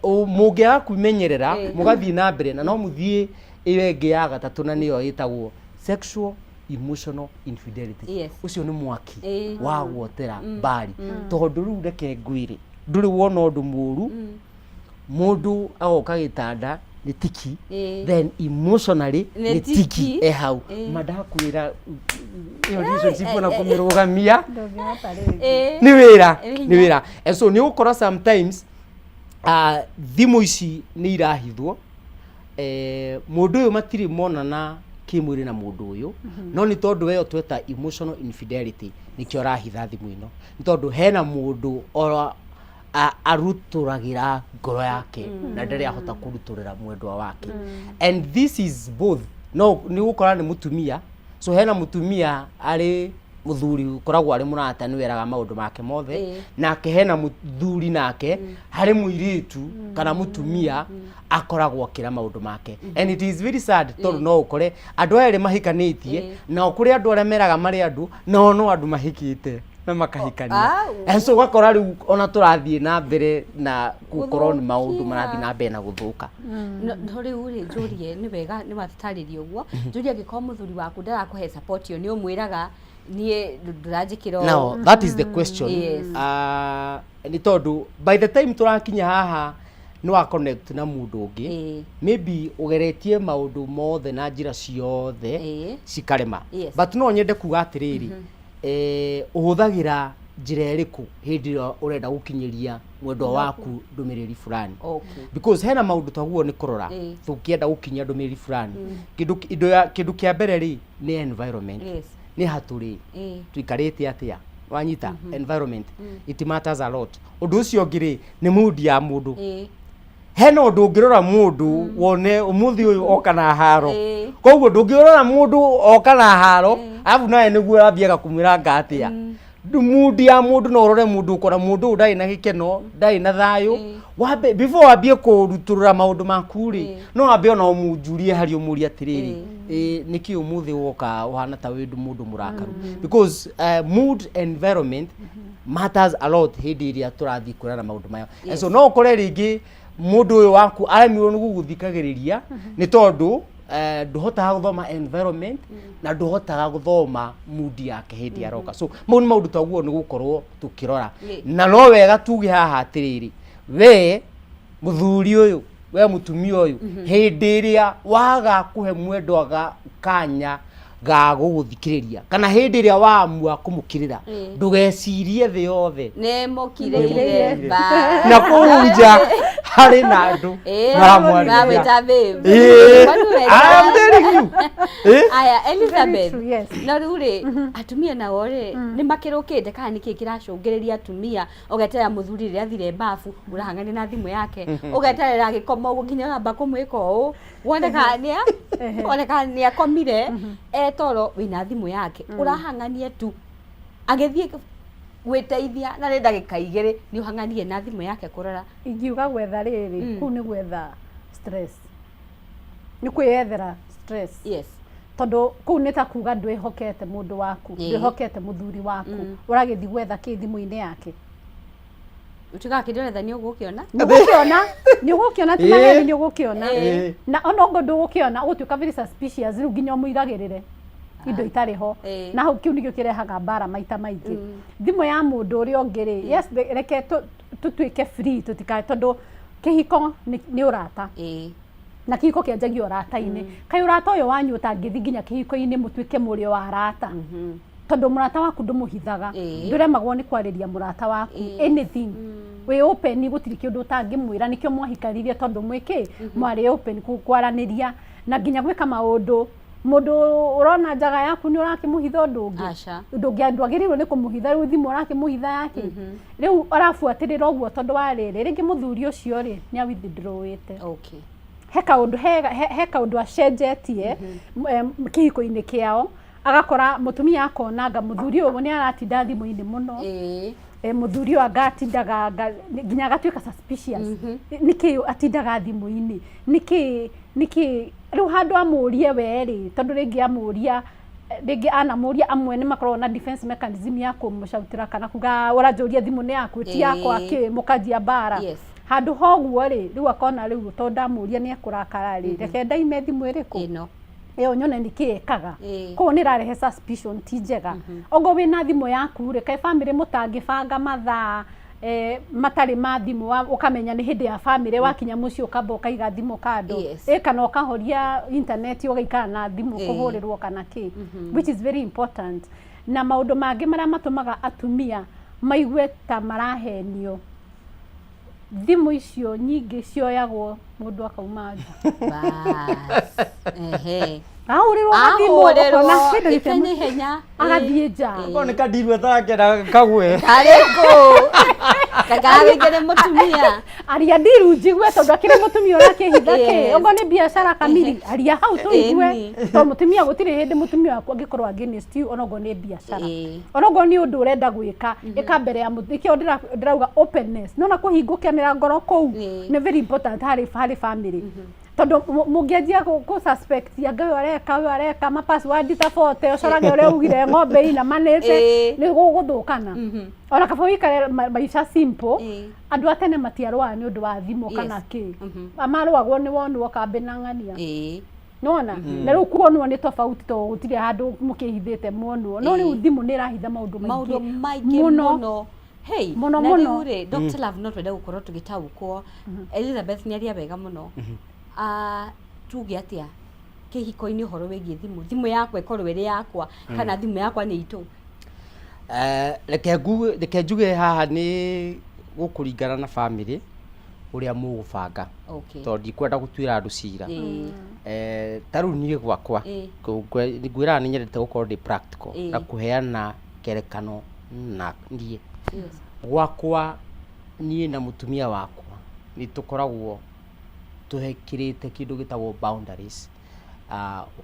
mũngĩaga kwĩmenyerera, mũgathiĩ na mbere na no mũthiĩ ĩyo ĩngĩ ya gatatũ, na nĩyo ĩtagwo sexual emotional infidelity. Ũcio nĩ mwaki wa guotera mbari, tondũ rĩu reke ngwĩre, ndũrĩ wona ũndũ mũru mũndũ agoka gĩtanda nĩ tiki, then emotionally nĩ nĩ tiki tiki. E hau mandakwĩra ĩyo relationship ona kũmĩrũgamia Ndũngĩhota rĩngĩ. Nĩ wĩra. Nĩ Nĩ wĩra. And so nĩ ũgũkora sometimes thimũ ici nĩ irahithwo, mũndũ ũyũ matirĩ monana kĩmwĩrĩ na mũndũ ũyũ, no nĩ tondũ weyo tweta emotional infidelity, nĩkĩo arahitha thimũ ĩno, nĩ tondũ hena mũndũ ora arutũragĩra ngoro yake na ndarĩ ahota kũrutũrĩra mwendwa wake. And this is both, no nĩ ũgũkora nĩ mũtumia, so hena mũtumia arĩ mũthuri ũkoragwo arĩ mũrata, nĩwe eraga maũndũ make mothe, nake hena mũthuri nake harĩ mũirĩtu kana mũtumia akoragwo akĩra maũndũ make. And it is very sad, tondũ no ũkore andũ aya erĩ mahikanĩtie, nao kũrĩ andũ arĩa meraga marĩ andũ, nao no andũ mahikĩte na makahikania. And so ũgakora rĩu ona tũrathiĩ na mbere na gũkorwo nĩ maũndũ marathiĩ na mbere na gũthũka. No rĩu rĩ, njũrie, nĩ wega nĩ watũtarĩria ũguo, njũrie, angĩkorwo mũthuri waku ndarakũhe support ĩyo, nĩ ũmwĩraga niĩ ndũranjĩkĩra ũũ? Now that is the question. Nĩ tondũ by the time tũrakinya haha nĩ wa connect na mũndũ ũngĩ, maybe ũgeretie maũndũ mothe na njĩra ciothe cikarema. But no nyende kuga atĩrĩrĩ, ũhũthagĩra njĩra ĩrĩkũ hĩndĩ ĩrĩa ũrenda gũkinyĩria mwendwa waku ndũmĩrĩri fulani? Because hena maũndũ twaguo nĩ kũrora tũngĩenda gũkinyia ndũmĩrĩri fulani. Kĩndũ indo ya kĩndũ kĩa mbere rĩ, nĩ environment. Nĩ hatũrĩ, tuikarĩte atĩa, wanyita? Environment, it matters a lot. Ũndũ ũcio ũngĩ rĩ, nĩ mood ya mũndũ. Hena ũndũ ũngĩrora mũndũ wone ũmũthĩ ũyũ oka na haro. Ĩĩ. Koguo ndũngĩrora mũndũ oka na haro arabu nawe nĩguo ũrambiaga kũmwĩra anga atĩa. Mood ya mũndũ, no ũrore mũndũ ũkora mũndũ ũyũ ndarĩ na gĩkeno, ndarĩ na thayũ. Wambe before wambie kũrutũrũra maũndũ maku rĩ, no wambe ona ũmunjurie harĩ ũmũrie atĩrĩrĩ, ĩ nĩkĩ ũmũthĩ woka ũhana ta wĩ mũndũ mũrakaru? Because mood, environment matters a lot hĩndĩ ĩrĩa tũrathiĩ kwĩrana maũndũ maya. And so no ũkore rĩngĩ mũndũ ũyũ waku aremirwo nĩ gũgũthikagĩrĩria nĩ tondũ ndũhotaga gũthoma environment na ndũhotaga gũthoma mood yake hĩndĩ aroka. So mau nĩ maũndũ twaguo nĩ gũkorwo tũkĩrora. Na no wega tuge haha atĩrĩrĩ, we mũthuri ũyũ, we mũtumia ũyũ, hĩndĩ ĩrĩa waga kũhe mwendwa ga kanya ga gũgũthikĩrĩria kana hĩndĩ ĩrĩa waamua kũmũkĩrĩra, ndũgecirie thĩ yothe nĩ mũkirĩire. Na kũu nja harĩ na andũ maramwarĩria. Maramwĩta babe. Ĩĩ. Kwani wega? I am telling you. Ĩĩ. Aya, Elizabeth, Very true, yes. No rĩu rĩ, atumia nao rĩ, nĩ makĩrũkĩte kana nĩkĩ kĩracũngĩrĩria atumia ũgeterera mũthuri rĩrĩa athire mbabu ũrahang'ania na thimũ yake, ũgeterera agĩkoma ũguo nginya ũramba kũmwĩka ũũ woneka nĩa oneka nĩ akomire etoro wĩna thimũ yake, ũrahang'ania tu agĩthiĩ gwĩteithia na nĩ ndagĩka 2 nĩ ũhang'anie na thimũ yake kũrora. Ingiuga gwetha rĩrĩ, kũu nĩ gwetha stress, nĩ kwĩyethera stress. Tondũ kũu nĩ ta kuga ndwĩhokete mũndũ waku, ndwĩhokete mũthuri waku. Ũragĩthiĩ gwetha kĩ thimũ-inĩ yake? Ũtuĩkaga kĩndũ ũretha nĩ ũgũkĩona. Nĩ ũgũkĩona, nĩ ũgũkĩona, ti maheni, nĩ ũgũkĩona. Na ona okorwo ndũgũkĩona, ũgũtuĩka very suspicious rĩu nginya ũmũiragĩrĩre indo itarĩ ho. Na hau kĩu nĩkĩo kĩrehaga mbara maita maingĩ. Thimũ ya mũndũ ũrĩa ũngĩ rĩ, yes, reke tũtuĩke free, tũtikae, tondũ kĩhiko nĩ ũrata na kĩhiko kĩanjagia ũrata-inĩ. Kaĩ ũrata ũyũ wanyu ũtangĩthiĩ nginya kĩhiko-inĩ, mũtuĩke mũrĩ o arata, tondũ mũrata waku ndũmũhithaga, ndũremagwo nĩ kwarĩria mũrata waku anything, wĩ open, gũtirĩ kĩndũ ũtangĩmwĩra. Nĩkĩo mwahikanirie, tondũ mwĩkĩ mwarĩ open kwaranĩria na nginya gwĩka maũndũ. Mũndũ ũrona njaga yaku nĩ ũrakĩmũhitha ũndũ ũngĩ? Aca. Ũndũ ũngĩ ndwagĩrĩirwo nĩ kũmũhitha. Rĩu thimũ ũrakĩmũhitha yake rĩu arabuatĩrĩra ũguo, tondũ wa rĩrĩ, rĩngĩ mũthuri ũcio rĩ nĩ a withdrawĩte. He kaũndũ he kaũndũ acenjetie kĩhiko-inĩ kĩao, agakora mũtumia akona anga mũthuri ũyũ nĩ aratinda thimũ-inĩ mũno. Mũthuri ũyũ anga atindaga nginya agatuĩka suspicious, nĩkĩ atindaga thimũ-inĩ, nĩkĩ rĩu handũ amũrie we rĩ, tondũ rĩngĩ amũria, rĩngĩ anamũria, amwe nĩ makoragwo na defense mechanism ya kũmũcautĩra kana kuga, ũranjũria thimũ nĩ yaku, ti yakwa. Kĩ mũkanjia mbara. Handũ ha ũguo rĩ, rĩu akona rĩu tondũ ndamũria nĩ ekũrakara rĩ, reke ndaime thimũ ĩrĩkũ ĩno ĩyo nyone nĩkĩ ĩkaga. Koguo nĩ ĩrarehe suspicion ti njega. Okorwo wĩna thimũ yaku rĩ, kaĩ family mũtangĩbanga mathaa matarĩ ma thimũ, ũkamenya nĩ hĩndĩ ya family, wakinya mũciĩ ũkamba ũkaiga thimũ kando, kana ũkahoria internet, ũgaikara na thimũ kũhũrĩrwo kana kĩ, which is very important. Na maũndũ mangĩ marĩa matũmaga atumia maigue ta marahenio, thimũ icio nyingĩ cioyagwo mũndũ akauma nja. Bas. Ehe. Ahũrĩrwo gathimũ, Ahũrĩrwo, ũkona kĩndũ ihenya ihenya. Agathiĩ nja. Ko nĩ kandirũ atarakena kagwe. Karĩkũ? Kakarĩngĩ nĩ mũtumia. Aria ndiru njigue, tondũ akĩrĩ mũtumia ũrakĩhitha kĩ? Okorwo nĩ biacara kamiri, aria hau tũigue. Tondũ mũtumia, gũtirĩ hĩndĩ mũtumia waku angĩkorwo against you, onokorwo nĩ biacara, onokorwo nĩ ũndũ ũrenda gwĩka, ĩka mbere ya nĩkĩo ndĩrauga openness nona kũhingũkanĩra ngoro kũu nĩ very important harĩ family, tondũ mũngĩanjia kũ suspect anga ũyũ areka, ũyũ areka ma password ta 40, ũcorage ũrĩa ugire ng'ombe inamanĩte, nĩ gũgũthũkana. Ona kaba ũikare maica simple. Andũ a tene matiarũaga nĩ ũndũ wa thimũ kana kĩ, marũagwo nĩ wonwo kambĩ na ng'ania nona. Na rĩu kuonwo nĩ tofauti, tondũ gũtirĩ handũ mũkĩhithĩte muonwo, no rĩu thimũ nĩ ĩrahitha maũndũ maũndũ maingĩ maingĩ mũno. Mũno. Hey, Mũno, na mũno. rĩu rĩ, Dr. Love, no twende gũkorwo tũgĩtaũkwo. Elizabeth nĩ aria wega mũno. Ah, tuge atĩa kĩhiko-inĩ ũhoro wĩgiĩ thimũ? Thimũ yakwa ĩkorwo ĩrĩ yakwa kana thimũ yakwa nĩ itũ? Reke njuge haha nĩ gũkũringana na family ũrĩa mũgũbanga, tondũ ndikwenda gũtuĩra andũ cira. Ta rĩu niĩ gwakwa, ngwĩraga nĩ nyendete gũkorwo ndĩ practical na kũheana ngerekano na niĩ gwakwa, niĩ na mũtumia wakwa nĩ tũkoragwo Tũhekĩrĩte kĩndũ gĩtagwo boundaries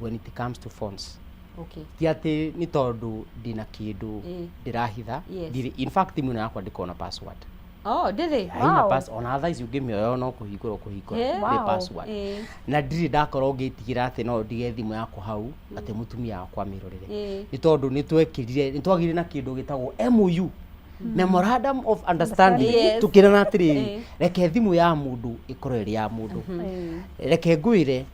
when it comes to phones. Ti atĩ nĩ tondũ ndĩna kĩndũ ndĩrahitha. Ndirĩ. In fact, thimũ ĩno yakwa ndĩkoragwo na password. Oh, ndĩrĩ. Haina pass ona thaa ici ũngĩmĩoya no kũhingũra ũkũhingũra. Ndĩrĩ password. Na ndirĩ ndakorwo ngĩtigĩra atĩ no ndige thimũ yakwa hau atĩ mũtumia wakwa amĩrorere, nĩ tondũ nĩ twekĩrire, nĩ twagĩire na kĩndũ gĩtagwo MOU, Memorandum of Understanding. Tũkĩrana atĩrĩrĩ, reke thimũ ya mũndũ ĩkorwo ĩrĩ ya mũndũ. Reke ngwĩre,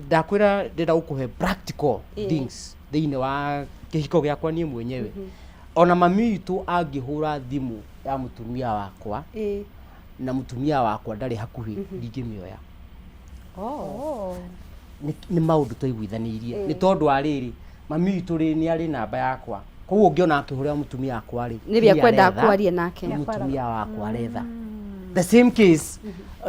ndakwĩra ndĩrenda gũkũhe practical things thĩinĩ wa kĩhiko gĩakwa niĩ mwenyewe. Ona mami witũ angĩhũra thimũ ya mũtumia wakwa na mũtumia wakwa ndarĩ hakuhĩ, ndingĩmĩoya. Oh. Nĩ maũndũ twaiguithanĩirie. Nĩ tondũ wa rĩrĩ, mami witũ rĩ, nĩ arĩ namba yakwa, koguo ũngĩona akĩhũrĩra mũtumia wakwa rĩ, Nĩ niĩ akwenda aretha, kwaria nake. Nĩ mũtumia wakwa aretha. The same case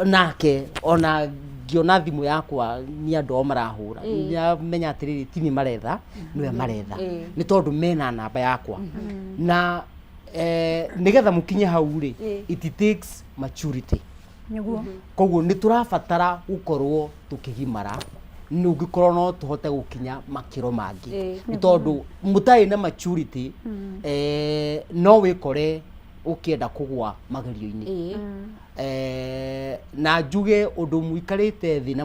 nake, ona ngĩona thimũ yakwa nĩ andũ ao marahũra, nĩamenya atĩrĩrĩ, ti niĩ maretha, nĩwe maretha, nĩ tondũ mena namba yakwa. Na nĩgetha mũkinye hau rĩ, it takes maturity. Koguo nĩ tũrabatara gũkorwo tũkĩgimara nĩ ũngĩkorwo no tũhote gũkinya makĩro mangĩ. Nĩ tondũ mũtarĩ na maturity, no wĩkore ũkĩenda kũgwa magerio-inĩ. Na njuge ũndũ mũikarĩte thĩ na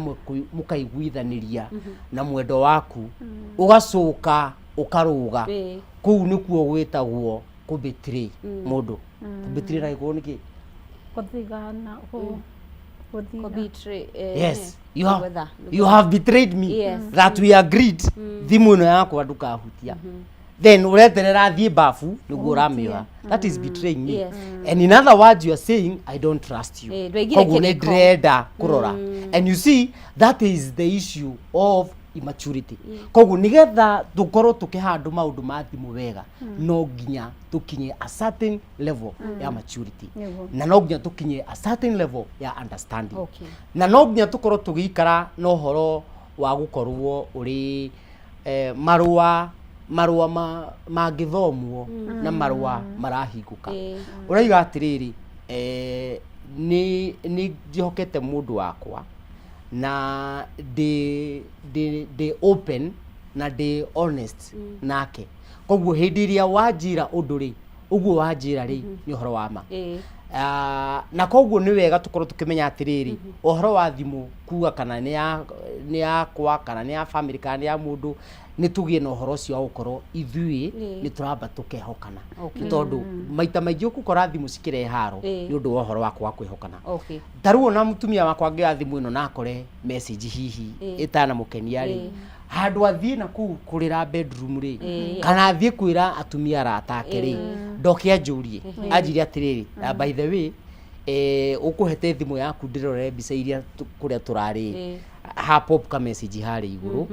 mũkaiguithanĩria na mwendo waku, ũgacoka ũkarũga, kũu nĩkuo gwĩtagwo kũbetray mũndũ. Kũbetray na gĩkũyũ nĩ kĩ? Gũthigana, gũthiga. Kũbetray, Yes, you have, gwetha- you have betrayed me. That we agreed, thimũ ĩno yakwa ndũkahutia, then ũreterera thiĩ bafu nĩguo ũramĩoya. That is betraying me. And in other words, you are saying I don't trust you. Ndwaigire Koguo nĩ kĩrĩko. ndĩrenda kũrora. And you see, that is the issue of immaturity. Koguo nĩgetha tũkorwo tũkĩhandũ maũndũ ma thimũ wega, no nginya tũkinye a certain level ya maturity, na no nginya tũkinye a certain level ya understanding, na no nginya tũkorwo tũgĩikara na ũhoro wa gũkorwo ũrĩ marũa mangĩthomwo na marũa marahingũka. Ũraiga atĩrĩrĩ, nĩ njĩhokete mũndũ wakwa na ndĩ open na ndĩ honest nake, koguo hĩndĩ ĩrĩa wanjĩra ũndũ rĩ, ũguo wanjĩra rĩ, nĩ ũhoro wa ma. Ah, na koguo nĩ wega tũkorwo tũkĩmenya atĩrĩrĩ, ũhoro wa thimũ kuga kana nĩ yakwa kana nĩ ya family kana nĩ ya mũndũ, nĩ tũgĩe na ũhoro ũcio wa gũkorwo ithuĩ nĩ tũramba tũkehokana. Nĩ tondũ maita maingĩ ũgũkora thimũ cikĩrehe haro nĩ ũndũ wa ũhoro wa kwaga kwĩhokana. Ta rĩu ona mũtumia wakwa angĩoya thimũ ĩno na akore message hihi ĩtanamũkenia rĩ, handũ athiĩ na kũu kũrĩra bedroom rĩ, kana athiĩ kwĩra atumia arata ake rĩ, ndoke anjũrie, anjĩre atĩrĩrĩ, "Ah, by the way, ũkũhete thimũ yaku ndĩrore mbica iria kũrĩa tũrarĩ, ha pop ka message harĩa igũrũ."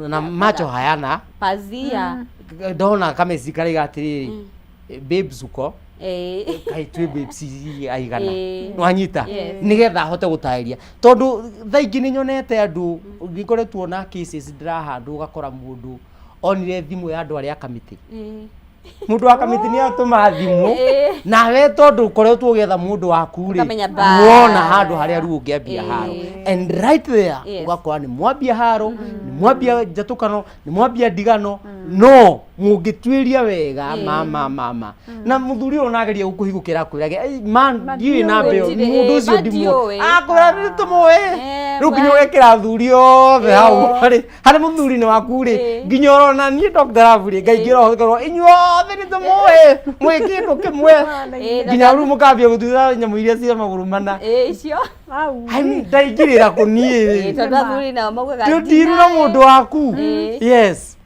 Na macho hayana pazia. Ndona ka message karaiga atĩrĩrĩ, "Babes, uko?" Kaĩ twĩ babes aigana? Nwanyita? Yes. Nĩgetha ahote gũtarĩria, tondũ thaa ingĩ nĩ nyonete andũ, ngĩkoretwo na cases ndĩrahandwo, ũgakora mũndũ onire thimũ ya andũ arĩa a kamĩtĩ. Mũndũ wa kamĩtĩ nĩ atũma thimũ, nawe tondũ ũkoretwo ũgĩetha mũndũ waku rĩ, Ũkamenya bas. wona handũ harĩa rĩu ũngĩambia haro, and right there ũgakora nĩ mwambia haro, nĩ mwambia njatũkano, nĩ mwambia ndigano. No mũngĩtuĩria wega, mama mama na mũthuri ũyũ nageria gũkũhigũkĩra akwĩrage, "Ei, man, ndiũĩ namba ĩyo." Gũtirĩ, Mũndũ ũcio ma ndimũĩ. ndiũĩ. Akwĩra nĩ tũmũĩ. Rĩu nginya ũgekĩra athuri othe hau harĩ mũthuri-inĩ waku rĩ, nginya ũrona niĩ Dr. Love rĩ, ngaingĩra ho ngorwo inyuothe nĩ tũmũĩ mwĩ kĩndũ kĩmwe, nginya rĩu mũkambia gũtuĩra nyamũ iria cia magũrũ mana. Icio. I mean, ndaingĩrĩra kũ niĩ? Tondũ athuri nao maugaga Ndiru na mũndũ waku. Yes.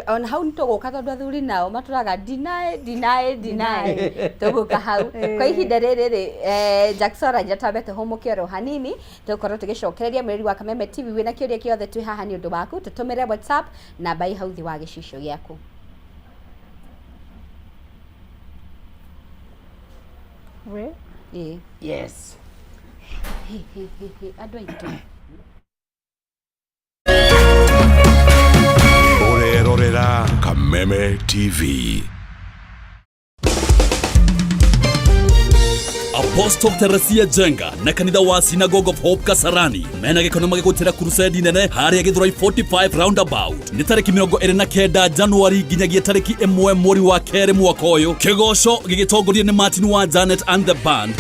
Ona hau nĩ tũgũka, tondũ athuri nao matũraga deny, deny, deny. Tũgũka hau. Kwa ihinda rĩrĩ rĩ, Jackson Raja, twambe tũhũmũke oro hanini, tũgũkorwo tũgĩcokereria mwĩrori wa Kameme TV. Wĩna kĩũria kĩothe, twĩ haha nĩ ũndũ waku. Tũtũmĩre WhatsApp namba ĩ hau thĩ wa gĩcicio gĩaku. We. Yes. Hĩ, hĩ, hĩ, hĩ, andũ aitũ. Ũrerorera Kameme TV. A Apostle Teresia Jenga na kanitha wa Synagogue of Hope Kasarani mena gĩkeno magĩgũtĩra kurusedi nene harĩa Gĩthũrai 45 roundabout nĩ tarĩki 29 Januari nginyagia tarĩki 1 mweri wa kerĩ mwaka ũyũ. Kĩgoco gĩgĩtongorio nĩ Martin wa Janet and the band.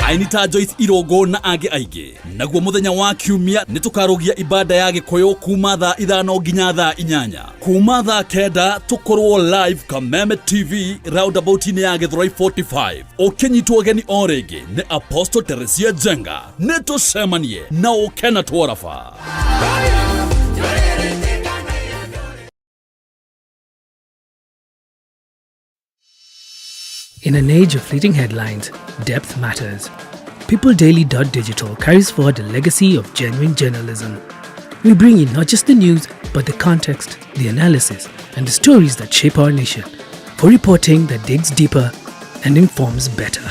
Aini ta Joyce Irongo na angĩ aingĩ. Naguo mũthenya wa kiumia nĩ tũkarũgia ibada ya gĩkũyũ kuma thaa 5 nginya thaa 8. Kuma thaa 9 tũkorwo live Kameme TV roundabout-inĩ ya Gĩthũrai 45. Ũkĩnyitwo ũgeni o rĩngĩ nĩ Apostle Teresia Jenga. Nĩ tũcemanie na ũke na twaraba. In an age of fleeting headlines, depth matters. PeopleDaily.digital carries forward a legacy of genuine journalism. We bring you not just the news, but the context, the analysis, and the stories that shape our nation, for reporting that digs deeper and informs better.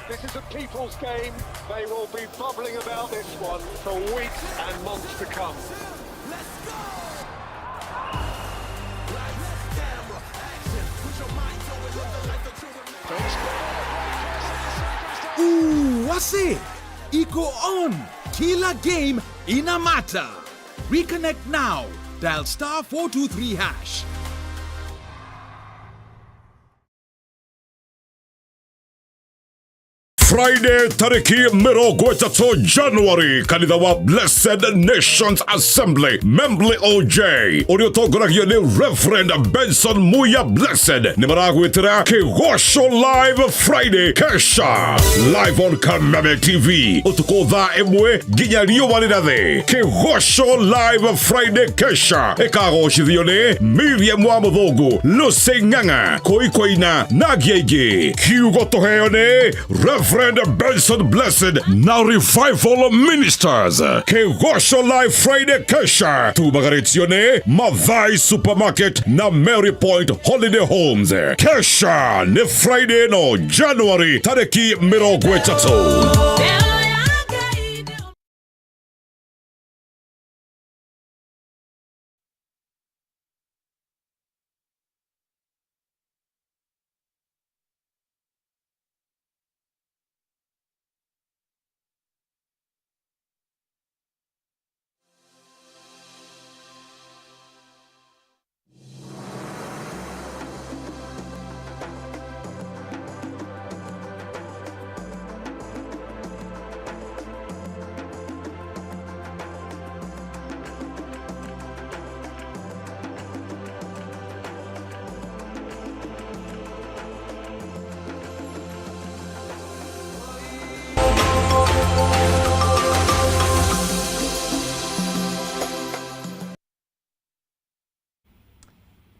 This is a people's game. They will be bubbling about this one for weeks and months to come. Ooh, wase iko on. Kila game ina matter. Reconnect now. Dial star 423 hash. Friday tariki 30 January kanitha wa Blessed Nations Assembly Membley OJ ũrĩa ũtongoragio nĩ Reverend Benson Muya Blessed nĩ maragwĩtĩra Kĩgoco Live Friday Kesha live on Kameme TV ũtukũ thaa 1 nginya riũa rĩrathe. Kĩgoco Live Friday Kesha ĩkagocithio nĩ Miriam wa Mũthũngũ, Lucy Ng'ang'a, Koikoina na angĩ aingĩ. Kiugo tũheo nĩ Reverend Benson Blessed na Revival Ministers. Kĩgoco Live Friday Kesha tumagarĩtio nĩ Mathai Supermarket na Mary Point Holiday Homes. Kesha nĩ Friday no January tarĩki 30.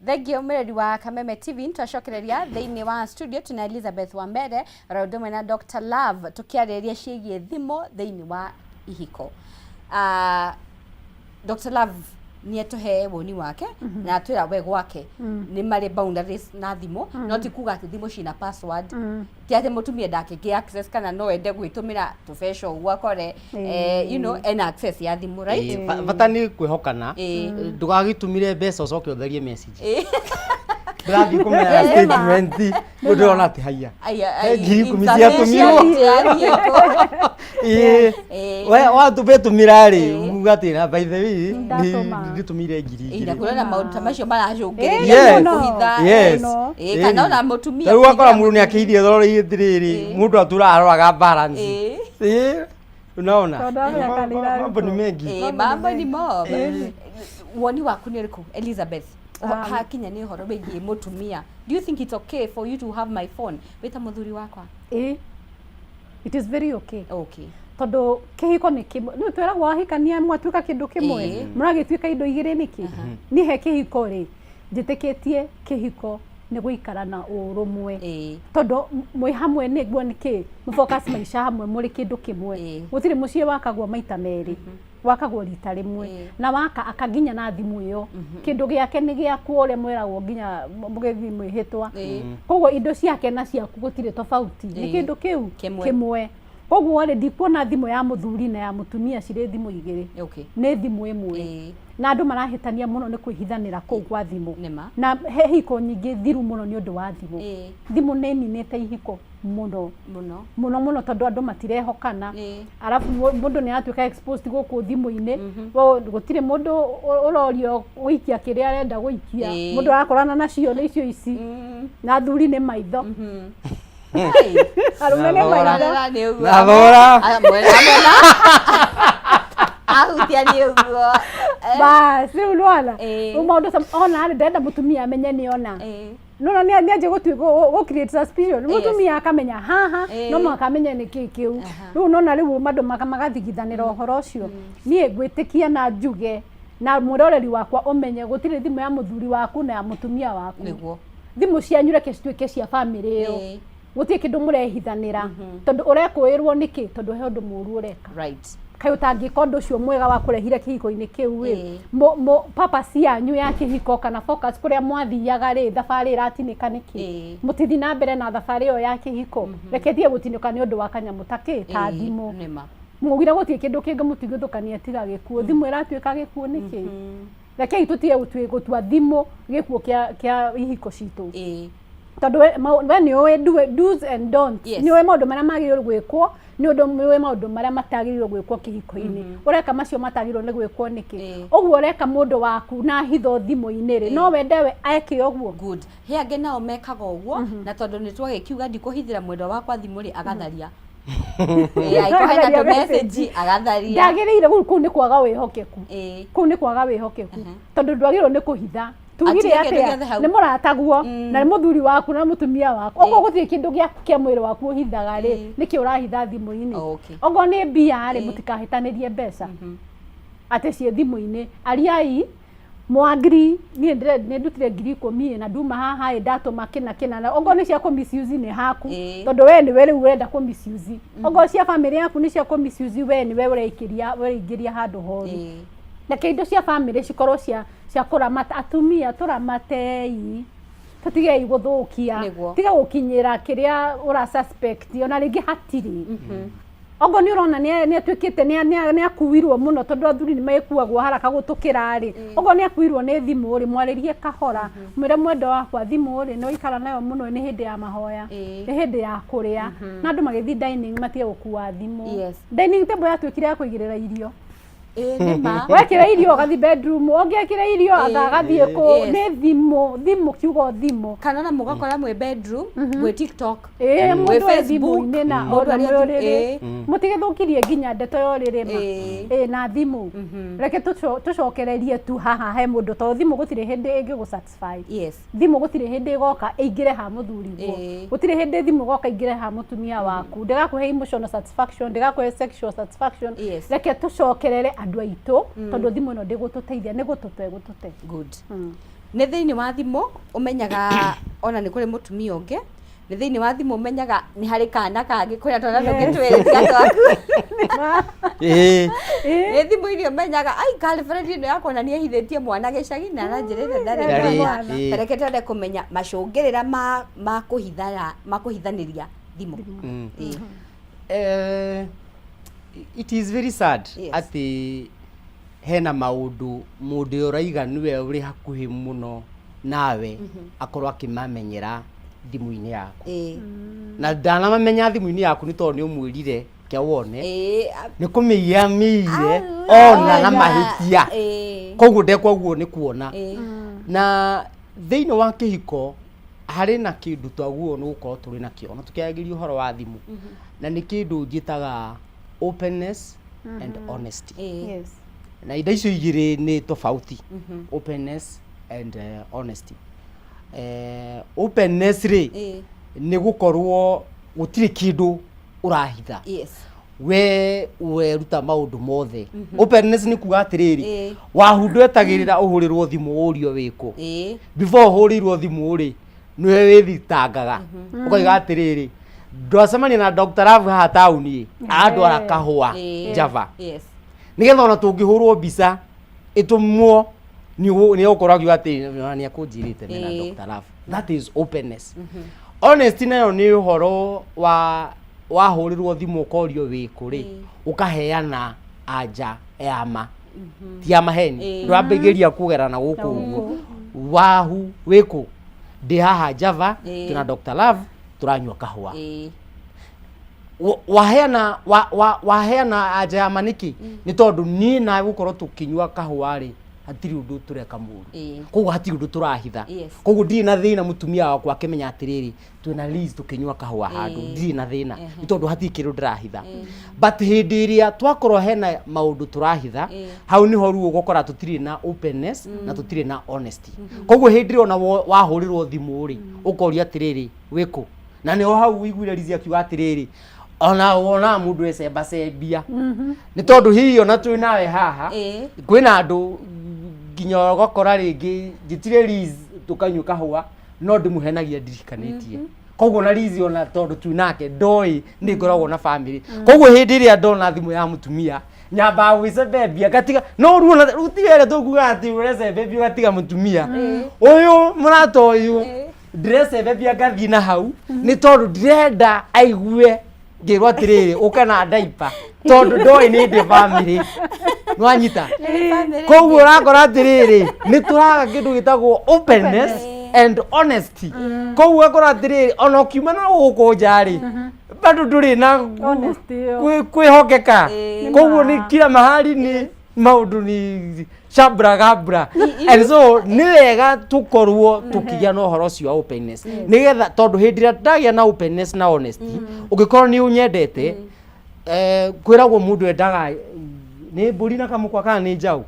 Thengio mwĩrori wa Kameme TV, nĩtwacokereria thĩinĩ wa studio tuna Elizabeth Wambere oro ũndũ ũmwe na Dr. Love tũkĩarĩrĩria ciĩgiĩ thimũ thĩinĩ wa ihiko. Dr. Love nĩ atũhe woni wake na atwĩra we gwake nĩ marĩ boundaries na thimũ, no ti kuga atĩ thimũ cina password, ti atĩ mũtumia ndakĩgĩa access kana no ende gwĩtũmĩra tũbeca ũguo akore you know, ena access ya thimũ, right? Bata nĩ kwĩhokana, ndũgagĩtũmire mbeca ũcoke ũtharie message. Ndĩrathiĩ kũmera statement rĩu ndĩrona atĩ haiya Aya, he 10,000 ciatũmirwo. Ĩĩ. We watũmĩra rĩ muga atĩ na by the way Ndatũma. ndĩtũmire 2,000. Na kũrĩ na maũndũ ta macio maracũngĩrĩria kũhitha. Yes. Kana ona mũtumia Rĩu ũgakora mũndũ nĩ akĩithia thoro atĩrĩrĩ, mũndũ atũraga aroraga balance. Ĩĩ, unaona Tondũ amenya kanitha mambo ni mengi. Mambo ni mob. Woni waku nĩ ũrĩkũ, Elizabeth? Hakinya nĩ ũhoro wĩgiĩ mũtumia, do you think it's okay for you to have my phone wĩ ta mũthuri wakwa? Ĩĩ, it is very okay. Okay. Tondũ kĩhiko nĩ kĩmwe, nĩ twĩragwo wahikania mwatuĩka kĩndũ kĩmwe, mũragĩtuĩka indo igĩrĩ nĩkĩ? Niĩ he kĩhiko rĩ, njĩtĩkĩtie kĩhiko nĩ gũikara na ũrũmwe, tondũ mwĩ hamwe nĩguo nĩkĩ mũfocus maica hamwe mũrĩ kĩndũ kĩmwe. Gũtirĩ mũciĩ wakagwo maita merĩ. Wakagwo rita rĩmwe na waka aka nginya na thimũ ĩyo, kĩndũ gĩake nĩ gĩaku, ũrĩa mwĩragwo nginya mũgĩthiĩ mwĩhĩtwa. Koguo indo ciake na ciaku gũtirĩ tofauti, nĩ kĩndũ kĩu Kĩmwe. Kĩmwe. Koguo rĩ, ndikuona thimũ ya mũthuri na ya mũtumia cirĩ thimũ igĩrĩ. Nĩ thimũ ĩmwe, na andũ marahĩtania mũno nĩ kwĩhithanĩra kũu kwa thimũ. Nĩma. Na he hiko nyingĩ thiru mũno nĩ ũndũ wa thimũ. Thimũ nĩ ĩninĩte ihiko mũno mũno mũno mũno, tondũ andũ matirehokana. Arabu mũndũ nĩ aratuĩka exposed gũkũ thimũ-inĩ. Gũtirĩ mũndũ ũrorio gũikia kĩrĩa arenda gũikia. Mũndũ arakorana nacio nĩ icio ici, na athuri nĩ maitho, arũme nĩ maitho. Nĩ ũguo. Na thogora. Amwe ahutia nĩ ũguo. Bas, rĩu nĩwona rĩu maũndũ ona rĩ, ndĩrenda mũtumia amenye nĩ ona nona nĩ anjie gũ create suspicion. Mũtumia akamenya haha no mũhaka amenye nĩ kĩ kĩu. Rĩu nona rĩu andũ magathigithanĩra ũhoro ũcio. Niĩ ngwĩtĩkia na njuge na mwĩroreri wakwa ũmenye gũtirĩ thimũ ya mũthuri waku na ya mũtumia waku. Thimũ cianyu reke cituĩke cia bamĩrĩ ĩyo. Gũtirĩ kĩndũ mũrehithanĩra, tondũ ũrekũĩrwo nĩkĩ? Tondũ he ũndũ mũru ũreka. Kaĩ ũtangĩka ũndũ ũcio mwega wa kũrehire kĩhiko-inĩ kĩu ĩ? Purpose yanyu ya kĩhiko kana focus kũrĩa mwathiaga rĩ, thabarĩ ĩratinĩka nĩkĩ? Mũtithi na mbere na thabarĩ ĩyo ya kĩhiko. Reke ĩtige gũtinĩka nĩ ũndũ wa kanyamũ ta kĩ ta thimũ. Nĩma. Mugire gũtirĩ kĩndũ kĩngĩmũtigithũkania tiga gĩkuũ. Thimũ ĩratuĩka gĩkuũ nĩkĩ? Rekei tũtige gũtua thimũ gĩkuũ kĩa ihiko citũ, tondũ we nĩ ũĩ do's and don'ts. Nĩ ũĩ maũndũ marĩa magĩrĩirwo gwĩkwo, nĩ ũndũ nĩ ũĩ maũndũ marĩa matagĩrĩirwo gwĩkwo kĩhiko-inĩ. Ũreka macio matagĩrĩirwo nĩ gwĩkwo nĩkĩ? Ũguo ũreka mũndũ waku na hitho thimũ-inĩ rĩ, no wende we eke ũguo? Good. He angĩ nao mekaga ũguo, na tondũ nĩ twagĩkiuga ndikũhithĩra mwendwa wakwa thimũ rĩ, agatharia. Angĩkorwo hena tũ message agatharia. Ndagĩrĩire. Kũu nĩ kwaga wĩhokeku. Kũu nĩ kwaga wĩhokeku, tondũ ndwagĩrĩirwo nĩ kũhitha. Tugire Atige kĩndũ atĩa? gĩothe hau. Nĩ mũrataguo na nĩ mũthuri waku na mũtumia waku. Okorwo gũtirĩ kĩndũ gĩaku kĩa mwĩrĩ waku ũhithaga rĩ, nĩkĩ ũrahitha thimũ-inĩ? Okorwo nĩ mbia rĩ, mũtikahĩtanĩrie mbeca atĩ ciĩ thimũ-inĩ. Ariai mwagiri, niĩ nĩ ndutire 10,000 na nduma haha ĩ, ndatũma kĩna kĩna, na okorwo nĩ cia kũ misuse nĩ haku, tondũ we nĩwe rĩu ũrenda kũ misuse. Okorwo cia bamĩrĩ yaku nĩ cia kũ misuse, we nĩwe ũreikĩria, ũreingĩria handũ horu. Reke indo cia bamĩrĩ cikorwo cia kũramata. Atumia, tũramatei, tũtigei gũthũkia. Tiga gũkinyĩra kĩrĩa ũra suspect ona rĩngĩ hatirĩ. Okorwo nĩ ũrona nĩ atuĩkĩte nĩ akuirwo mũno, tondũ athuri nĩ magĩkuagwo haraka gũtũkĩra rĩ, okorwo nĩ akuirwo nĩ thimũ rĩ, mwarĩrie kahora, mwĩre, "Mwendo wakwa, thimũ rĩ, nĩ waikara nayo mũno. Nĩ hĩndĩ ya mahoya, nĩ hĩndĩ ya kũrĩa." Na andũ magĩthiĩ dining matige gũkua thimũ. Dining table yatuĩkire ya kũigĩrĩra irio. Nĩma. Wekĩra irio ũgathiĩ bedroom, ũngĩekĩra irio anga agathiĩ kũ. Nĩ thimũ, thimũ, kiugo thimũ. Kana ona mũgakora mwĩ bedroom, mwĩ TikTok, ĩĩ mwĩ mũndũ e Facebook, thimũ-inĩ na mũndũ ona arĩa mwĩ ũrĩrĩ. Mũtigĩthũkirie nginya ndeto ya ũrĩrĩ ma ĩĩ na thimũ. Reke tũcokererie tu haha he mũndũ, tondũ thimũ gũtirĩ hĩndĩ ĩngĩgũ satisfy. Thimũ gũtirĩ hĩndĩ ĩgoka ĩingĩre ha mũthuri guo. Gũtirĩ hĩndĩ thimũ ĩgoka ĩingĩre ha mũtumia waku. Ndĩgakũhe emotional satisfaction, ndĩgakũhe sexual satisfaction. Reke tũcokerere andũ aitũ, tondũ thimũ ĩno ndĩgũtũteithia, nĩ gũtũte gũtũte. Good. Nĩ thĩinĩ wa thimũ ũmenyaga ona nĩ kũrĩ mũtumia ũngĩ. Nĩ thĩinĩ wa thimũ ũmenyaga nĩ harĩ kana kangĩ, kwĩna twana tũngĩ twĩrĩ tiga twaku. Nĩ thimũ-inĩ ũmenyaga ai girlfriend ĩno yakwa na nĩ ehithĩtie mwana gĩcagi na aranjĩrĩte ndarĩ Ndarĩ, mwana. ĩĩ. Reke twende kũmenya macũngĩrĩra ma kũhithana, ma kũhithanĩria thimũ. It is very sad atĩ hena maũndũ mũndũ ũrĩa ũraiga nĩwe ũrĩ hakuhĩ mũno nawe akorwo akĩmamenyera thimũ-inĩ yaku, na ndanamamenya thimũ-inĩ yaku nĩ tondũ nĩ ũmwĩrire ke wone nĩ kũmĩiya mĩire ona na mahĩtia. Koguo ndekwaguo nĩ kuona na thĩinĩ wa kĩhiko harĩ na kĩndũ twaguo nĩ gũkorwo tũrĩ nakĩo na tũkĩaragĩria ũhoro wa thimũ, na nĩ kĩndũ njĩtaga openness and honesty. Na indo icio igĩrĩ nĩ tofauti, openness and honesty. Openness rĩ, nĩ gũkorwo gũtirĩ kĩndũ ũrahitha. We weruta maũndũ mothe. Openness nĩ kuga atĩrĩrĩ, wahundũ etagĩrĩra ũhũrĩrwo thimũ ũrio wĩkũ. Before ũhũrĩirwo thimũ rĩ, nĩwe wĩthitangaga ũkoiga atĩrĩrĩ, ndwacemania na Dr. Love haha taũni ĩ, andwara kahũa Java. Nĩgetha ona tũngĩhũrwo mbica ĩtũmwo nĩ ũgũkorwo akiuga atĩ ona nĩ akũnjĩrĩte mena Dr. Love. That is openness. Honesty nayo nĩ ũhoro wa wahũrĩrwo thimũ ũkorio wĩkũ rĩ, ũkaheana anja ya ma, ti ya maheni. Ndwambĩgĩria kũgera na gũkũ ũguo wahu wĩkũ, ndĩ haha Java, twĩna Dr. Love tũranyua kahũa. Waheana waheana anja ya ma nĩkĩ? Nĩ tondũ niĩ nawe gũkorwo tũkĩnyua kahũa rĩ, hatirĩ ũndũ tũreka mũru. Koguo hatirĩ ũndũ tũrahitha. Koguo ndirĩ na thĩna mũtumia wakwa akĩmenya atĩrĩrĩ, twĩna Liz tũkĩnyua kahũa handũ. Ndirĩ na thĩna nĩ tondũ hatirĩ kĩndũ ndĩrahitha. But hĩndĩ ĩrĩa twakorwo hena maũndũ tũrahitha, hau nĩho rĩu ũgũkora tũtirĩ na openness na tũtirĩ na honesty. Koguo hĩndĩ ĩrĩa ona wahũrĩrwo thimũ rĩ, ũkoria atĩrĩrĩ, wĩkũ? Na nĩho hau ũiguire Liz akiuga atĩrĩrĩ, ona wonaga mũndũ ecembacembia nĩ tondũ hihi ona twĩ nawe haha, kwĩna andũ nginya ũgakora rĩngĩ njĩtire Liz tũkanyua kahũa, no ndĩmũhenagia ndirikanĩtie. Koguo na Liz ona tondũ twĩ nake ndoĩ nĩ ngoragwo na family. Koguo hĩndĩ ĩrĩa ndona thimũ ya mũtumia, nyambaga gwĩcembembia ngatiga. No rĩu ona rĩu tiga ĩrĩa tũkugaga atĩ ũrecembembia ũgatiga mũtumia ũyũ, mũrata ũyũ, ndĩrecembembia ngathiĩ na hau nĩ tondũ ndĩrenda aigue ngĩrwo atĩrĩrĩ, ũka na ndaipa, tondũ ndoĩ nĩ ndĩ family nwanyita. Koguo ũrakora atĩrĩrĩ, nĩ tũraga kĩndũ gĩtagwo openness and honesty. Koguo ũgakora atĩrĩrĩ, ona ũkiuma na gũkũ nja rĩ, bado ndũrĩ na Honesty ĩyo. Kwĩhokeka. Koguo nĩ kila mahali nĩ maũndũ nĩ shabra gabra, and so nĩ wega tũkorwo tũkĩgĩa na ũhoro ũcio wa openness, nĩgetha tondũ hĩndĩ ĩrĩa ndagĩa na openness na honesty, ũngĩkorwo nĩ ũnyendete, kwĩragwo mũndũ endaga nĩ mbũri na kamũkwa kana nĩ njaũ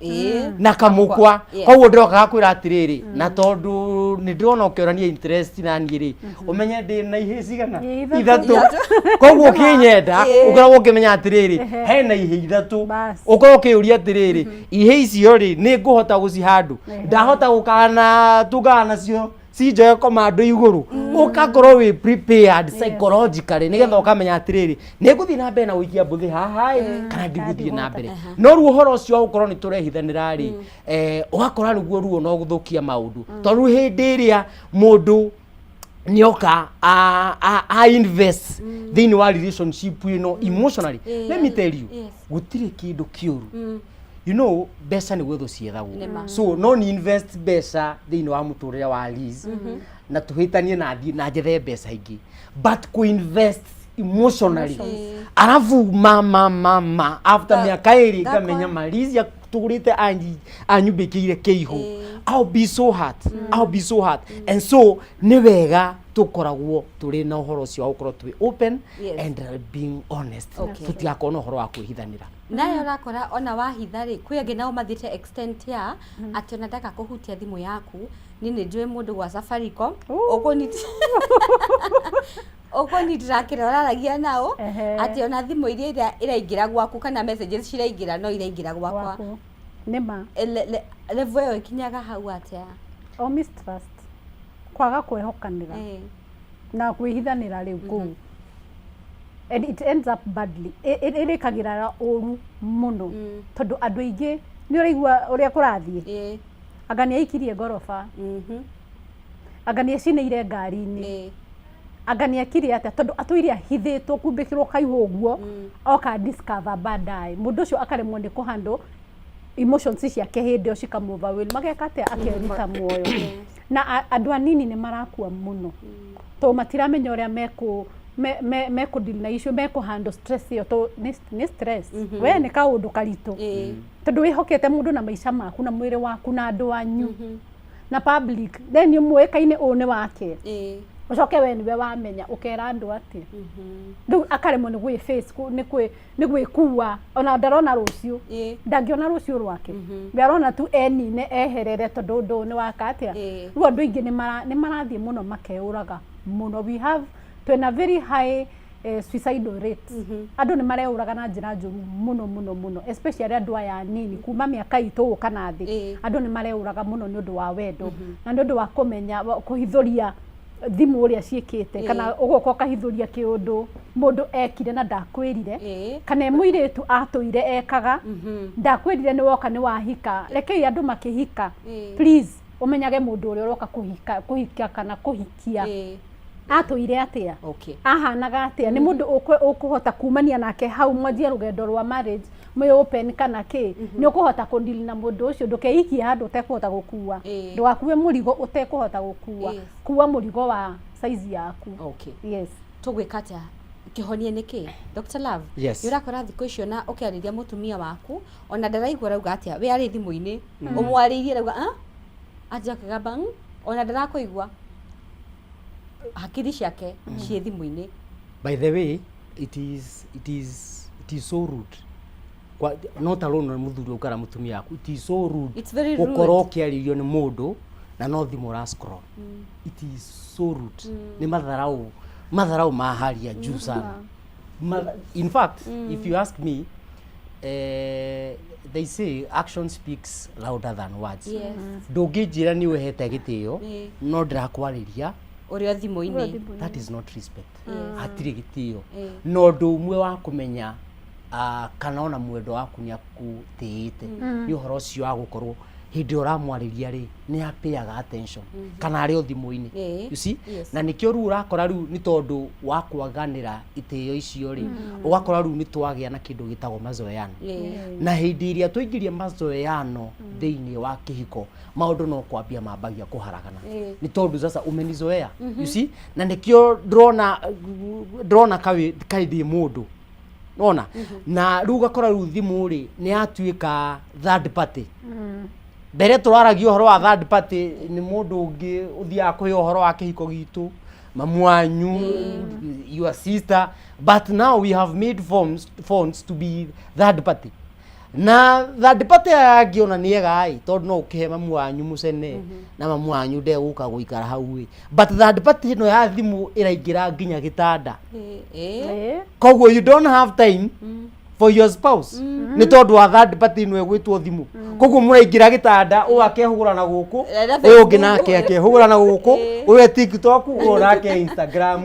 na kamũkwa. Koguo ndĩrokaga kwĩra atĩrĩrĩ, na tondũ nĩ ndĩrona ũkĩonania interest na niĩ rĩ, ũmenye ndĩ na ihĩ cigana? Ihĩ ithatũ. Ithatũ. Koguo ũkĩnyenda, ũkoragwo ũkĩmenya atĩrĩrĩ, hena ihĩ ithatũ. Ũkorwo ũkĩyũria atĩrĩrĩ, ihĩ icio rĩ, nĩ ngũhota gũcihandũ, ndahota gũkana tungana nacio cinjoe komando igũrũ. Ũgakorwo wĩ prepared psychologically, nĩgetha ũkamenya atĩrĩrĩ, nĩ ngũthiĩ na mbere na gũikia mbũthĩ haha ĩ, kana ndigũthiĩ na mbere. No rĩu ũhoro ũcio wa gũkorwo nĩ tũrehithanĩra rĩ, ũgakora nĩguo ruo no gũthũkia maũndũ, tondũ rĩu hĩndĩ ĩrĩa mũndũ nĩoka a invest thĩinĩ wa relationship ĩno emotionally, let me tell you, gũtirĩ kĩndũ kĩũru. Mbeca nĩ gwethwo ciethagwo. Nĩma. So no ni invest mbeca thĩinĩ wa mũtũrĩre wa Liz na tũhĩtanie na thiĩ na njethe mbeca ingĩ, but kũ invest emotionally, arabu ma ma ma ma after mĩaka 2 ngamenya ma Liz atũrĩte anyumbĩkĩire kĩihũ, I'll be so hurt, I'll be so hurt. And so nĩ wega tũkoragwo tũrĩ na ũhoro ũcio wa gũkorwo twĩ open and being honest, tũtigakorwo na ũhoro wa kwĩhithanĩra. Nayo ũrakora ona wahitha rĩ, kwĩ angĩ nao mathiĩte extent ya atĩ ona ndaka kũhutia thimũ yaku. Niĩ nĩ njũĩ mũndũ gwa Safaricom ũkũnyitĩra kĩrĩa ũraragia nao, atĩ ona thimũ iria iraingĩra gwaku kana messages ciraingĩra, no iraingĩra gwakwa. Gwaku. Nĩ ma. Level ĩyo ĩkinyaga hau atĩa? O mistrust, kwaga kwĩhokanĩra na kwĩhithanĩra rĩu kũu, and it ends up badly. Ĩrĩkagĩra ũru mũno, tondũ andũ aingĩ nĩ ũraigua ũrĩa kũrathiĩ, anga nĩ aikirie ngoroba, anga nĩ acinĩire ngari-inĩ, anga nĩ ekire atĩa, tondũ atũire ahithĩtwo kumbĩkĩrwo kaihũ ũguo, oka discover baadaye. Mũndũ ũcio akaremwo nĩ kũhandle emotions ciake hĩndĩ ĩyo, cikamũoverwhelm, mageka atĩa? Akeruta muoyo. Na andũ anini nĩ marakua mũno tondũ matiramenya ũrĩa mekũ me, me, mekũ deal na issue, mekũ handle stress ĩyo, tondũ nĩ stress. We nĩ kaũndũ karitũ, tondũ wĩhokete mũndũ na maica maku na mwĩrĩ waku na andũ anyu na public, then ũmũĩkaine ũũ nĩ wake, ũcoke we nĩwe wamenya, ũkera andũ atĩa? Rĩu akaremwo nĩ gwĩ face nĩ gwĩkua, ona ndarona rũciũ, ndangĩona rũciũ rwake. We arona tu enine eherere, tondũ ũndũ ũyũ nĩ waka atĩa. Rĩu andũ aingĩ nĩ marathiĩ mũno makeũraga mũno. We have twĩna very high suicidal rate. Andũ nĩ mareũraga na njĩra njũru mũno mũno mũno, especially andũ aya anini kuma mĩaka itũ gũka na thĩ. Andũ nĩ mareũraga mũno nĩ ũndũ wa wendo na nĩ ũndũ wa kũmenya kũhithũria. Thimũ ũrĩa ciĩkĩte kana ũgoka ũkahithũria kĩũndũ mũndũ ekire na ndakwĩrire, kana e mũirĩtu atũire ekaga, ndakwĩrire, nĩ woka nĩ wahika. Rekei andũ makĩhika, please, ũmenyage mũndũ ũrĩa ũroka kũhika, kũhikia kana kũhikia atũire atĩa, ahanaga atĩa, nĩ mũndũ ũkũhota kumania nake hau mwanjie rũgendo rwa marriage mwĩ open kana kĩ, nĩ ũkũhota kũdeal na mũndũ ũcio. Ndũkeikie handũ ũtekũhota gũkua. Ndũgakue mũrigo ũtekũhota gũkua. Kua mũrigo wa size yaku. Yes. Tũgwĩka atĩa? Kĩhonia nĩ kĩ, Dr. Love? Yes. Nĩ ũrakora thikũ icio na ũkĩarĩria mũtumia waku, ona ndaraigua ũrauga atĩa, we arĩ thimũ-inĩ. Ũmwarĩirie arauga, "Ah?" Anjia akĩgamba, Ona ndarakũigua, hakiri ciake ciĩ thimũ-inĩ. By the way, it is so rude. Kwa, not alone na muthuri ukara mutumia waku, it is so rude. It's very rude. Gukorwo ũkĩarĩrio nĩ mũndũ na no thimũ ũra scroll. It is so rude. Nĩ matharau, matharau ma hali ya juu sana. In fact, if you ask me, they say action speaks louder than words. Ndũngĩnjĩra nĩ ũhete gĩtĩo no ndĩrakwarĩria ũrĩ o thimũ-inĩ. That is not respect. Hatirĩ gĩtĩo. Na ũndũ ũmwe wa kũmenya kana ona mwendo waku nĩ akũtĩĩte nĩ ũhoro ũcio wa gũkorwo hĩndĩ ĩrĩa ũramwarĩria rĩ, nĩ apĩaga attention kana arĩ o thimũ-inĩ. You see? Na nĩkĩo rĩu ũrakora rĩu nĩ tondũ wa kwaganĩra itĩo icio rĩ, ũgakora rĩu nĩ twagĩa na kĩndũ gĩtagwo mazoeano. Na hĩndĩ ĩrĩa twaingĩria mazoeano thĩinĩ wa kĩhiko, maũndũ no kwambia mambagia kũharagana, nĩ tondũ sasa umenizoea. You see? Na nĩkĩo ndĩrona kaĩ ndĩ mũndũ nona na rĩu ũgakora rĩu thimũ rĩ nĩ yatuĩka third party. Mbere tũraragia ũhoro wa third party nĩ mũndũ ũngĩ ũthiaga kũhe ũhoro wa kĩhiko gitũ, mamu wanyu, your sister, but now we have made phones to be third party. Na third party aya angĩ ona nĩ ega ĩ, tondũ no ũkĩhe mamu wanyu mũcene na mamu wanyu ndegũka gũikara hau ĩ, but third party ĩno ya thimũ ĩraingĩra nginya gĩtanda. Koguo you don't have time for your spouse nĩ tondũ wa third party ĩno ĩgwĩtwo thimũ. Koguo mũraingĩra gĩtanda, ũyũ akehũgũra na gũkũ, Na ũyũ ũngĩ Facebook. Nake akehũgũra na gũkũ, ũyũ e TikTok, ũyũ nake Instagram,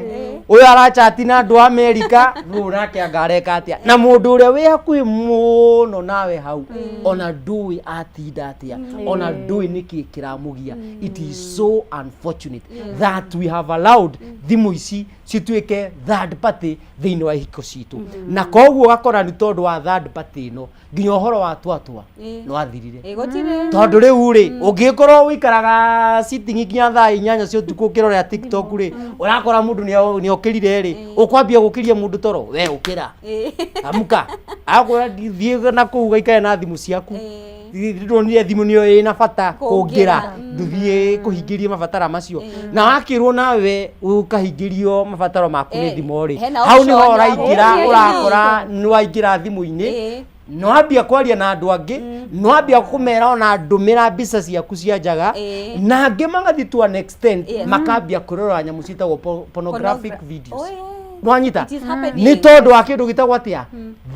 ũyũ arachati na andũ a America, ũyũ nake anga areka atĩa, na mũndũ ũrĩa wĩ hakuhĩ mũno nawe hau ona ndũĩ atinda atĩa, ona ndũĩ nĩkĩ kĩramũgia. It is so unfortunate that we have allowed thimũ ici cituĩke third party thĩinĩ wa ihiko citũ, na koguo ũgakora nĩ tondũ wa third party ĩno nginya ũhoro wa twatwa nĩ wathirire. Gũtirĩ. Tondũ rĩu rĩ, ũngĩkorwo ũikaraga sitting nginya thaa 8 cia ũtukũ ũkĩrorera TikTok rĩ, ũrakora mũndũ nĩ okĩrire rĩ, ũkwambia gũkĩria mũndũ toro, we ũkĩra, amka, akwĩra thiĩ na kũu gaikare na thimũ ciaku, ndonire thimũ nĩyo ĩna bata kũngĩra ndũthiĩ kũhingĩria mabatara macio, na wakĩrwo nawe ũkahingĩrio mabataro maku nĩ thimũ rĩ, Hena hau nĩho option ya ũraingĩra. Ũrakora nĩ waingĩra thimũ-inĩ, nĩ wambia kwaria na andũ angĩ, nĩ wambia kũmera ona ndũmĩra mbica ciaku cia njaga, na angĩ magathiĩ to an extent makambia kwĩrora nyamũ ciĩtagwo pornographic videos. Oh, yeah. Nwanyita? It is happening. Nĩ tondũ wa kĩndũ gĩtagwo atĩa?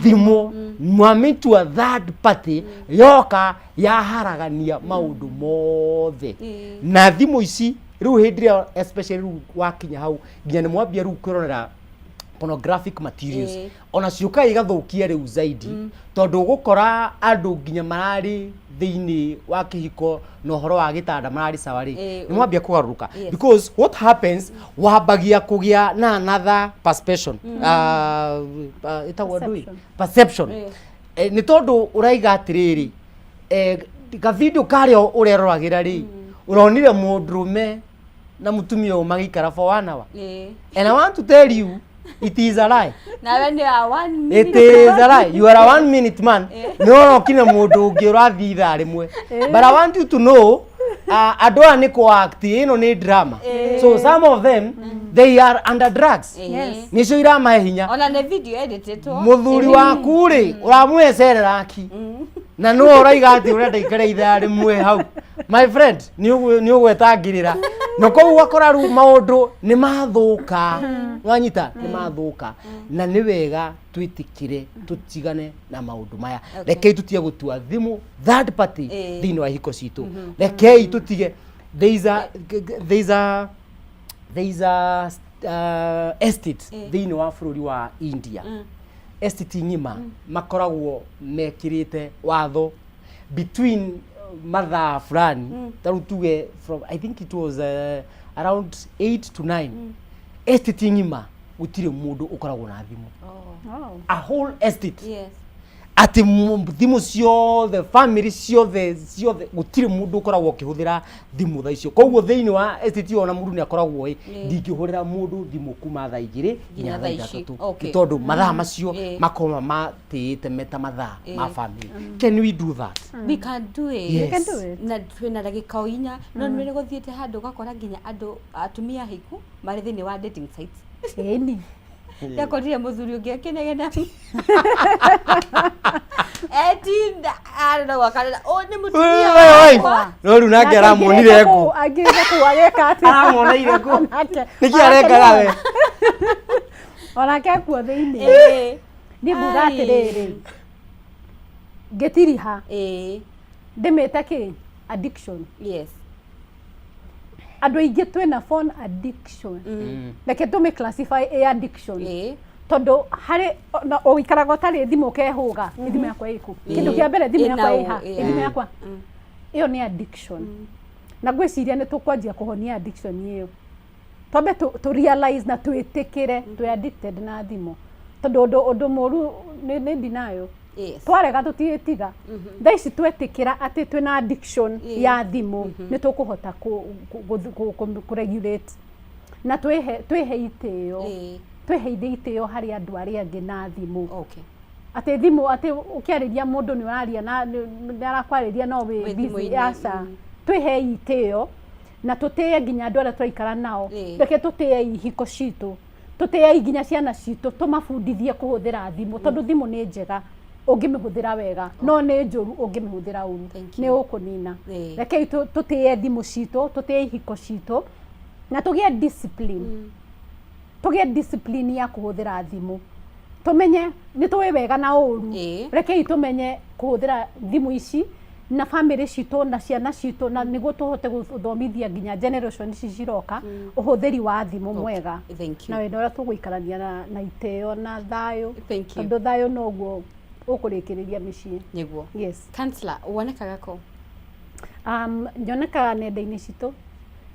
Thimũ. Mwamĩtua third party, yoka yaharagania maũndũ mothe. Na thimũ ici rĩu hĩndĩ ĩrĩa especially rĩu wakinya hau nginya nĩ mwambia rĩu kwĩrorera pornographic materials, ona ciũkaga igathũkia rĩu zaidi, tondũ ũgũkora andũ nginya mararĩ thĩinĩ wa kĩhiko na ũhoro wa gĩtanda mararĩ sawa rĩ, nĩ mwambia kũgarũrũka. Because what happens, wambagia kũgĩa na another perception, ĩtagwo ndũĩ perception. Nĩ tondũ ũraiga atĩrĩrĩ, kavideo karĩa ũreroragĩra rĩ, ũronire mũndũrũme na mũtumia ũyũ magĩikara for one hour, and I want to tell you it is a lie. Nawe nĩ a one It minute. is a lie. You are a one minute man. Nĩ ũrokire mũndũ ũngĩ ũrathiĩ ithaa rĩmwe. But I want you to know, andũ aya nĩ kũ-act, ĩno nĩ drama. So some of them, they are under drugs. Nĩcio iramahe hinya. Ona nĩ video editetwo. Mũthuri waku rĩ, ũramũhe cereraki. Na nĩwe ũraiga atĩ ũrenda ikare ithaa rĩmwe hau. My friend, nĩ ũgwetangĩrĩra. Na koguo ũgakora rĩu maũndũ nĩ mathũka. Wanyita? Nĩ mathũka. Na nĩ wega twĩtĩkĩre tũtigane na maũndũ maya. Rekei tũtige gũtua thimũ third party thĩinĩ wa ihiko citũ. Rekei tũtige. There is a There is a estate thĩinĩ wa bũrũri wa India. Estate ng'ima makoragwo mekĩrĩte watho between mathaa fulani, ta rĩu tuge from, I think it was around 8 to 9, estate ng'ima gũtirĩ mũndũ ũkoragwo na thimũ. Oh. A whole estate. Atĩ thimũ ciothe, family ciothe ciothe, gũtirĩ mũndũ ũkoragwo ũkĩhũthĩra thimũ thaa icio. Koguo thĩinĩ wa estate ĩyo ona mũndũ nĩ akoragwo ĩ, ndingĩhũrĩra mũndũ thimũ kuma thaa 2 nginya thaa thaa ici. 3, nĩ tondũ mathaa macio makoragwo matĩĩte meta mathaa ma family. Can we do that? We can do it. Yes. We can do it. Na twĩna ndagĩka o 4, no nĩ gũthiĩte handũ ũgakora nginya andũ atumia ahiku marĩ thĩinĩ wa dating sites. Ĩni. Ndakorire mũthuri ũngĩ akĩnegena etinda arora gwakarora, "Ũyũ nĩ mũtumia wakwa." No rĩu nake aramuonire kũ? Angĩte kũu ageka atĩa? Aramuoneire kũ? Onake. Nĩkĩ arekaga we? Onake akuo thĩinĩ. Niĩ nguga Ai. atĩrĩrĩ, ngĩtiriha ndĩmĩte kĩ addiction. Andũ aingĩ twĩna phone addiction. Reke tũmĩ classify ĩ addiction, tondũ harĩ na ũikaraga ũtarĩ thimũ ũkehũga, "Ĩ, thimũ yakwa ĩkũ?" Kĩndũ kĩa mbere, "Thimũ Ĩna yakwa ũ, ĩha? ĩ. Ĩ, thimũ yakwa ĩyo." Nĩ addiction, na ngwĩciria nĩ tũkwanjia kũhonia addiction ĩyo. Twambe tũ realize na twĩtĩkĩre twĩ addicted na thimũ, tondũ ũndũ mũru nĩ ndinayo. Twarega tũtigĩtiga. Thaa ici twetĩkĩra atĩ twĩna addiction ya thimũ, nĩ tũkũhota kũ regulate na twĩhe itĩo, twĩheithie itĩo harĩ andũ arĩa angĩ na thimũ. Atĩ thimũ, atĩ ũkĩarĩria mũndũ nĩ ũraria na nĩ arakwarĩria no wĩ Wĩ busy. thimũ-inĩ. Aca, twĩhei itĩo na tũtĩe nginya andũ arĩa tũraikara nao. Reke tũtĩe ihiko citũ, tũtĩe nginya ciana citũ, tũmabundithie kũhũthĩra thimũ, tondũ thimũ nĩ njega ũngĩmĩhũthĩra wega, no nĩ njũru ũngĩmĩhũthĩra ũru, nĩ ũkũnina. Rekei tũtĩe thimũ citũ, tũtĩe ihiko citũ na tũgĩe discipline, tũgĩe discipline ya kũhũthĩra thimũ, tũmenye nĩ tũĩ wega na ũru. Rekei tũmenye kũhũthĩra thimũ ici na family citũ na ciana citũ, na nĩguo tũhote gũthomithia nginya generation ici ciroka ũhũthĩri wa thimũ mwega. Thank you. Na wendo ũrĩa tũgũikarania na itĩo na thayũ. Thank you. Tondũ thayũ noguo ũkũrĩkĩrĩria mĩciĩ. Nĩguo. Yes. Counselor, wonekaga kũ? Nyonekaga nenda-inĩ citũ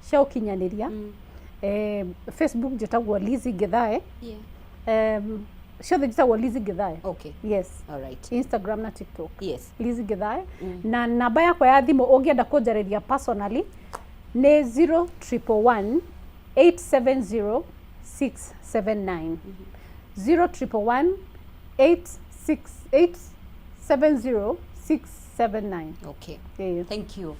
cia ũkinyanĩria. Facebook njĩtagwo Lizzy Githae. Ciothe njĩtagwo Lizzy Githae. Yes. Alright. Instagram na TikTok. Lizzy Githae. Na namba yakwa ya thimũ ũngĩenda kũnjarĩria personally nĩ 0111 870 679, 0111 868 70 679. Okay. Ĩĩ. Thank you.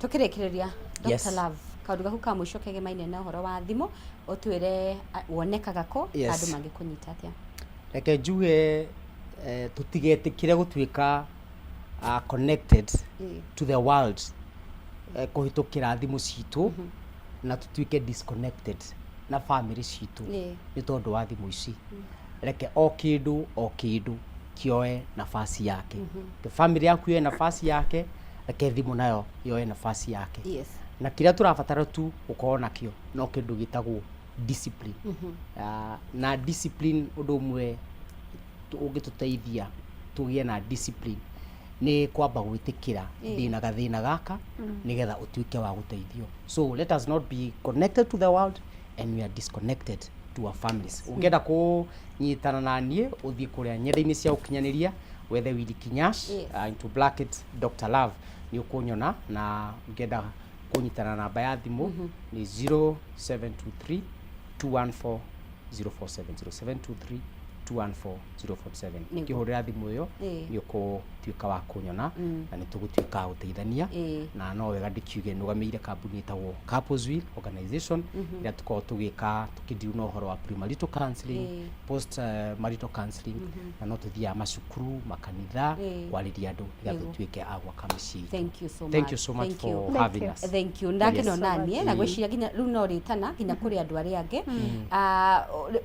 Tukĩrĩkĩrĩria, Dr. Love, kaũndũ gaku ka mũico kegemaine na ũhoro wa thimũ, ũtwĩre wonekaga kũ, andũ mangĩkũnyita atĩa? Reke njuge tũtigetĩkĩre gũtuĩka connected to the world kũhĩtũkĩra thimũ citũ, na tũtuĩke disconnected na family citũ nĩ tondũ wa thimũ ici. Reke o kĩndũ o kĩndũ kĩoe nafasi yake. Reke family yaku yoe nafasi yake, reke thimũ nayo yoe nafasi yake. Na kĩrĩa tũrabatara tu gũkorwo nakĩo no kĩndũ gĩtagwo discipline. Na discipline, ũndũ ũmwe ũngĩtũteithia tũgĩe na discipline nĩ kwamba gwĩtĩkĩra ndĩna gathĩna gaka, nĩgetha ũtuĩke wa gũteithio. So let us not be connected to the world and we are disconnected to our families. Ũngĩenda kũnyitana na niĩ, ũthiĩ kũrĩa nyenda-inĩ cia ũkinyanĩria, wethe Willy Kinyash, into bracket Dr. Love, nĩ ũkũnyona. Na ũngĩenda kũnyitana na namba ya thimũ nĩ 0723 214 047, 0723 214 047. Ũkĩhũrĩra thimũ ĩyo, nĩ ũgũtuĩka wa kũnyona na nĩ tũgũtuĩka a gũteithania. Na no wega ndĩkiuge nũgamĩire kambuni ĩtagwo Couples Will Organization, ĩrĩa tũkoragwo tũgĩka tũkĩdeal na ũhoro wa premarital counseling, post marital counseling, na no tũthiaga macukuru, makanitha, kwarĩria andũ nĩgetha tũtuĩke a gwaka mĩciĩ itũ. Thank you so Thank much. you so much Thank for you. having us. Thank you. Ndakena onanie na gwĩciria nginya rĩu no rĩtana nginya kũrĩ andũ arĩa angĩ.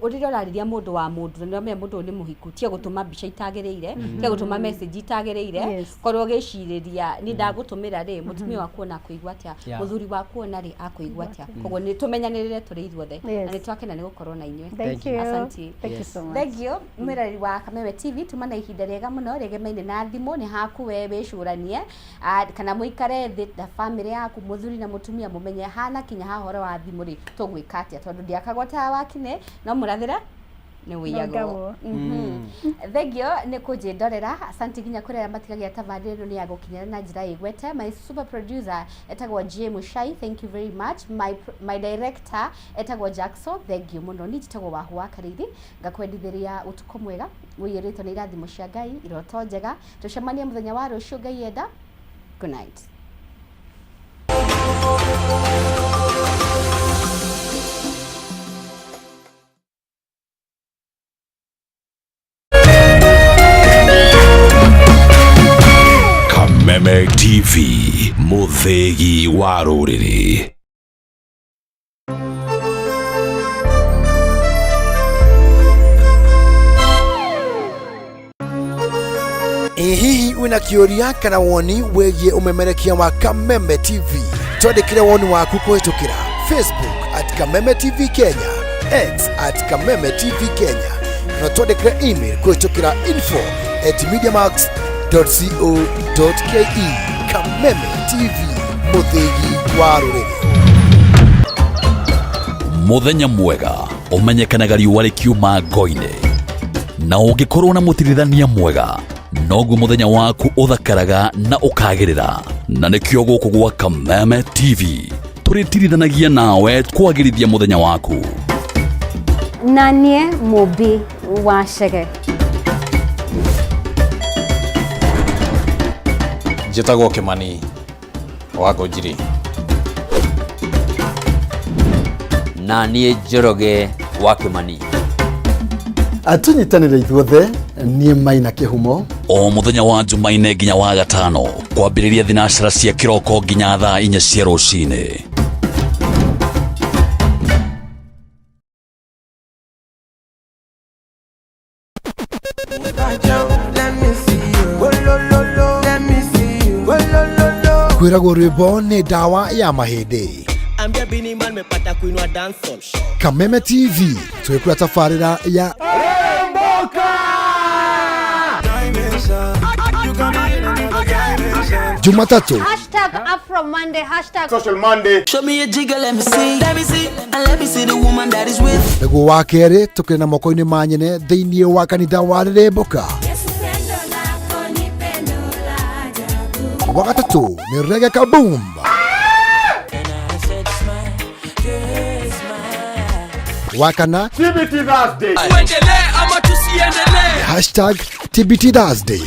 Rĩrĩa ũrarĩria mũndũ wa mũndũ na nĩũramenya mũndũ ũyũ nĩ mũhiku, tiga gũtũma mbica itagĩrĩire, tiga gũtũma message itagĩrĩire. wagĩrĩire. Korwo ũgĩcirĩria nĩ ndagũtũmĩra rĩ, mũtumia waku ona akũigua atĩa? Mũthuri waku ona rĩ, akũigua atĩa? Koguo nĩ tũmenyanĩrĩre tũrĩ ithuothe. Na nĩ twakena nĩ gũkorwo na inyuĩ. Thank you. Asante. Thank you so much. Thank you, mwĩroreri wa Kameme TV. Tuma na ihinda rĩega mũno rĩgemaine na thimũ nĩ haku we wĩcũranie. Ah, kana mũikare thĩ na bamĩrĩ yaku, mũthuri na mũtumia, mũmenye hana kinya haha ũhoro wa thimũ rĩ, tũgwĩka atĩa, tondũ ndiakagwo tawa wa kinĩ no mũrathĩra nĩ wĩiyagwo. Nĩũigagwo. Thengio nĩ kũnjĩndorera. Asante nginya kũrĩ arĩa matigagia tabarĩra ĩno nĩ ya gũkinyĩra na njĩra ĩgwete. My super producer etagwo J Mushai, thank you very much. My director etagwo Jackson, thank you mũno. Niĩ njĩtagwo Wahu wa Karĩithi, ngakwendithĩria ũtukũ mwega ũiyũrĩtwo nĩ irathimo cia Ngai, iroto njega. Tũcemanie mũthenya wa rũciũ Ngai enda. Good night. Kameme TV, mũthĩgi wa rũrĩrĩ. Ĩ hihi wĩna kĩũria kana woni wĩgiĩ ũmemerekia wa Kameme TV? Twandĩkĩre woni waku kũhĩtũkĩra Facebook @KamemeTV Kenya, X @KamemeTV Kenya, kana twandĩkĩre email kũhĩtũkĩra info@mediamax.co.ke. Kameme TV, mũthĩgi wa rũrĩrĩ. Mũthenya mwega ũmenyekanaga riũa rĩkiuma ngo-inĩ, na ũngĩkorwo na mũtirithania mwega noguo mũthenya waku ũthakaraga na ũkagĩrĩra. Na nĩkĩo gũkũ gwa Kameme TV tũrĩtirithanagia nawe kwagĩrithia mũthenya waku. Na niĩ Mũmbi wa Chege. Njĩtagwo Kĩmani wa Ngũnjiri. Na niĩ Njoroge wa Kĩmani. Tũnyitanĩre ithuothe. Niĩ Maina Kĩhumo. O mũthenya wa Jumaine nginya wa gatano, kwambĩrĩria thinacara cia kĩroko nginya thaa 4 cia rũcinĩ. Kwĩragwo rwĩmbo nĩ ndawa ya mahĩndĩ. Ambia Bini Man mepata kuinua dancehall. Kameme TV twĩkũra tabarĩra ya Jumatatu. #AfroMonday, hashtag Social Monday. Show me a jigger, let me see. Let me see, and let me see the woman that is with. Nĩguo wa kerĩ tũkĩrĩ na moko-inĩ ma nyene thĩinĩ wa kanitha wa Rĩrĩmbũka. Wa gatatũ nĩ Rege Kaboom. Wa kana TBT Thursday. Tuendelee ama tusiendelee? #TBTThursday.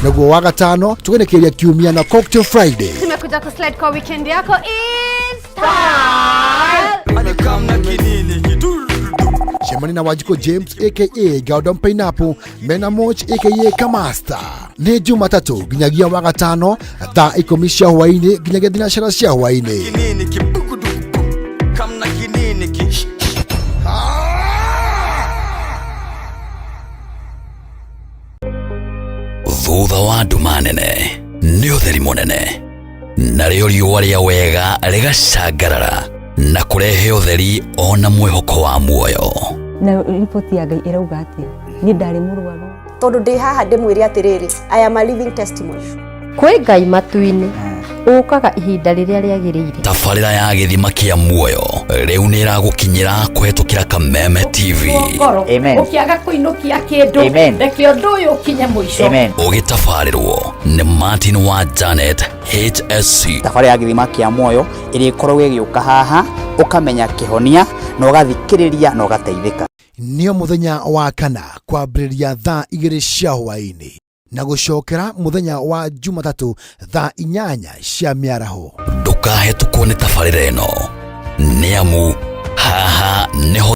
Naguo wa gatano tũgenekeria kiumia na Cocktail Friday. Tumekuja kuslide kwa weekend yako is Cemani na Wanjikũ James aka Gordon Pineapple mena Moch aka Kamasta nĩ Jumatatũ nginyagia wa gatano thaa 10 cia hwaĩ-inĩ nginyagia thinacara cia hwaĩ-inĩ. Kinini kibukuduku kamna kinini ki Thutha wa nduma nene nĩ ũtheri mũnene, narĩo riũa rĩa wega rĩgacangarara na kũrehe ũtheri ona mwĩhoko wa muoyo. Na riboti ya Ngai ĩrauga atĩa? Niĩ ndarĩ mũrwaru. Tondũ ndĩ haha ndĩmwĩre atĩrĩrĩ, I am a living testimony. Kwĩ Ngai matu-inĩ ũkaga ihinda rĩrĩa rĩagĩrĩire. Tabarĩra ya gĩthima kĩa muoyo rĩu nĩ ĩragũkinyĩra kũhetũkĩra Kameme TV. Ngoro ũkĩaga kũinũkia kĩndũ, reke ũndũ ũyũ ũkinye mũico. Ũgĩtabarĩrwo nĩ Martin wa Janet HSC. Thabarĩ ya gĩthima kĩa muoyo ĩrĩa ĩkoragwo ĩgĩũka haha, ũkamenya kĩhonia na ũgathikĩrĩria na ũgateithĩka. Nĩo mũthenya wa kana kwambĩrĩria thaa 2 cia hwaĩ-inĩ na gũcokera mũthenya wa Jumatatũ thaa 8 cia mĩaraho. Ndũkahetũkwo nĩ tabarĩra ĩno, nĩ amu haha nĩho